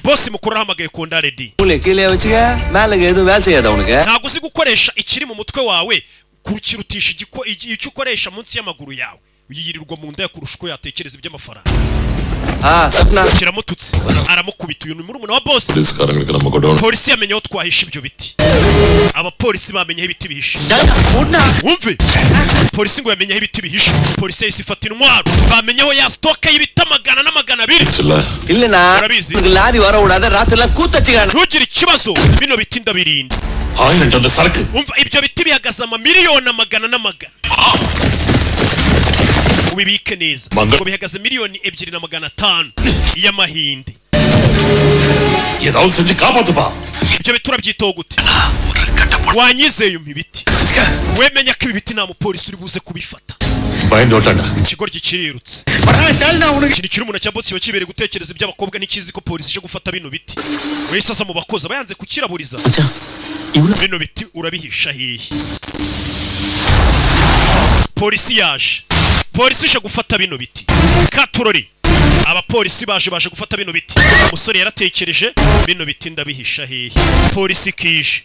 Bosi mukuru arahamagaye Kondaredi. மூளை கீழே வச்சுக்க, மேல எதுவும் வேலை செய்யாதா உனக்கு? Ntabwo uzi gukoresha ikiri mu mutwe wawe kukirutisha icyo ukoresha munsi y'amaguru yawe. Yirirwa mu nda kurusha uko yatekereza iby'amafaranga. Ah Sapna. Kiramututse, aramukubita. Uyu ni murumuna wa boss. போலீஸ்காரங்களுக்கு நம்ம godown Polisi yamenye aho twahishe ibyo biti. Abapolisi bamenye aho ibiti bihishe. Wumve, polisi ngo yamenye aho ibiti bihishe. Polisi yahise ifata intwaro, bamenye aho ya stock y'ibiti amagana n'amagana abiri. இல்லனா Urabizi. உனக்கு lorry வர விடாத ராத்திரிலாம் கூத்தடிக்கிறான். Ntugire ikibazo, bino biti ndabirinda. ஆயிரம் ton சரக்கு. Umva, ibyo biti bihagaze amamiliyoni amagana n'amagana, ubibike neza. Manga- Ngo bihagaze 2,500,000 y'amahinde. ஏதாவது செஞ்சு காப்பாத்துப்பா. Ibyo biti urabyitaho gute? Wanyizeye, umpa ibiti. Wemenya ko ibi biti nta mupolisi uri buze kubifata. பயந்து ஓட்டாண்டா. Ikigoryi kirirutse. Ikintu kiri umuntu cya boss kiba kibereye gutekereza iby'abakobwa, ntikizi ko polisi ije gufata bino biti. Wese aza mu bakozi aba yanze kukiraburiza. Bino biti urabihisha hehe? Polisi yaje, polisi ije gufata bino biti. Katurori, abapolisi baje gufata bino biti. Umusore yaratekereje: bino biti ndabihisha hehe? Polisi kije,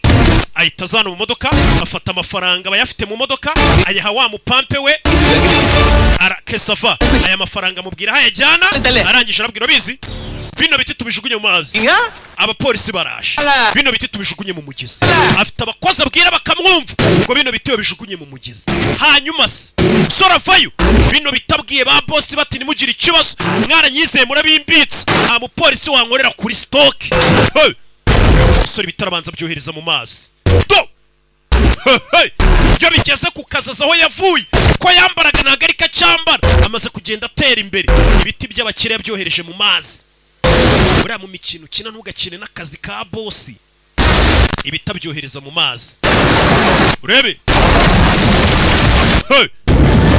ahita azana mu modoka, afata amafaranga bayafite mu modoka, ayaha wa mupampe we ara Kesava. Aya mafaranga amubwira aho ayajyana. Arangije arabwira: abizi bino biti tubijugunye mu mazi, abapolisi baraje, bino biti tubijugunye mu mugezi. Afite abakozi abwira bakamwumva, ngo bino biti babijugunye mu mugezi. Hanyuma se umusore avayo, bino bitabwiye ba bosi bati: "Ntimugire ikibazo, mwaranyizeye murabimbitse, nta mupolisi wankorera kuri stock." Hey! Umusore bitarabanza byohereza mu mazi. Do! Hey! Iyo bigeze ku kazi, aho yavuye ko yambaraga ntabwo ariko acyambara, amaze kugenda atera imbere. Ibiti by'abakire yabyohereje mu mazi. Buriya mu mikino ukina ntugakine n'akazi ka bosi. Ibitabyohereza mu mazi, urebe. Hey!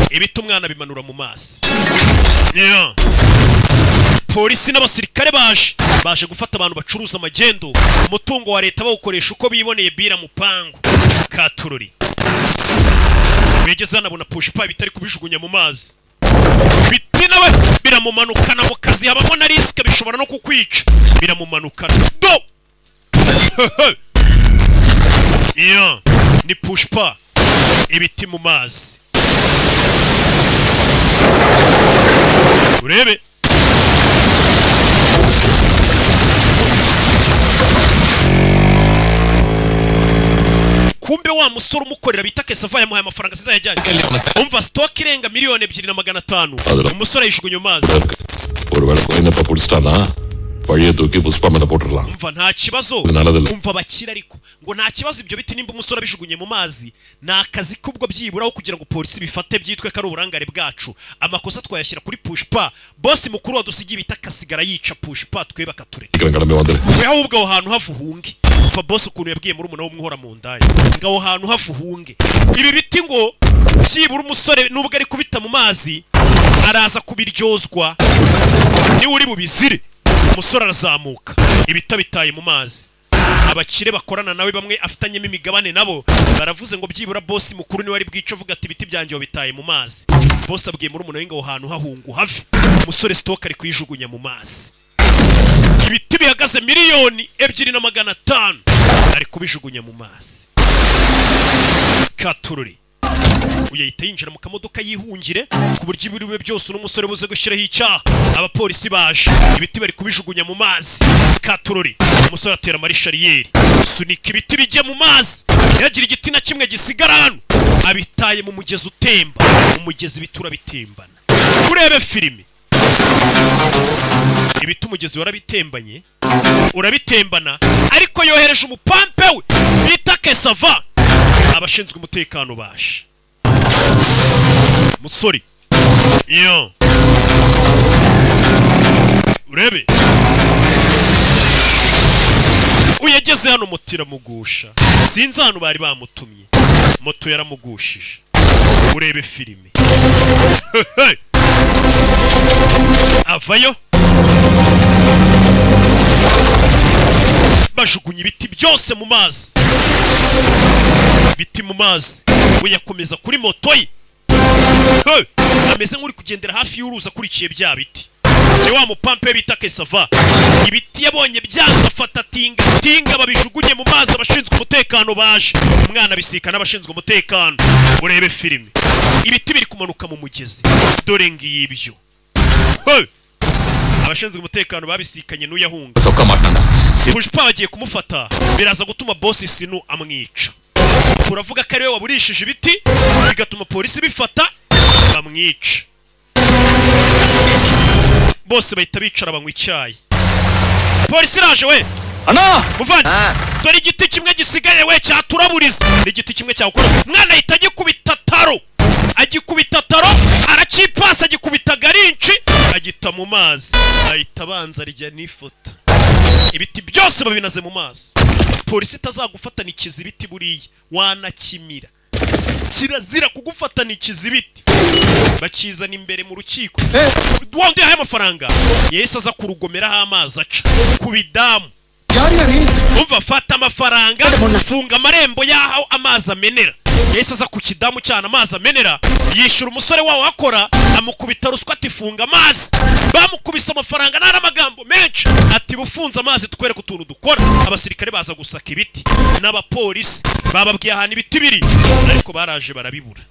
Ibiti umwana bimanura mu mazi. Yeah. Polisi n'abasirikare baje gufata abantu bacuruza amagendo, umutungo wa leta bawukoresha uko biboneye, bira mupangu katurori. Bigeze hanabona Pushpa bitari kubijugunya mu mazi. Biti nawe biramumanukana. Mu kazi habamo na risk, bishobora no kukwica. Biramumanukana do. Yeah. Ni Pushpa, ibiti mu mazi, urebe. Kumbe wa musore umukorera bita Kesava yamuhaye amafaranga asize yajyanye. Umva, stock irenga 2,500,000, umusore ayijugunya mu mazi. ஒருவேளை கோயிந்தப்பா பிடிச்சிட்டானா பழிய தூக்கி புஷ்பா மேல போட்டுடலாம். Umva, nta kibazo. இது நல்லதில்ல. Umva bakira, ariko ngo nta kibazo, ibyo biti nimba umusore abijugunye mu mazi ni akazi k'ubwo, byiburaho kugira ngo polisi bifate byitwe ko ari uburangare bwacu, amakosa twayashyira kuri Pushpa. Bosi mukuru wadusigiye ibiti akasigara yica Pushpa, twe bakatureka. சீக்கிரம் கிளம்பி வந்துரு. We ahubwo aho hantu hava uhunge. Umva bosi ukuntu yabwiye murumuna we umwihora mu ndaya, ngo aho hantu hava uhunge. Ibi biti ngo byibura umusore nubwo ari kubita mu mazi araza kubiryozwa, niwe uri bubizire. Umusore arazamuka, ibita bitaye mu mazi. Abakire bakorana nawe bamwe afitanyemo imigabane nabo baravuze ngo byibura bosi mukuru niwe ari bwice avuga ati: "Ibiti byanjye wabitaye mu mazi." Bosi abwiye murumuna we ngo aho hantu hahungu have. Umusore stock ari kuyijugunya mu mazi. Ibiti bihagaze 2,500,000 ari kubijugunya mu mazi. Katururi, uyu ahita yinjira mu kamodoka yihungire, ku buryo ibiri bube byose uno musore buze gushyiraho icyaha. Abapolisi baje, ibiti bari kubijugunya mu mazi. Katurori, umusore atera marche arrière, sunika ibiti bijya mu mazi, ntihagire igiti na kimwe gisigara hano. Abitaye mu mugezi utemba, umugezi ibiti urabitembana. Urebe filimi, ibiti umugezi warabitembanye, urabitembana. Ariko yohereje umupampe we bita Kesava. Abashinzwe umutekano baje. Musore iyo urebe, uyageze hano moto iramugusha. Sinzi ahantu bari bamutumye, moto yaramugushije. Urebe filime, avayo bajugunya ibiti byose mu mazi. Ibiti mu mazi, we yakomeza kuri moto ye. Hey! Ameze nk'uri kugendera hafi y'uruzi akurikiye bya biti. Ni wa mupampe bita Kesava. Ibiti yabonye byanze, afata tinga tinga babijugunye mu mazi. Abashinzwe umutekano baje, umwana abisika n'abashinzwe umutekano. Urebe filime. Ibiti biri kumanuka mu mugezi, dore ngibyo. Hey! Abashinzwe umutekano babisikanye n'uyahunga. சொக்க மாட்டான்டா. Pushpa bagiye kumufata, biraza gutuma boss Sinu amwica. Uravuga ko ariwe waburishije ibiti, bigatuma polisi bifata bamwica. Bose bahita bicara banywa icyayi. Polisi iraje we. Muvandi, dore igiti kimwe gisigaye we cyaturaburiza. Ni igiti kimwe cyakora. Mwana ahita agikubita taro, agikubita taro, aracyipasa, agikubita garinci, agita mu mazi, ahita abanza arya n'ifoto. Ibiti byose babinaze mu mazi. Polisi itazagufatana ikizibiti, buriya wanakimira. Kirazira kugufatana ikizibiti, bakizana imbere mu rukiko. Wandi yahaye amafaranga yahise aza kurugomeraho amazi aca ku bidamu. Umva, fata amafaranga, funga amarembo y'aho amazi amenera. Yahise aza ku kidamu cyane amazi amenera, yishyura umusore wawo akora, amukubita ruswa ati funga amazi. Bamukubise amafaranga ntari amagambo menshi, ati bufunze amazi twereke utuntu dukora. Abasirikare baza gusaka ibiti n'abapolisi, bababwiye ahantu ibiti biri, ariko baraje barabibura.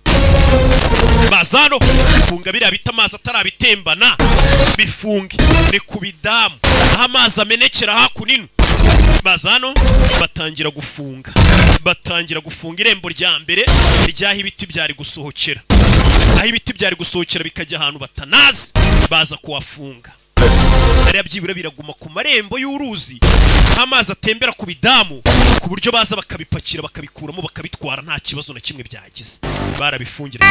Baza hano funga biriya bita amazi atarabitembana, bifunge. Ni ku bidamu aho amazi amenekera hakunino. Baza hano batangira gufunga, batangira gufunga irembo rya mbere ry'aho ibiti byari gusohokera, aho ibiti byari gusohokera bikajya ahantu batanazi. Baza kuhafunga hariya, byibura biraguma ku marembo y'uruzi aho amazi atembera ku bidamu, ku buryo baza bakabipakira, bakabikuramo, bakabitwara nta kibazo na kimwe byagize. Barabifungira.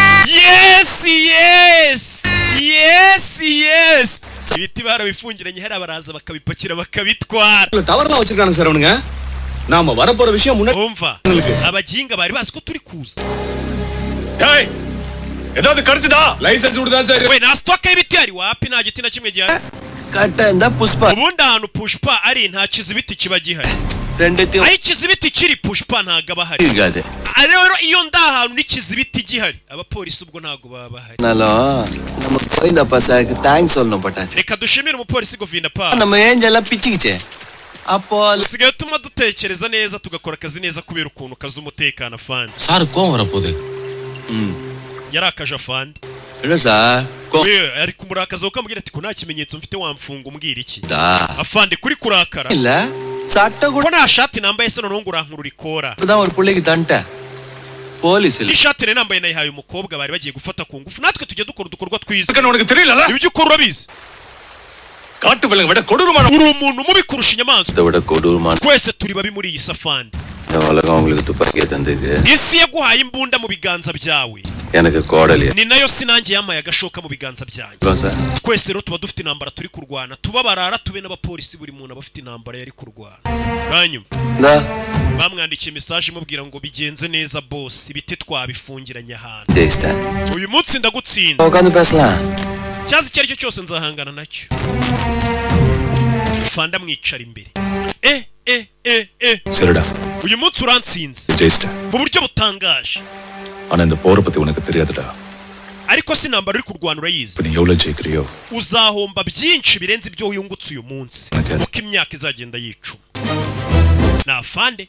Yes, ibiti barabifungiranye hariya, baraza bakabipakira, bakabitwara. டவர்லாம் வச்சிருக்கானுங்க சார் அவனுங்க. நாம வரப்போற விஷயம் முன்னாடி Umva, abaginga bari bazi ko turi kuza. டேய், ஏதாவது கிடைச்சதா? Licence விடுதான் sir. We, nta stock y'ibiti hari? Wapi, nta giti na kimwe gihari. கரெக்டா இருந்தா Pushpa Ubundi ahantu Pushpa ari nta kizibiti kiba gihari. ரெண்டுத்தையும் Aho ikizibiti kiri, Pushpa ntago aba ahari. இருக்காது. Rero iyo ndi ahantu n'ikizibiti gihari, abapolisi ubwo ntago baba bahari. ஆனாலும் நம்ம கோவிந்தப்பா சாருக்கு thanks சொல்லணும் பட்டாச்சு. Reka dushimire umupolisi Govinda pa. நம்ம ஏஞ்செல்லாம் பிச்சுக்கிச்சே அப்போ. Usigaye utuma dutekereza neza, tugakora akazi neza kubera ukuntu kazi umutekano, afande. Sir கோவம் வரப்போகுது. Yarakaje afande. என்ன sir? We ari kumurakaza kuko amubwira ati ko nta kimenyetso mfite, wamfunga umbwira iki? தா Afande, kuri kurakara இல்ல சட்டை கூட ko nta shati nambaye se, noneho ngo urankurura ikora? தான் ஒரு புள்ளைக்கு தந்துட்டேன். போலீஸ் இல்ல. N'ishati nari nambaye nayihaye umukobwa bari bagiye gufata ku ngufu. Natwe tujya dukora udukorwa twiza. உனக்கு தெரியல. Ibyo ukora urabizi. காட்டு விலங்கு விட கொடூரமான Uri umuntu mubi kurusha inyamaswa. இதை விட கொடூரமான Twese turi babi muri iyi safandi. இந்த உலகம் உங்களுக்கு துப்பாக்கியை தந்தது. Isi yaguhaye imbunda mu biganza byawe, எனக்கு கோடலி. ni nayo si nanjye yamaye agashoka mu biganza byanjye. Sir. Twese rero tuba dufite intambara turi kurwana, tuba barara tube n'abapolisi, buri muntu aba afite intambara yari kurwana. Hanyuma இந்தா. bamwandikiye message imubwira ngo bigenze neza boss, ibiti twabifungiranye ahantu. ஜெயிச்சிட்டேன். Uyu munsi ndagutsinze. உட்காந்து பேசலாம். Cyazi icyo ari cyo cyose nzahangana nacyo. Fanda mwicara imbere. E e e e. சரிடா. Uyu munsi urantsinze ஜெயிச்சிட்டேன். mu buryo butangaje. ஆனா இந்த போரை பத்தி உனக்கு தெரியாதுடா. Ariko si intambara uri kurwana urayizi? இப்ப நீ எவ்வளவு ஜெயிக்கிறியோ Uzahomba byinshi birenze ibyo wiyungutse uyu munsi Okay. uko imyaka izagenda yicuma. Ni afande,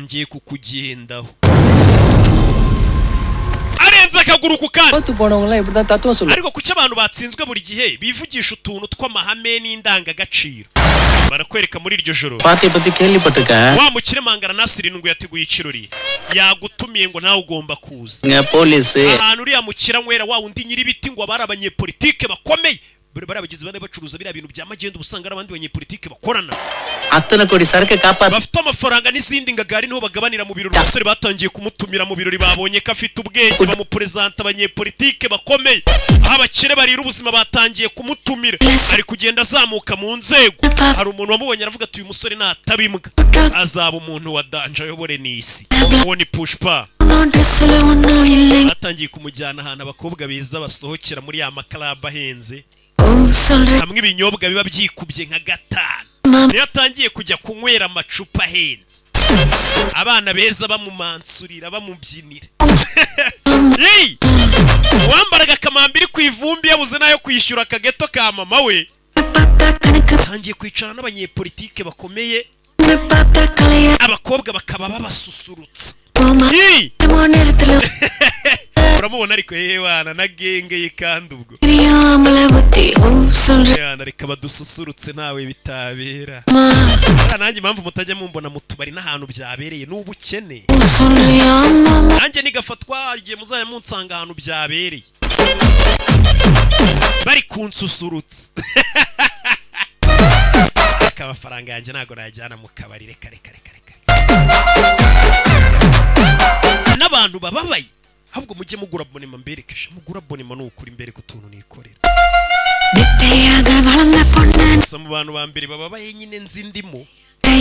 ngiye kukugendaho arenze akaguru ku kandi. தோத்து போனவங்க எல்லாம் இப்படிதான் தத்துவம் சொல்லுவாங்க. Ariko kuki abantu batsinzwe buri gihe bivugisha utuntu tw'amahame n'indangagaciro? Barakwereka muri iryo joro. பார்ட்டியை பத்தி கேள்விப்பட்டிருக்கேன். Wa mukire Mangara Nasiri ngo yateguye ikirori, yagutumiye ngo nawe ugomba kuza. Police. Ahantu uriya mukira nywera, wa wundi nyir'ibiti, ngo abari abanyepolitike bakomeye, bari abagizi bane bacuruza biriya bintu bya magendu, uba usanga ari abandi banyepolitike bakorana. அத்தனை கோடி சரக்கு காப்பாத்த Bafite amafaranga n'izindi ngagari, niho bagabanira mu birori. Umusore batangiye kumutumira mu birori, babonye ko afite ubwenge, bamuperezanta abanyepolitike bakomeye, aho abakire barira ubuzima. Batangiye kumutumira, ari kugenda azamuka mu nzego. Hari umuntu wamubonye aravuga ati uyu musore nataba imbwa azaba umuntu wa danger, ayobore n'isi. Uwo ni Pushpa. ட்ரெஸ்ல ஒன்னும் இல்லை. Batangiye kumujyana ahantu abakobwa beza basohokera, muri ya maklabu ahenze, ஓ சொல்றேன். hamwe ibinyobwa biba byikubye nka gatanu. Niyo atangiye kujya kunywera amacupa ahenze, abana beza bamumansurira, bamubyinira. Yey! Wambaraga akamambiri ku ivumbi, yabuze n'ayo kwishyura akageto ka mama we, atangiye kwicara n'abanyepolitike bakomeye, பார்த்தா கலைய abakobwa bakaba babasusurutsa. Yey! நேரத்துல. Uramubona ariko, yewana na gang ye kandi ubwo. தெரியாமல புத்தி ஊ சொல்றியா Yana, reka badususurutse, ntawe bitabera. Nanjye impamvu mutajya mumbona mu tubari n'ahantu byabereye ni ubukene. சொல்றியா மாமா Nanjye nigafatwa igihe muzajya munsanga ahantu byabereye bari kunsusurutsa. Ariko amafaranga yanjye ntabwo nayajyana mu kabari. Reka, reka, reka, reka. N'abantu bababaye, ahubwo mujye mugura abonnement mberekesha. Mugura abonnement, ni ukuri mbereke utuntu nikorera. நெட்டையாக வளர்ந்த பொண்ணு Gusa mu bantu ba mbere bababaye nyine nzi ndimo.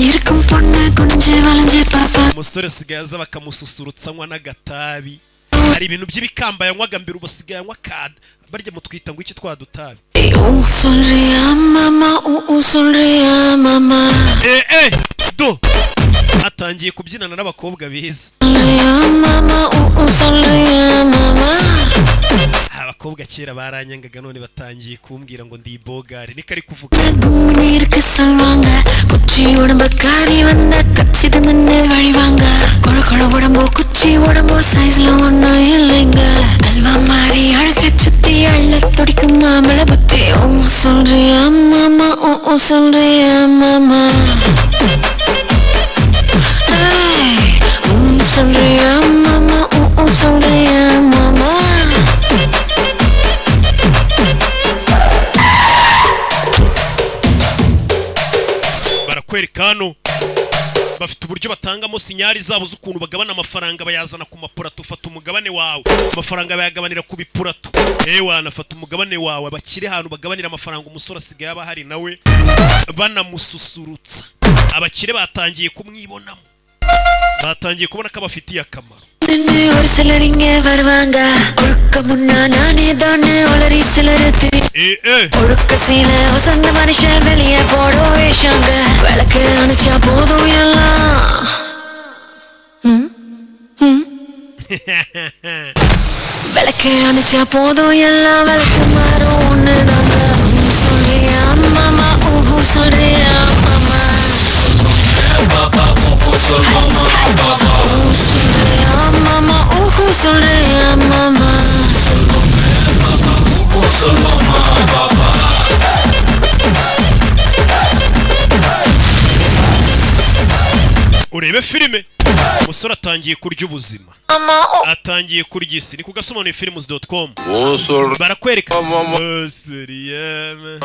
இருக்கும் பொண்ணு குனிஞ்சு வளைஞ்சு பாப்பா. Umusore asigaye aza bakamususurutsa, anywa n'agatabi. Hari ibintu by'ibikamba yanywaga mbere, ubu asigaye anywa kada barya mutwita ngo iki, twa dutabi. ஊ சொல்றியா மாமா ஊ ஊ சொல்றியா மாமா Eh eh, do atangiye kubyinana n'abakobwa beza. சொல்றியா மாமா ஊ ஊ சொல்றியா மாமா Abakobwa kera baranyangaga, none batangiye kumbwira ngo ndi bogari. Niko ari kuvuga. கும்முன்னு இருக்க சொல்வாங்க. குச்சி உடம்பு காரி வந்த கச்சிது முன்னு வழிவாங்க. கொழ கொழ உடம்போ குச்சி உடம்போ சைஸ்ல ஒண்ணும் இல்லைங்க. அல்வா மாறி அழக சுத்தி அள்ள துடிக்கும் மாமள புத்தி. ஓ சொல்றியா மாமா ஓ ஓ சொல்றியா மாமா. ஏய், ஊ சொல்றியா மாமா ஊ ஊ சொல்றியா மாமா. Barakwereka hano bafite uburyo batangamo signal zabo z'ukuntu bagabana amafaranga, bayazana ku mapurato. Fata umugabane wawe. Amafaranga bayagabanira ku bipurato. Ewa, nafata umugabane wawe. Abakire ahantu bagabanira amafaranga, umusore asigaye aba ahari nawe banamususurutsa. Abakire batangiye kumwibonamo, batangiye kubona ko abafitiye akamaro. நின்னு ஒரு சிலர் இங்கே வருவாங்க. ஒழுக்க முன்னா நானே தானே உளறி சிலர் தெரியும். Eh eh. ஒழுக்க சீல வசந்த மனுஷன் வெளியே போடும் வேஷாங்க. விளக்கு அணைச்சா போதும் எல்லாம் ம், ம். விளக்கு அணைச்சா போதும் எல்லாம் விளக்கு மாறும் ஒண்ணுதாங்க. சொல்றியா மாமா ஊஹூ சொல்றியா மாமா. சொல்றியா மாமா ஊஹூ சொல்றியா மாமா. Urebe filime, umusore atangiye kurya ubuzima, மாமா ஓ atangiye kurya isi. Ni ku gasobanuye films.com barakwereka.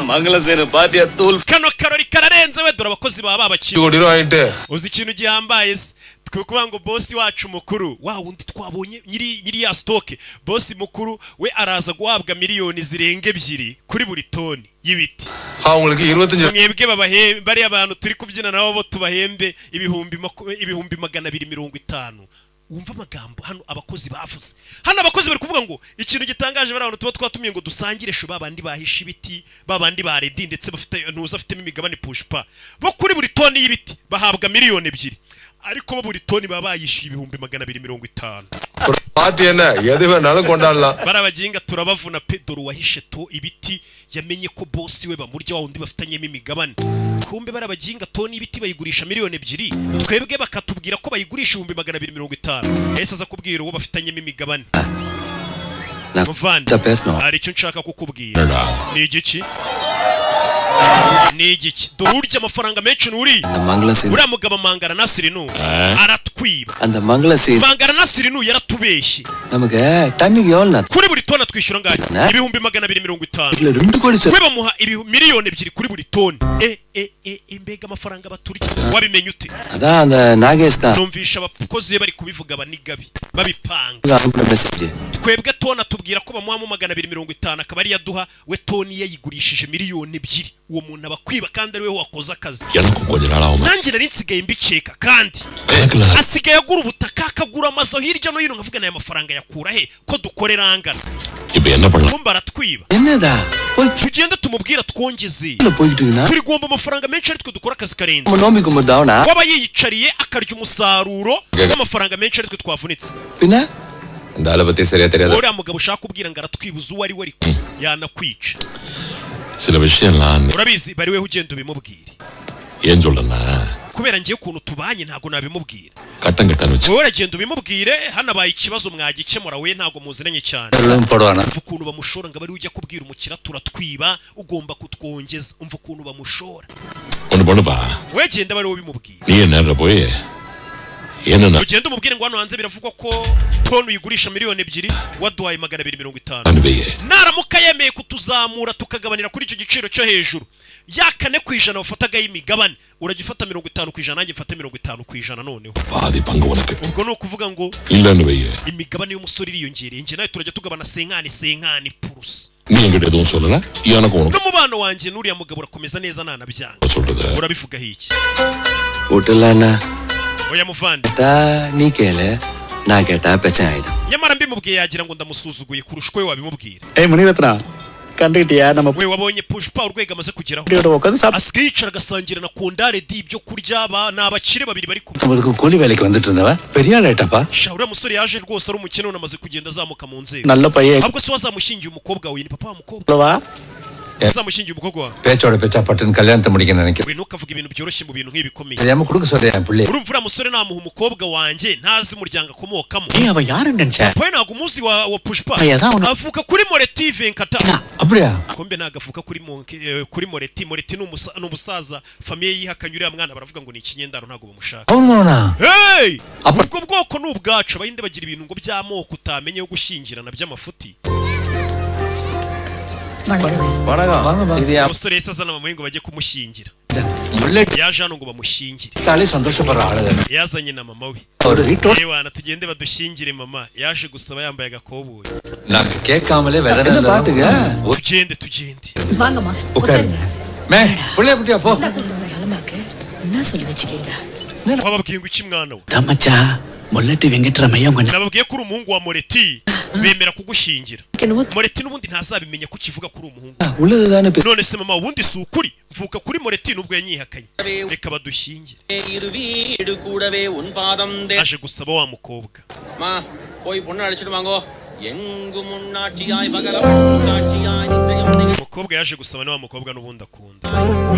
Mangalasena பாத்தியா தூள் Kano karori kararenze we. Dore abakozi baba babakiriye. கோடி ரூபா வாங்கிட்டு Uzi ikintu gihambaye se? Twe kuvuga ngo bosi wacu mukuru wa wundi twabonye nyiri nyiri ya stock, bosi mukuru we araza guhabwa miliyoni zirenga 2 kuri buri toni y'ibiti. அவங்களுக்கு 25 Mwebwe babahembe, bariya bantu turi kubyina nabo bo tubahembe 250,000. Wumva amagambo hano abakozi bavuze. Hano abakozi bari kuvuga ngo ikintu gitangaje, bari abantu tuba twatumiye ngo dusangire show, babandi bahisha ibiti, babandi ba redi ndetse bafite ntuza afitemo imigabane Pushpa, bo kuri buri toni y'ibiti bahabwa miliyoni 2, ariko bo buri toni baba bayishyuye 250,000. Party என்ன எது வேணாலும் கொண்டாடலாம். Bari abaginga turabavuna pe. Dore uwahishe to ibiti yamenye ko bosi we bamurya, wa wundi bafitanyemo imigabane. Kumbe bari abaginga, toni y'ibiti bayigurisha miliyoni 2, twebwe bakatubwira ko bayigurisha 250,000. Yahise aza kubwira uwo bafitanyemo imigabane. Muvandi, பேசணும். Hari icyo nshaka kukubwira. Ni igiki? Ni igiki? Dore urya amafaranga menshi nuriya. அந்த மங்களம் scene Uriya mugabo Mangara Nasiri nu aratwiba. அந்த மங்கள scene Mangara Nasiri nu yaratubeshye. நமக்கு டன்னுக்கு எவ்வளோ? Kuri buri toni atwishyura angahe? 250,000. இதுல 2 கோடி We bamuha miliyoni 2 kuri buri toni. E e e e, mbega amafaranga baturya! Wabimenye ute? அதான் அந்த நாகேஷ் தான் Numvisha abakozi be bari kubivuga, abanigabi babipanga. அனுப்பின message. Twebwe toni atubwira ko bamuhamo 250, akaba ariyo aduha. We toni yayigurishije miliyoni 2. Uwo muntu aba akwiba kandi ari we wakoze akazi. எனக்கும் கொஞ்ச நாள் ஆகுமா? Nanjye nari nsigaye mbikeka, kandi asigaye agura ubutaka, akagura amazu hirya no hino, nkavuga n'aya mafaranga yakura he ko dukorera angana? இப்ப என்ன பண்ணலாம்? Kumba aratwiba. என்னதா போய் Tugende tumubwira twongeze. போய்கிட்டு இருக்குன்னா Turi guhomba amafaranga menshi, ari twe dukora akazi karenze. நம்ம நோம்பி கும்பிட்டு Waba yiyicariye akarya umusaruro w'amafaranga menshi, ari twe twavunitse. பின்ன இந்த ஆளை பத்தி சரியா தெரியாது. Uriya mugabo ushaka kubwira ngo aratwibuza uwo ari we, ariko yanakwica. சில விஷயம்லாம் நீ- Urabizi, bari weho ugenda ubimubwire. ஏன் சொல்றேன்னா Kubera ngiye ukuntu tubanye ntabwo nabimubwira. கட்டம் கட்டான்னு வச்சு Wowe uragenda ubimubwire, hanabaye ikibazo mwagikemura, we ntabwo muziranye cyane. எல்லாம் போடுவானா? Umva ukuntu bamushora ngo abe ariwe ujya kubwira umukiriya, turatwiba, ugomba kutwongeza. Umva ukuntu bamushora. ஒண்ணு பண்ணுப்பா. We genda abe ariwe ubimubwira. நீ நேரில் போய் என்னன்னா Ugenda umubwire ngo hano hanze biravugwa ko toni uyigurisha 2 miliyoni, waduhaye 250. வெய்ய. Naramuka yemeye kutuzamura tukagabanira kuri icyo giciro cyo hejuru ya 4% wafatagaho imigabane, urajya ufata 50%, nanjye mfate 50%. Noneho பாதி பங்கு உனக்கு. Ubwo ni ukuvuga ngo இல்லன்னு வெய்ய, imigabane y'umusore iriyongereye, njye nawe turajya tugabana 50 50%. நீ என்கிட்ட எதுவும் சொல்லல, எனக்கு உனக்கு N'umubano wanjye n'uriya mugabo urakomeza neza nanabyanga. சொல்றது. Urabivugaho iki? விட்டுலாண்ணா. Oya muvandi. கேட்டா நீ கேளு, நான் கேட்டா பிரச்சனை ஆயிடும். Nyamara mbimubwiye yagira ngo ndamusuzuguye kurusha uko we wabimubwira. ஏய் முனிரத்னா, கண்டுக்கிட்டியா நம்ம We wabonye Pushpa urwego amaze kugeraho? புள்ளியோட உட்காந்து சாப்பிட்டு Asigaye yicara agasangira na Kondare di ibyo kurya. Ba ni abakire babiri bari kumwe. பத்தொன்பதுக்கு கூலி வேலைக்கு வந்துட்டு இருந்தவன் பெரிய ஆள் ஆயிட்டாப்பா. Sha, uriya musore yaje rwose ari umukene, none amaze kugenda azamuka mu nzego. நல்ல பையன். Ahubwo se wazamushyingiye umukobwa we? Ni papa wa mukobwa. வா. Wazamushyingiye umukobwa wawe? பேச்சோட பேச்சா பட்டுன்னு கல்யாணத்தை முடிக்க நினைக்கிறேன். We ntukavuge ibintu byoroshye mu bintu nk'ibi bikomeye. தெரியாம கொடுக்க சொல்றேன் என் பிள்ளை. Urumva uriya musore namuha umukobwa wanjye ntazi umuryango akomokamo? ஏய், அவன் யாருன்னு நினைச்ச? Papa we ntabwo umuzi wa Pushpa? Oya, Avuka kuri Moreti Venkata. அப்படியா? Kombe ntabwo avuka kuri Monke, kuri Moreti. Moreti ni umusaza famille yihakanye uriya mwana, baravuga ngo ni ikinyendaro, ntabwo bamushaka. அவன் மகனா? Hey! Ubwo bwoko ni ubwacu. Abahinde bagira ibintu ngo by'amoko utamenye yo gushyingirana by'amafuti. வணக்கம், இது என் Umusore yahise azana mama we ngo bajye kumushyingira. Yaje hano ngo bamushyingire. தாலே சந்தோஷப்படுற ஆளு தானே. Yazanye na mama we. ஒரு வீட்டோட Ewana, tugende badushyingire. Mama yaje gusaba yambaye agakoboyi. நாங்க கேட்காமலே விதை என்ன பாட்டுங்க? Tugende, tugende. வாங்கம்மா. உட்காருங்க. மே புள்ளைய குட்டியா போ. நலமாக்கு என்ன சொல்லி வச்சுக்கீங்க? Wababwiye ngo iki, mwana we? மச்சா, முல்லட்டி வெங்கட்ராமையா உங்க Nababwiye ko uri umuhungu wa Moreti, bemera kugushyingira. Moreti n'ubundi ntazabimenya ko ukivuga ko uri umuhungu. உள்ளதுதானே. None se mama, ubundi si ukuri mvuka kuri Moreti? Nubwo yanyihakanye, reka badushyingire. இரு வீடு கூடவே உன் பாதம் Aje gusaba wa mukobwa. மா போய் பொண்ணு அழைச்சிட்டு வாங்கோ எங்கும் முன்னாட்சியாய் பகலம் சாட்சியாய் நிச்சயம் Umukobwa yaje gusaba ni wa mukobwa n'ubundi akunda.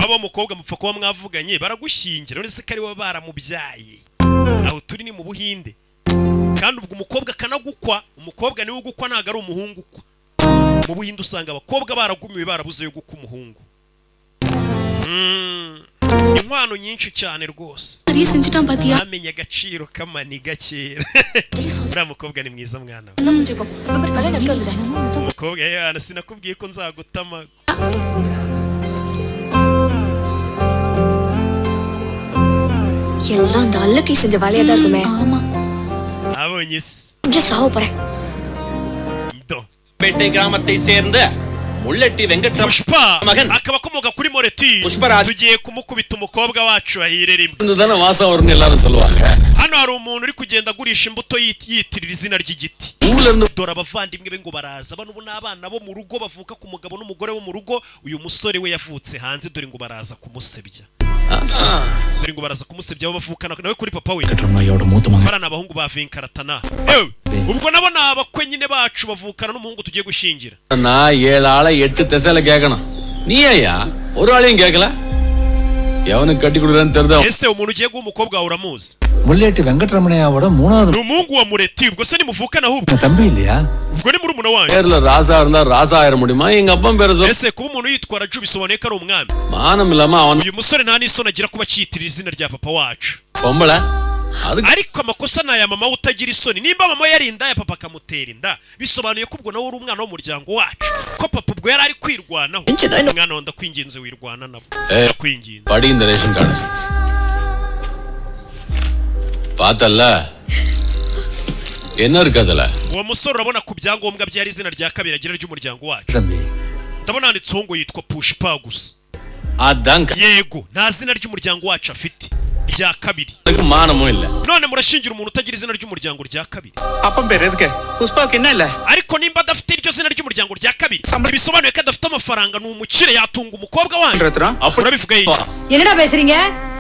Waba umukobwa mupfa kuba mwavuganye baragushyingira. None se ko ari we baramubyaye? Aho turi ni mu Buhinde, kandi ubwo umukobwa akanagukwa. Umukobwa niwe ugukwa, ntabwo ari umuhungu ukwa. Mu Buhinde usanga abakobwa baragumiwe, barabuze yo gukwa umuhungu. Inkwano nyinshi cyane rwose. நிறைய செஞ்சுட்டான் பாத்தியா? Bamenye agaciro k'amaniga kera. Uriya mukobwa ni mwiza, mwana we. Umukobwa yewe, sinakubwiye ko nzagutama? எல்லாம் அந்த அல்லக்கை செஞ்ச வேலையா தான் இருக்குமே. ஆமா. Abonye se. இங்க சாவ போறேன். Do. பேட்டை கிராமத்தை சேர்ந்த முள்ளட்டி வெங்கட்ராம Pushpa மகன் akaba akomoka kuri Moreti. Pushparaj. Tugiye kumukubita umukobwa wacu ahire rimwe. தானே வாசம் வரும்னு எல்லாரும் சொல்லுவாங்க. Hano hari umuntu uri kugenda agurisha imbuto yitirira izina ry'igiti. ஊர்ல இருந்து Dore abavandimwe be ngo baraza. Bano ubu ni abana bo mu rugo, bavuka ku mugabo n'umugore bo mu rugo. Uyu musore we yavutse hanze. Dore ngo baraza kumusebya, dore ngo baraza kumusebya abo bavukana nawe kuri papa we. வெங்கட்ராமையோட மூத்த மகன். Bara ni abahungu ba Venkaratana. Ewe, ubwo nabo ni abakwe nyine bacu, bavukana n'umuhungu tugiye gushyingira. நான் ஏழு ஆளை எட்டு திசையில கேட்கணும். நீ ஐயா ஒரு ஆளையும் கேட்கல. எவனுக்கு கட்டி கொடுக்குறேன்னு தெரிஞ்சா Ese umuntu ugiye guha umukobwa wawe uramuzi? Mulleti வெங்கட்ரமணையாவோட மூணாவது Ni umuhungu wa Mureti. Ubwo se nimuvukana ahubwo? தம்பி இல்லையா? Ubwo ni murumuna wanyu. பேர்ல ராசா இருந்தா ராசா ஆயிர முடியுமா? எங்க அப்பன் பேரை சொல். Ese kuba umuntu yitwa Raju bisobanuye ko ari umwami? மானம் இல்லாம அவன் Uyu musore nta n'isoni agira kuba acyitirira izina rya papa wacu. பொம்பளை அதுக்கு Ariko amakosa ni aya mama we utagira isoni. Nimba mama we yari indaya, papa akamutera inda, bisobanuye ko ubwo nawe uri umwana w'umuryango wacu, ko papa ubwo yari ari kwirwanaho. Mwana wawe, ndakwinginze, wirwana nabo. ஏய், Ndakwinginze. படி இந்த ration card பார்த்தல்ல, என்ன இருக்கு அதுல? Uwo musore urabona ku byangombwa byari izina rya kabiri agira ry'umuryango wacu. தம்பி. Ndabona handitseho ngo yitwa Pushpa gusa. அதான் Yego, nta zina ry'umuryango wacu afite rya kabiri. அதுக்கு மானமும் இல்ல. None murashingira umuntu utagira izina ry'umuryango rya kabiri? அப்பன் பேர் எதுக்கு? புஷ்பாவுக்கு என்ன இல்ல? Ariko nimba adafite iryo zina ry'umuryango rya kabiri, bisobanuye ko adafite amafaranga, ni umukire, yatunga umukobwa wanyu. Urabivuga iki? என்னடா பேசுறீங்க?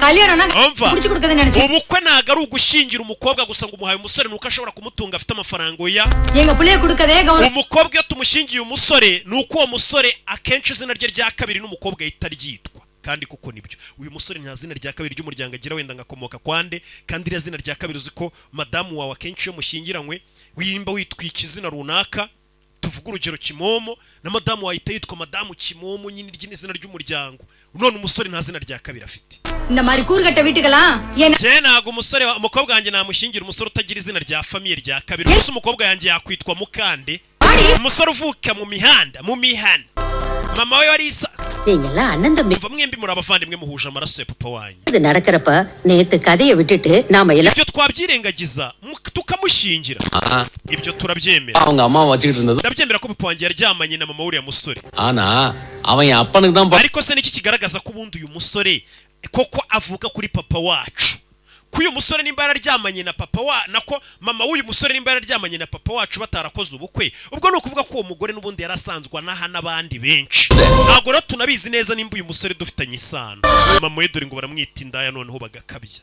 கல்யாணம்னா Umva, புடிச்சு கொடுக்கறதுன்னு நினைச்சேன். Ubukwe ntabwo ari ugushyingira umukobwa gusa ngo umuhaye umusore nuko ashobora kumutunga, afite amafaranga. Oya. எங்க புள்ளைய கொடுக்கதே கௌரவம். Umukobwa iyo tumushyingiye umusore, ni uko uwo musore akenshi izina rye rya kabiri n'umukobwa ahita aryitwa. Kandi kuko nibyo, uyu musore nta zina rya kabiri ry'umuryango agira, wenda ngakomoka kwande. Kandi iriya zina rya kabiri, uzi ko madamu wawe akenshi iyo mushyingiranywe wimba witwika izina runaka, tuvuga urugero Kimomo, na madamu wahita yitwa madamu Kimomo nyine, ry'izina ry'umuryango. None umusore nta zina rya kabiri afite. இந்த மாதிரி கூறுகட்ட வீட்டுக்கெல்லாம் என்ன Njye ntabwo umusore umukobwa wanjye namushyingira umusore utagira izina rya famille rya kabiri. Gusa umukobwa yanjye yakwitwa Mukande, umusore uvuka mu mihanda, mu mihanda mama we wari isa. நீங்க எல்லாம் அண்ணன் தம்பி. Umva, mwembi muri abavandimwe, muhuje amaraso ya papa wanyu. இது நடக்கிறப்ப நேத்து கதையை விட்டுட்டு நாம எல்லாம் Ibyo twabyirengagiza tukamushyingira, ibyo turabyemera. அவங்க அம்மா வச்சுக்கிட்டு இருந்தது. Ndabyemera ko papa wanjye yaryamanye na mama w'uriya musore. ஆனா அவன் என் அப்பனுக்கு தான் Ariko se niki kigaragaza ko ubundi uyu musore koko avuka kuri papa wacu? Ko uyu musore nimba yararyamanye na papa wa, nako mama w'uyu musore nimba yararyamanye na papa wacu batarakoze ubukwe, ubwo ni ukuvuga ko uwo mugore n'ubundi yarasanzwe anaha n'abandi benshi. Ntabwo rero tunabizi neza nimba uyu musore dufitanye isano. Mama we dore ngo baramwita indaya, noneho bagakabya.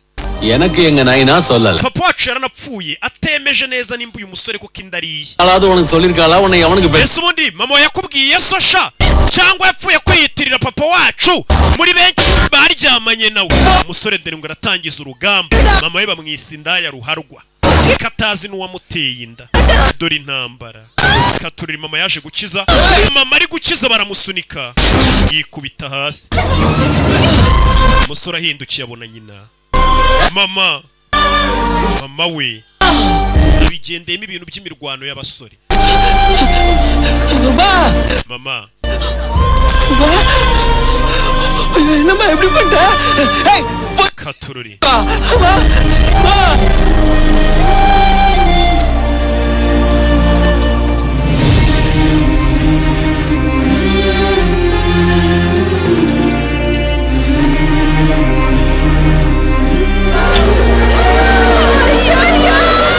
எனக்கு எங்க நைனா சொல்லல. Papa wacu yaranapfuye atemeje neza nimba uyu musore koko inda ari iye. அதாவது உனக்கு சொல்லிருக்காளா உன்னை எவனுக்கு பெ- Ese ubundi mama yakubwiye so sha, cyangwa yapfuye kwiyitirira papa wacu muri benshi baryamanye nawe? Umusore dore ngo aratangiza urugamba. Mama we bamwisa indaya ruharwa, katazi n'uwamuteye inda. Dore intambara katurira. Mama yaje gukiza, mama ari gukiza baramusunika yikubita hasi. Umusore ahindukiye abona nyina, mama, mama we abigendeyemo ibintu by'imirwano y'abasore. Mama. என்னம்மா எப்படி பண்ணிட்ட? ஏய், Katururi. அம்மா, அம்மா.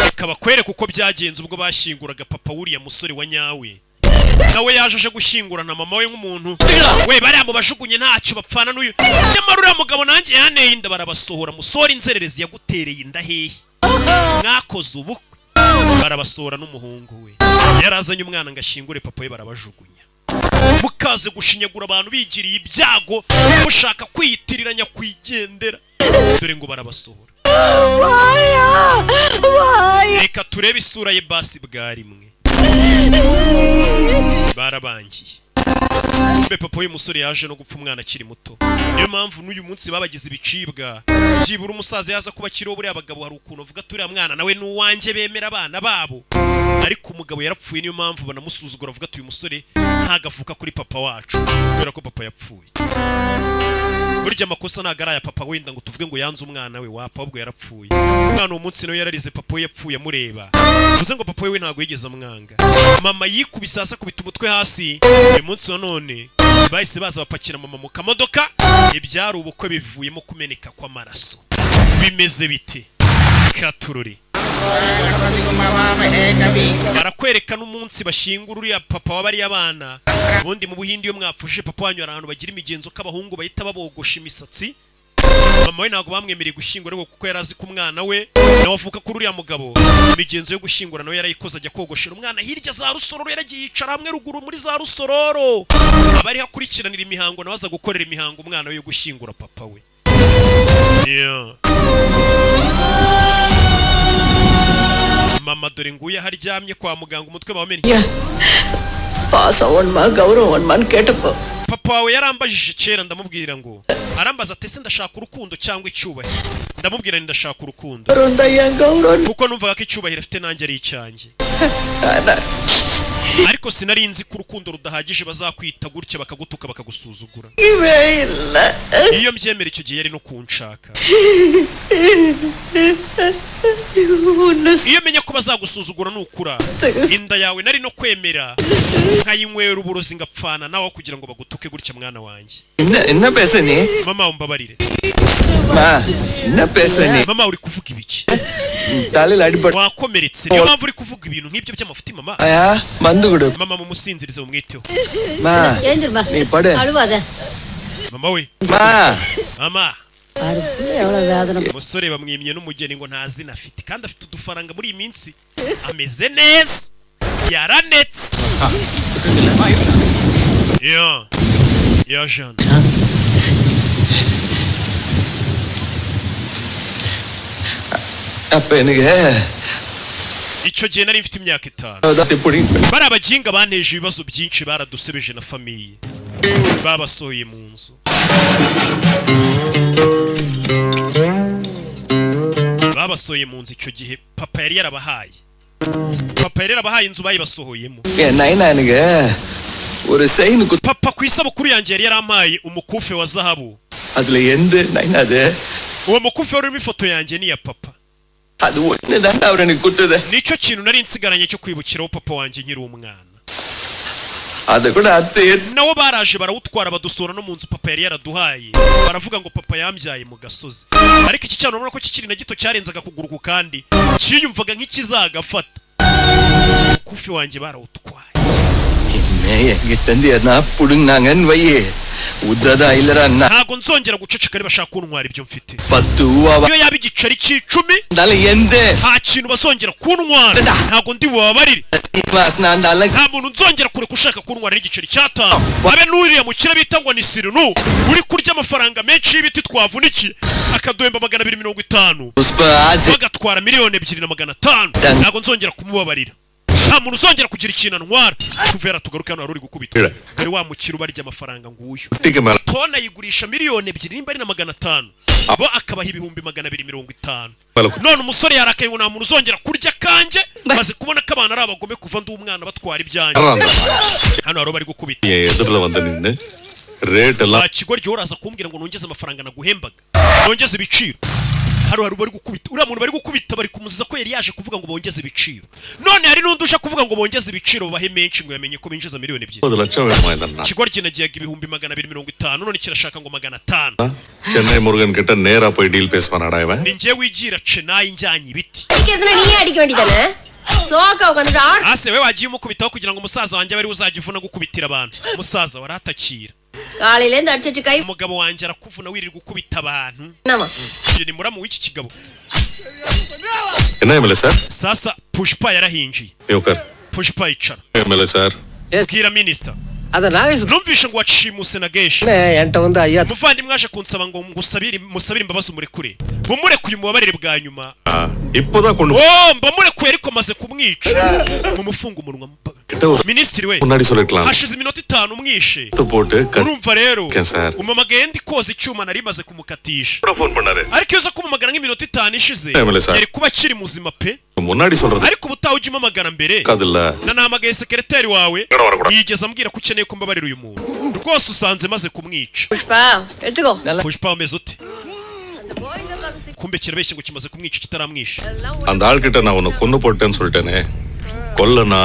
Reka bakwereke uko byagenze ubwo bashyinguraga papa w'uriya musore wa nyawe. Nawe yaje aje gushyingurana mama we nk'umuntu we bariya mu bajugunye ntacyo bapfana n'uyu. Nyamara uriya mugabo nanjye yanteye inda. Barabasohora. Musore, inzererezi yagutereye inda hehe? Mwakoze ubukwe? Barabasohora n'umuhungu we yarazanye umwana ngo ashyingure papa we, barabajugunya. Mukaze gushinyagura abantu bigiriye ibyago, mushaka kwiyitirira nyakwigendera. Dore ngo barabasohora. Reka turebe isura ye basi bwa rimwe. Barabangiye mbe. Papa w'uyu musore yaje no gupfa umwana akiri muto, niyo mpamvu n'uyu munsi babagize ibicibwa. Byibura umusaza yaza kuba akiriho, buriya abagabo hari ukuntu bavuga turiya mwana nawe n'uwanjye, bemera abana babo. Ariko umugabo yarapfuye, niyo mpamvu banamusuzugura, bavuga ati uyu musore ntago kuri papa wacu kubera ko papa yapfuye. Burya amakosa ntabwo ari aya papa wenda ngo tuvuge ngo yanze umwana we wapfa, ahubwo yarapfuye. Umwana uwo munsi nawe yararize, papa we yapfuye amureba, bivuze ngo papa we ntabwo yigeze amwanga. Mama yikubise hasi, akubita umutwe hasi. Uyu munsi wa none bahise baza bapakira mama mu kamodoka. Ibyari ubukwe bivuyemo kumeneka kw'amaraso. Bimeze bite? Katururi. Barakwereka n'umunsi bashyingura uriya papa w'abariya bana. Ubundi mu Buhindi iyo mwapfuje papa wanyu, hari ahantu bagira imigenzo ko abahungu bahita babogosha imisatsi. Mama we ntabwo bamwemereye gushyingura, ariko kuko yari azi ko umwana we nawe avuka kuri uriya mugabo, imigenzo yo gushyingura nawe yarayikoze, ajya kogoshera umwana hirya za Rusororo. Yaragiye yicara hamwe ruguru muri za Rusororo, aba ariho akurikiranira imihango, nawe aza gukorera imihango umwana we yo gushyingura papa we. Yeah. Mama dore nguyu aho aryamye kwa muganga, umutwe bawumennye. பாசம் வேணுமா கௌரவம் வேணுமான்னு கேட்டப்போ Papa wawe yarambajije kera, ndamubwira ngo, arambaza ati ese ndashaka urukundo cyangwa icyubahiro? Ndamubwira nti ndashaka urukundo, கௌரவம் தான் என் கௌரவம். kuko numvaga ko icyubahiro afite nanjye ari icyanjye. Ariko sinari nzi ko urukundo rudahagije, bazakwita gutya, bakagutuka, bakagusuzugura. இவே இல்ல. Iyo mbyemera icyo gihe yari no kunshaka. உன்னை Iyo menya ko bazagusuzugura nukura, inda yawe nari no kwemera nkayinywera uburozi ngapfana nawe kugira ngo bagutuke gutya, mwana wanjye. என்ன என்ன பேசுற நீ? Mama, umbabarire. மா, என்ன பேசுற நீ? Mama, uri kuvuga ibiki? தலையில அடிபட்டு Wakomeretse, niyo mpamvu uri kuvuga ibintu nk'ibyo by'amafuti mama. ஆயா மந்து கொடு. Mama, mumusinzirize, mumwiteho. மா, எழுந்திருமா. நீ படு. அழுவாத. Mama we. மா. Mama. பாரு புள்ள எவ்வளவு வேதனை. Umusore bamwimye n'umugeni ngo nta zina afite, kandi afite udufaranga muri iyi minsi, ameze neza, yaranetse ya ya jana. அப்ப எனக்கு Icyo gihe nari mfite imyaka 5. அதான் புடி Bari abaginga banteje ibibazo byinshi, baradusebeje na famille, babasohoye mu nzu. Babasohoye mu nzu icyo gihe papa yari yarabahaye, papa yari yarabahaye inzu bayibasohoyemo. என் நைனா எனக்கு ஒரு chain Papa ku isabukuru yanjye yari yarampaye umukufe wa zahabu. அதுல எந்த நைனா அது Uwo mukufe wari urimo ifoto yanjye n'iya papa. அது ஒண்ணு தாண்டா அவர் எனக்கு கொடுத்தது. Nicyo kintu nari nsigaranye cyo kwibukiraho papa wanjye nkiri umwana. அதை கூட அத்தை Nawo baraje barawutwara, badusura no mu nzu papa yari yaraduhaye, baravuga ngo papa yambyaye mu gasozi. Ariko iki cyana urabona ko kikiri na gito, cyarenzaga akuguru ku kandi, cyiyumvaga nk'ikizagafata. Umukufi wanjye barawutwaye. என்ன என்கிட்ட இருந்து எதனா புடுங்கினாங்கன்னு வையே உத்ததா இல்லடா நான் Ntago nzongera guceceka niba kuntwara ibyo mfite. பத்து Uva Iyo yaba igiceri cy'icumi, இருந்தாலும் எந்த nta kintu bazongera kuntwara, ntago ndi bubabarire. சீனிவாசனா இருந்தாலும் Nta muntu nzongera kureka ushaka kuntwara n'igiceri cy'atanu, abe n'uriya mukire bita ngo ni Sirinu uri kurya amafaranga menshi y'ibiti twavunikiye, akaduhemba 250, Pushpa ஆச்சு bagatwara 2,500,000. Ntago nzongera kumubabarira, nta muntu uzongera kugira ikintu antwara. Tuvera tugaruke hano, wari uri gukubita dore wa mukire ubarya amafaranga nguyu. டிக்கு மேல Tona ayigurisha 2,000,000 nimba ari na 500, bo akabaha 250,000. None umusore yarakaye ngo nta muntu uzongera kurya kanjye, maze kubona ko abantu ari abagome kuva ndi umwana batwara ibyanjye. Hano hari bari gukubita. என் எதிரில் வந்து நின்னு ரேட் எல்லாம் Wa kigoryi, uraza kumbwira ngo nongeze amafaranga naguhembaga, nongeze ibiciro. Hano hari bari gukubita uriya muntu bari gukubita, bari kumuziza ko yari yaje kuvuga ngo bongeze ibiciro. None hari n'undi uje kuvuga ngo bongeze ibiciro bahe menshi, ngo yamenye ko binjiza 2,000,000. முப்பது லட்சம் வேணுமா இந்த நாள்? Ikigoryi nagiyaga 250,000, none kirashaka ngo 500. Chennai Murugan கிட்ட நேரா போய் டீல் பேசுவானாடா இவன். Ni njye wigira Chennai njyanye ibiti. அடிக்கிறதுனா நீயே அடிக்க வேண்டியதானே? சோக்கா உட்காந்துட்டு ஆடு. Ase we wagiye umukubitaho kugira ngo umusaza wanjye abe ari we uzajya uvuna gukubitira abantu. Umusaza waratakira. காலையில இருந்து அடிச்சு கை Umugabo wanjye arakuvuna wirirwa ukubita abantu. என்னவா? Uyu ni muramu w'iki kigabo. என்ன MLA sir? Sasa Pushpa yarahinjiye. நீ உட்கார். Pushpa icara. MLA sir, Bwira minisita. அத Nagesh Numvishe ngo wacimuse na Geshi. என்கிட்ட வந்து ஐயா Umuvandimwe aje kunsaba ngo ngusabire, musabire imbabazi, umurekure, mumurekuye umubabarire bwa nyuma. இப்போதான் கொண்டு Oh, mbamurekuye ariko maze kumwica, mumufunga umunwa. கிட்ட ஒரு Minisitiri we, முன்னாடி சொல்லிருக்கலாம். hashize iminota 5 umwishe. போட்டு Urumva rero, sir. umamagaye ndi koza icyuma, nari maze kumukatisha. Phone பண்ணாரு. Ariko iyo uza kumumagara nk'iminota 5 ishize, MLA sir. yari kuba akiri muzima pe. முன்னாடி சொல்றது Ariko ubutaha ujya umamagara mbere. காதுல்ல. Nanahamagaye sekereteri wawe, வரக்கூடாது. yigeze ambwira ko ukeneye ko mbabarira uyu muntu. Rwose usanze maze kumwica. Pushpa எடுத்துக்கோ. Pushpa umeze ute? Kumbe kirabeshye ngo kimaze kumwica kitaramwishe. அந்த ஆள்கிட்ட நான் உன்னை கொன்னு போட்டேன்னு சொல்லிட்டேனே, கொல்லனா?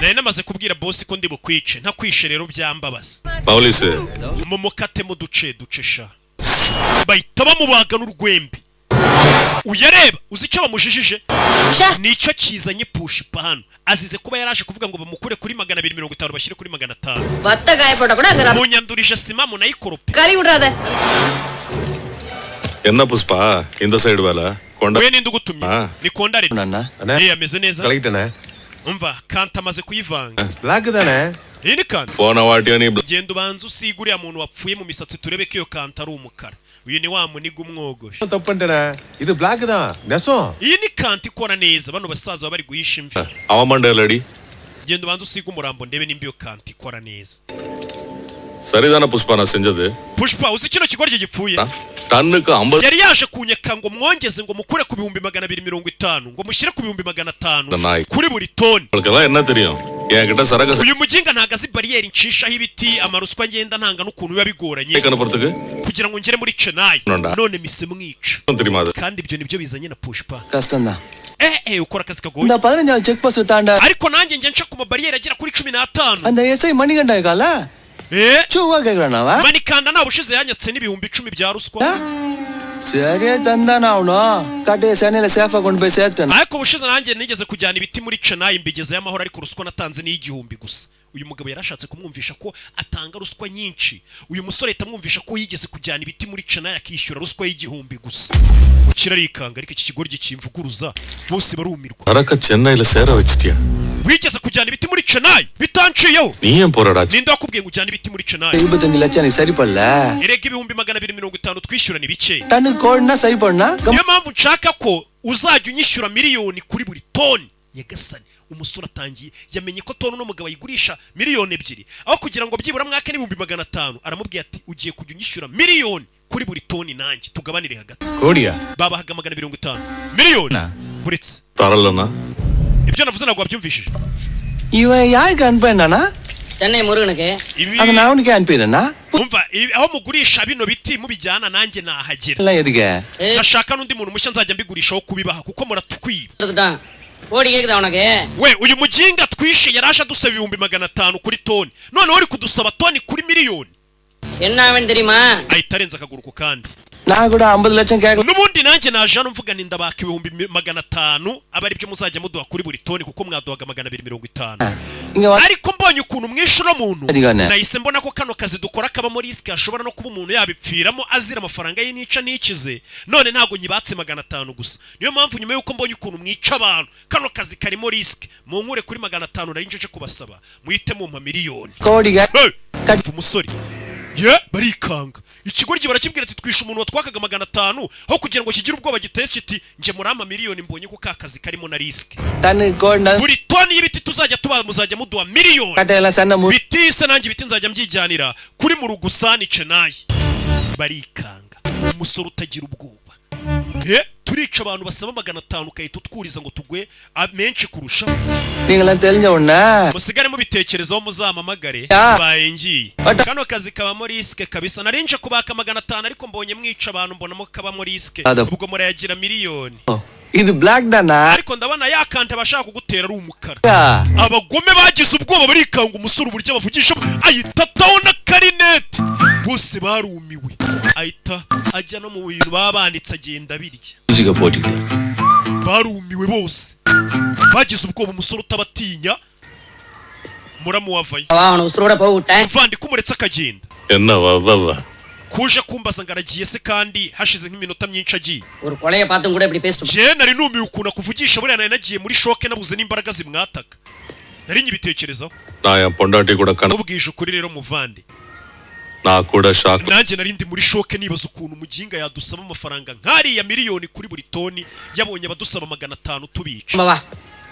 Nari namaze kubwira bosi ko ndi bukwice, ntakwishe rero byambabaza. மௌலிசு Mumukatemo duce duce sha, bahita bamubaga n'urwembe. Uyareba uzi icyo bamujijije nicyo kizanye Pushpa hano, azize kuba yaraje kuvuga ngo bamukure kuri 250 bashyire kuri 500. வத்த காய போட்டா கூட அங்க ரத்தம் Munyandurije sima munayikorope. கழுவி விடாத. என்ன புஷ்பா இந்த சைடு வேலை கொண்ட We ninde ugutumye? Ni Kondare. அண்ணே. Eh, ameze neza. கலெக்டர்ண்ணே. Umva, kanta amaze kuyivanga. Black தானே? Iyi ni kanta. போன வாட்டியும் நீ Genda ubanze usiga uriya muntu wapfuye mu misatsi, turebe ko iyo kanta ari umukara. Uyu ni wa muniga umwogoshe. தப்பு பண்ணிட்டேனே, இது பிளாக் தான் நெசம். Iyi ni kanta ikora neza, bano basaza baba bari guhisha imvi. அவன் மண்டையில அடி. Genda ubanze usiga umurambo ndebe nimba iyo kanta ikora neza. சரிதானே புஷ்பா நான் செஞ்சது? Pushpa, uzi kino kigoryi gipfuye டன்னுக்கு 50 yari yaje kunyeka ngo mwongeze, ngo mukure ku 250,000 ngo mushyire ku 500,000 நாய். kuri buri toni. உங்களுக்கெல்லாம் என்ன தெரியும்? என்கிட்ட சரக்கு Uyu muginga ntago azi bariyeri nshishaho ibiti, amaruswa ngenda ntanga n'ukuntu biba bigoranye அனுப்புறதுக்கு kugira ngo ngere muri Chennai. Nonda. None mise mwica. தெரியுமா அது? Kandi ibyo nibyo bizanye na Pushpa. கஷ்டம்தான். Eh eh, ukora akazi kagoye. இந்த 15வது check post தாண்ட Ariko nanjye njya nca ku mabariyeri agera kuri 15. அந்த எஸ்ஐ மணிகண்டா இருக்கால, Eh, சும்மா கேக்குறான் அவன். Manikanda nta bushize yanyatse n'10,000 bya ruswa. சரியா தந்தானா அவனும் காட்டு சென்னையில சேஃபா கொண்டு போய் சேர்த்தேன். Ariko ubushize nanjye nigeze kujyana ibiti muri Chennai mbigezeyo amahoro, ariko ruswa natanze ni 1,000 gusa. Uyu mugabo yarashatse kumwumvisha ko atanga ruswa nyinshi. Uyu musore ahita amwumvisha ko yigeze kujyana ibiti muri Chennai akishyura ruswa y'1,000 gusa. Ukira arikanga, ariko iki kigoryi kimvuguruza, bose barumirwa. சரக்க சென்னையில சேர வச்சிட்டியா? Wigeze kujyana ibiti muri Chennai bitanciyeho? நீ ஏன் போறடா? Ninde wakubwiye ngo ujyane ibiti muri Chennai? இருபத்தஞ்சு லட்சம் நீ சரி பண்ணல. Erega 250,000 twishyura ni bike. டன்னு கோடுனா சரி பண்ணா. Niyo mpamvu nshaka ko uzajya unyishyura miliyoni kuri buri toni. Nyagasani, umusore atangiye yamenye ko toni uno mugabo ayigurisha 2 miliyoni, aho kugira ngo byibura mwake n'500,000, aramubwiye ati ugiye kujya unyishyura miliyoni kuri buri toni, nanjye tugabanire hagati. கோடியா? Babahaga 250 miliyoni buretse. தரலனா? Ibyo navuze ntabwo wabyumvishije. இவன் யாருக்கு அனுப்பினானா? Chennai முருகனுக்கு. அதை நான் அவனுக்கே அனுப்பிடுறேனா? Umva, aho mugurisha bino biti mubijyana nanjye nahagera. எல்லாம் எதுக்கு? Ndashaka n'undi muntu mushya nzajya mbigurishaho kubibaha, kuko muratwiba. கொடுத்துட்டான். கோடி கேக்குதா உனக்கு? We, uyu muginga twishe yaraje adusaba 500,000 kuri toni, noneho uri kudusaba toni kuri miliyoni. என்ன ஆவன் தெரியுமா? Ahita arenza akaguru ku kandi. நான் கூட ஐம்பது லட்சம் கேட்கல. N'ubundi nanjye naje hano mvuga ni ndabaka 500,000, aba aribyo muzajya muduha kuri buri toni, kuko mwaduhaga 250. இங்க வா. Ariko mbonye ukuntu mwishe uno muntu, Adigana. nahise mbona ko kano kazi dukora kabamo risk, hashobora no kuba umuntu yabipfiramo azira amafaranga ye nica nikize. None ntabwo nyibatse 500 gusa. Niyo mpamvu nyuma y'uko mbonye ukuntu mwica abantu, kano kazi karimo risk, munkure kuri 500 nari njeje kubasaba, muhite mumpa miliyoni. கோடிங்க. Hey! Umusore ye barikanga, ikigoryi barakibwira ati twishe umuntu watwakaga 500, aho kugira ngo kigire ubwoba giteye kiti nje murampa miliyoni, mbonye ko ka kazi karimo na risk. டன்னு கோடினா Buri toni y'ibiti tuzajya tuba muzajya muduha miliyoni. கட்டையெல்லாம் சன்ன மு Biti se nanjye ibiti nzajya mbyijyanira kuri Murugusani Chennai. Barikanga, umusore utagira ubwoba. Turica abantu basaba 500, ukahita utwuriza ngo tugwe menshi kurusha. நீங்களாம் தெரிஞ்ச உடனே Musigare mubitekerezaho, muzampamagare. Ya. Mbaye ngiye, kano kazi kabamo risk kabisa. Nari nje kubaka 500, ariko mbonye mwica abantu, mbonamo kabamo risk. Ada. Ubwo murayagira miliyoni. இது பிளாக் தானா? Ariko ndabona yakanta abashaka kugutera ari umukara. Ya. Abagome bagize ubwoba, barikanga umusore uburyo abavugisha, ahita ataho n'akarinete, bose barumiwe, ahita ajya no mu bintu baba banditse, agenda abirya. மியூசிக்க போட்டுக்கிட்டு Barumiwe bose, bagize ubwoba, umusore utabatinya. Muramu wavayo. வா, அவனை உசுரோட போக விட்டேன். Muvandi, kumuretse akagenda? என்ன வா வா வா. Kuje kumbaza ngo aragiye se kandi hashize nk'iminota myinshi agiye? ஒரு கொலையை பார்த்தும் கூட இப்படி பேசிட்டு Njye nari numiwe ukuntu akuvugisha. Buriya nari nagiye muri shock, nabuze n'imbaraga zimwataka, nari nyibitekerezaho. நான் என் பொண்டாட்டி கூட கன Mubwije ukuri rero muvandi, நான் கூட shock. Nanjye nari ndi muri shock, nibaza ukuntu umuginga yadusaba amafaranga nk'ariya miliyoni kuri buri toni, yabonye abadusaba 500 tubica. வா,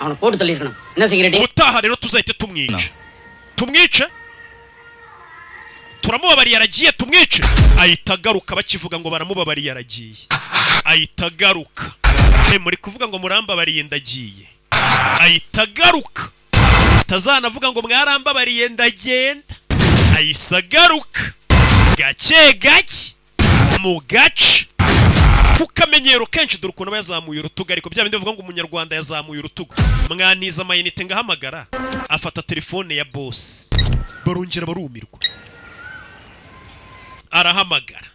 அவனை போட்டு தள்ளிருக்கணும். என்ன security? Ubutaha rero tuzahite tumwica, tumwice. Turamubabariye aragiye, tumwice. Ahita agaruka bakivuga ngo baramubabariye aragiye, ahita agaruka. Muri kuvuga ngo murambabariye ndagiye, ahita agaruka. Tazanavuga ngo mwarambabariye ndagenda, ahise agaruka gake gake mu gace ku kamenyero kenshi. Dore ukuntu aba yazamuye urutugu, ariko bya bindi bavuga ngo umunyarwanda yazamuye urutugu. Mwaniza amayinite ngahamagara, afata telefone ya boss, barongera barumirwa, arahamagara.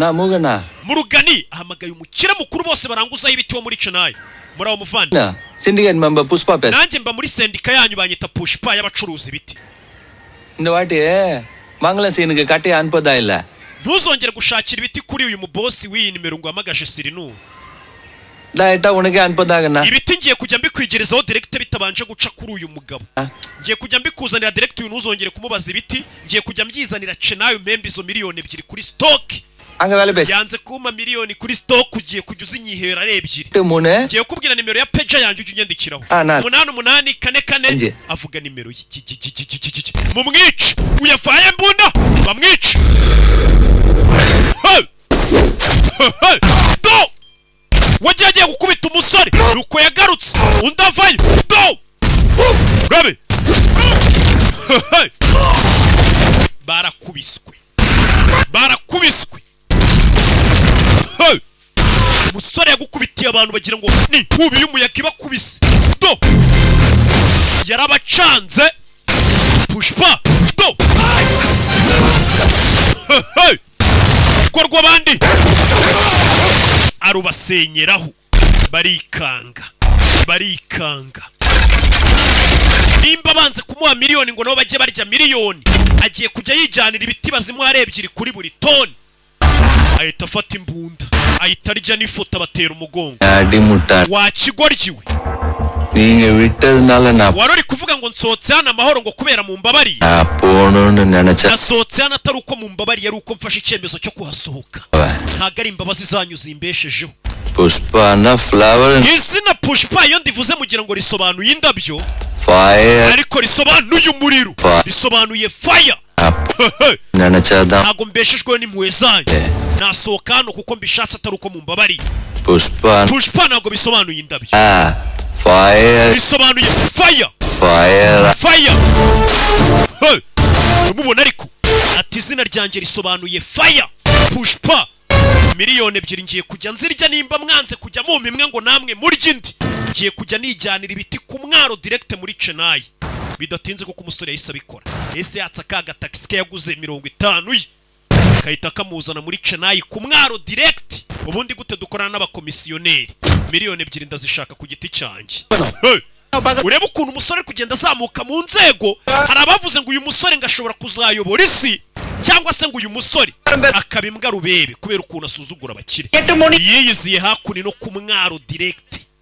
நான் மூகண்ணா. Murugani ahamagaye umukire mukuru bose baranguzaho ibiti wo muri Chennai. Muri aho muvandi? Syndicate member Pushpa பேச. Nanjye mba muri sendika yanyu, banyita Pushpa y'abacuruza ibiti. இந்த வாட்டி மங்களம் சீனுக்கு கட்டையை அனுப்பதா இல்ல. Ntuzongere gushakira ibiti kuri uyu mubosi w'iyi nimero ngo uhamagaje Sirinu. டைரக்டா உனக்கே அனுப்பதாங்கண்ணா. Ibiti ngiye kujya mbikwigerezaho direct, bitabanje guca kuri uyu mugabo. Ngiye kujya mbikuzanira direct, uyu ntuzongere kumubaza ibiti. Ngiye kujya mbyizanira Chennai, umpembe izo 2 miliyoni kuri stock. அங்க வேலை பேச. Yanze kumpa miliyoni kuri stock, ugiye kujya uzinyihera ari ebyiri. மூணு. Ngiye kukubwira nimero ya pager yanjye, ujye unyandikiraho. Ah, na- 8844. Nje. Avuga nimero ye. Ki- ki- ki- ki- ki- ki- ki. Mumwice uyafaye mbunda, bamwice. Hey! Hey! Do wagiye agiye gukubita umusore, nuko yagarutse undi avayo. Do rabe. Hey! Barakubiswe, barakubiswe. Hey! Umusore yagukubitiye abantu bagira ngo ni inkubi y'umuyaga ibakubise. Do yarabacanze Pushpa. Do. Hey! Urugo rw'abandi arubasenyeraho, barikanga, barikanga. Nimba banze kumuha miliyoni ngo nabo bajye barya miliyoni, agiye kujya yijyanira ibiti bazimuha ari ebyiri kuri buri toni. Ahita afata imbunda, ahita arya n'ifoto, abatera umugongo. அடி முட்டா. Wa kigoryi we! நீங்க விட்டதுனால நான் Wari uri kuvuga ngo nsohotse hano amahoro ngo kubera mumbabariye. நான் போகணும்னு நினைச்சேன். Nasohotse hano atari uko mumbabariye, ari uko mfashe icyemezo cyo kuhasohoka, ntabwo ari imbabazi zanyu zimbeshejeho. புஷ்பானா flower. Izina Pushpa iyo ndivuze mugira ngo risobanuye indabyo, fire. ariko risobanuye umuriro, risobanuye fire. நினைச்சாதான். Ntabwo mbeshejweho n'impuhwe zanyu. Nasohoka hano kuko mbishatse, atari uko mumbabariye. Pushpa. Pushpa ntabwo bisobanuye indabyo, fire. Bisobanuye fire. Fire. Fire. Hey! Mubona ariko ati izina ryanjye risobanuye fire, Pushpa. 2 miliyoni ngiye kujya nzirya. Nimba mwanze kujya mumpa imwe ngo namwe murye indi, ngiye kujya nijyanira ibiti ku mwaro direct muri Chennai. Bidatinze kuko umusore yahise abikora, ese yatsa ka gatagisi ke yaguze 50 ye, kahita kamuzana muri Chennai ku mwaro direct. Ubundi gute dukorana n'abakomisiyoneri? 2 miliyoni ndazishaka ku giti cyanjye. Hey! Urebe ukuntu umusore ari kugenda azamuka mu nzego. Hari abavuze ngo uyu musore ngo ashobora kuzayobora isi, cyangwa se ngo uyu musore akaba imbwa rubebe kubera ukuntu asuzugura abakire. Yiyiziye hakuno no ku mwaro direct.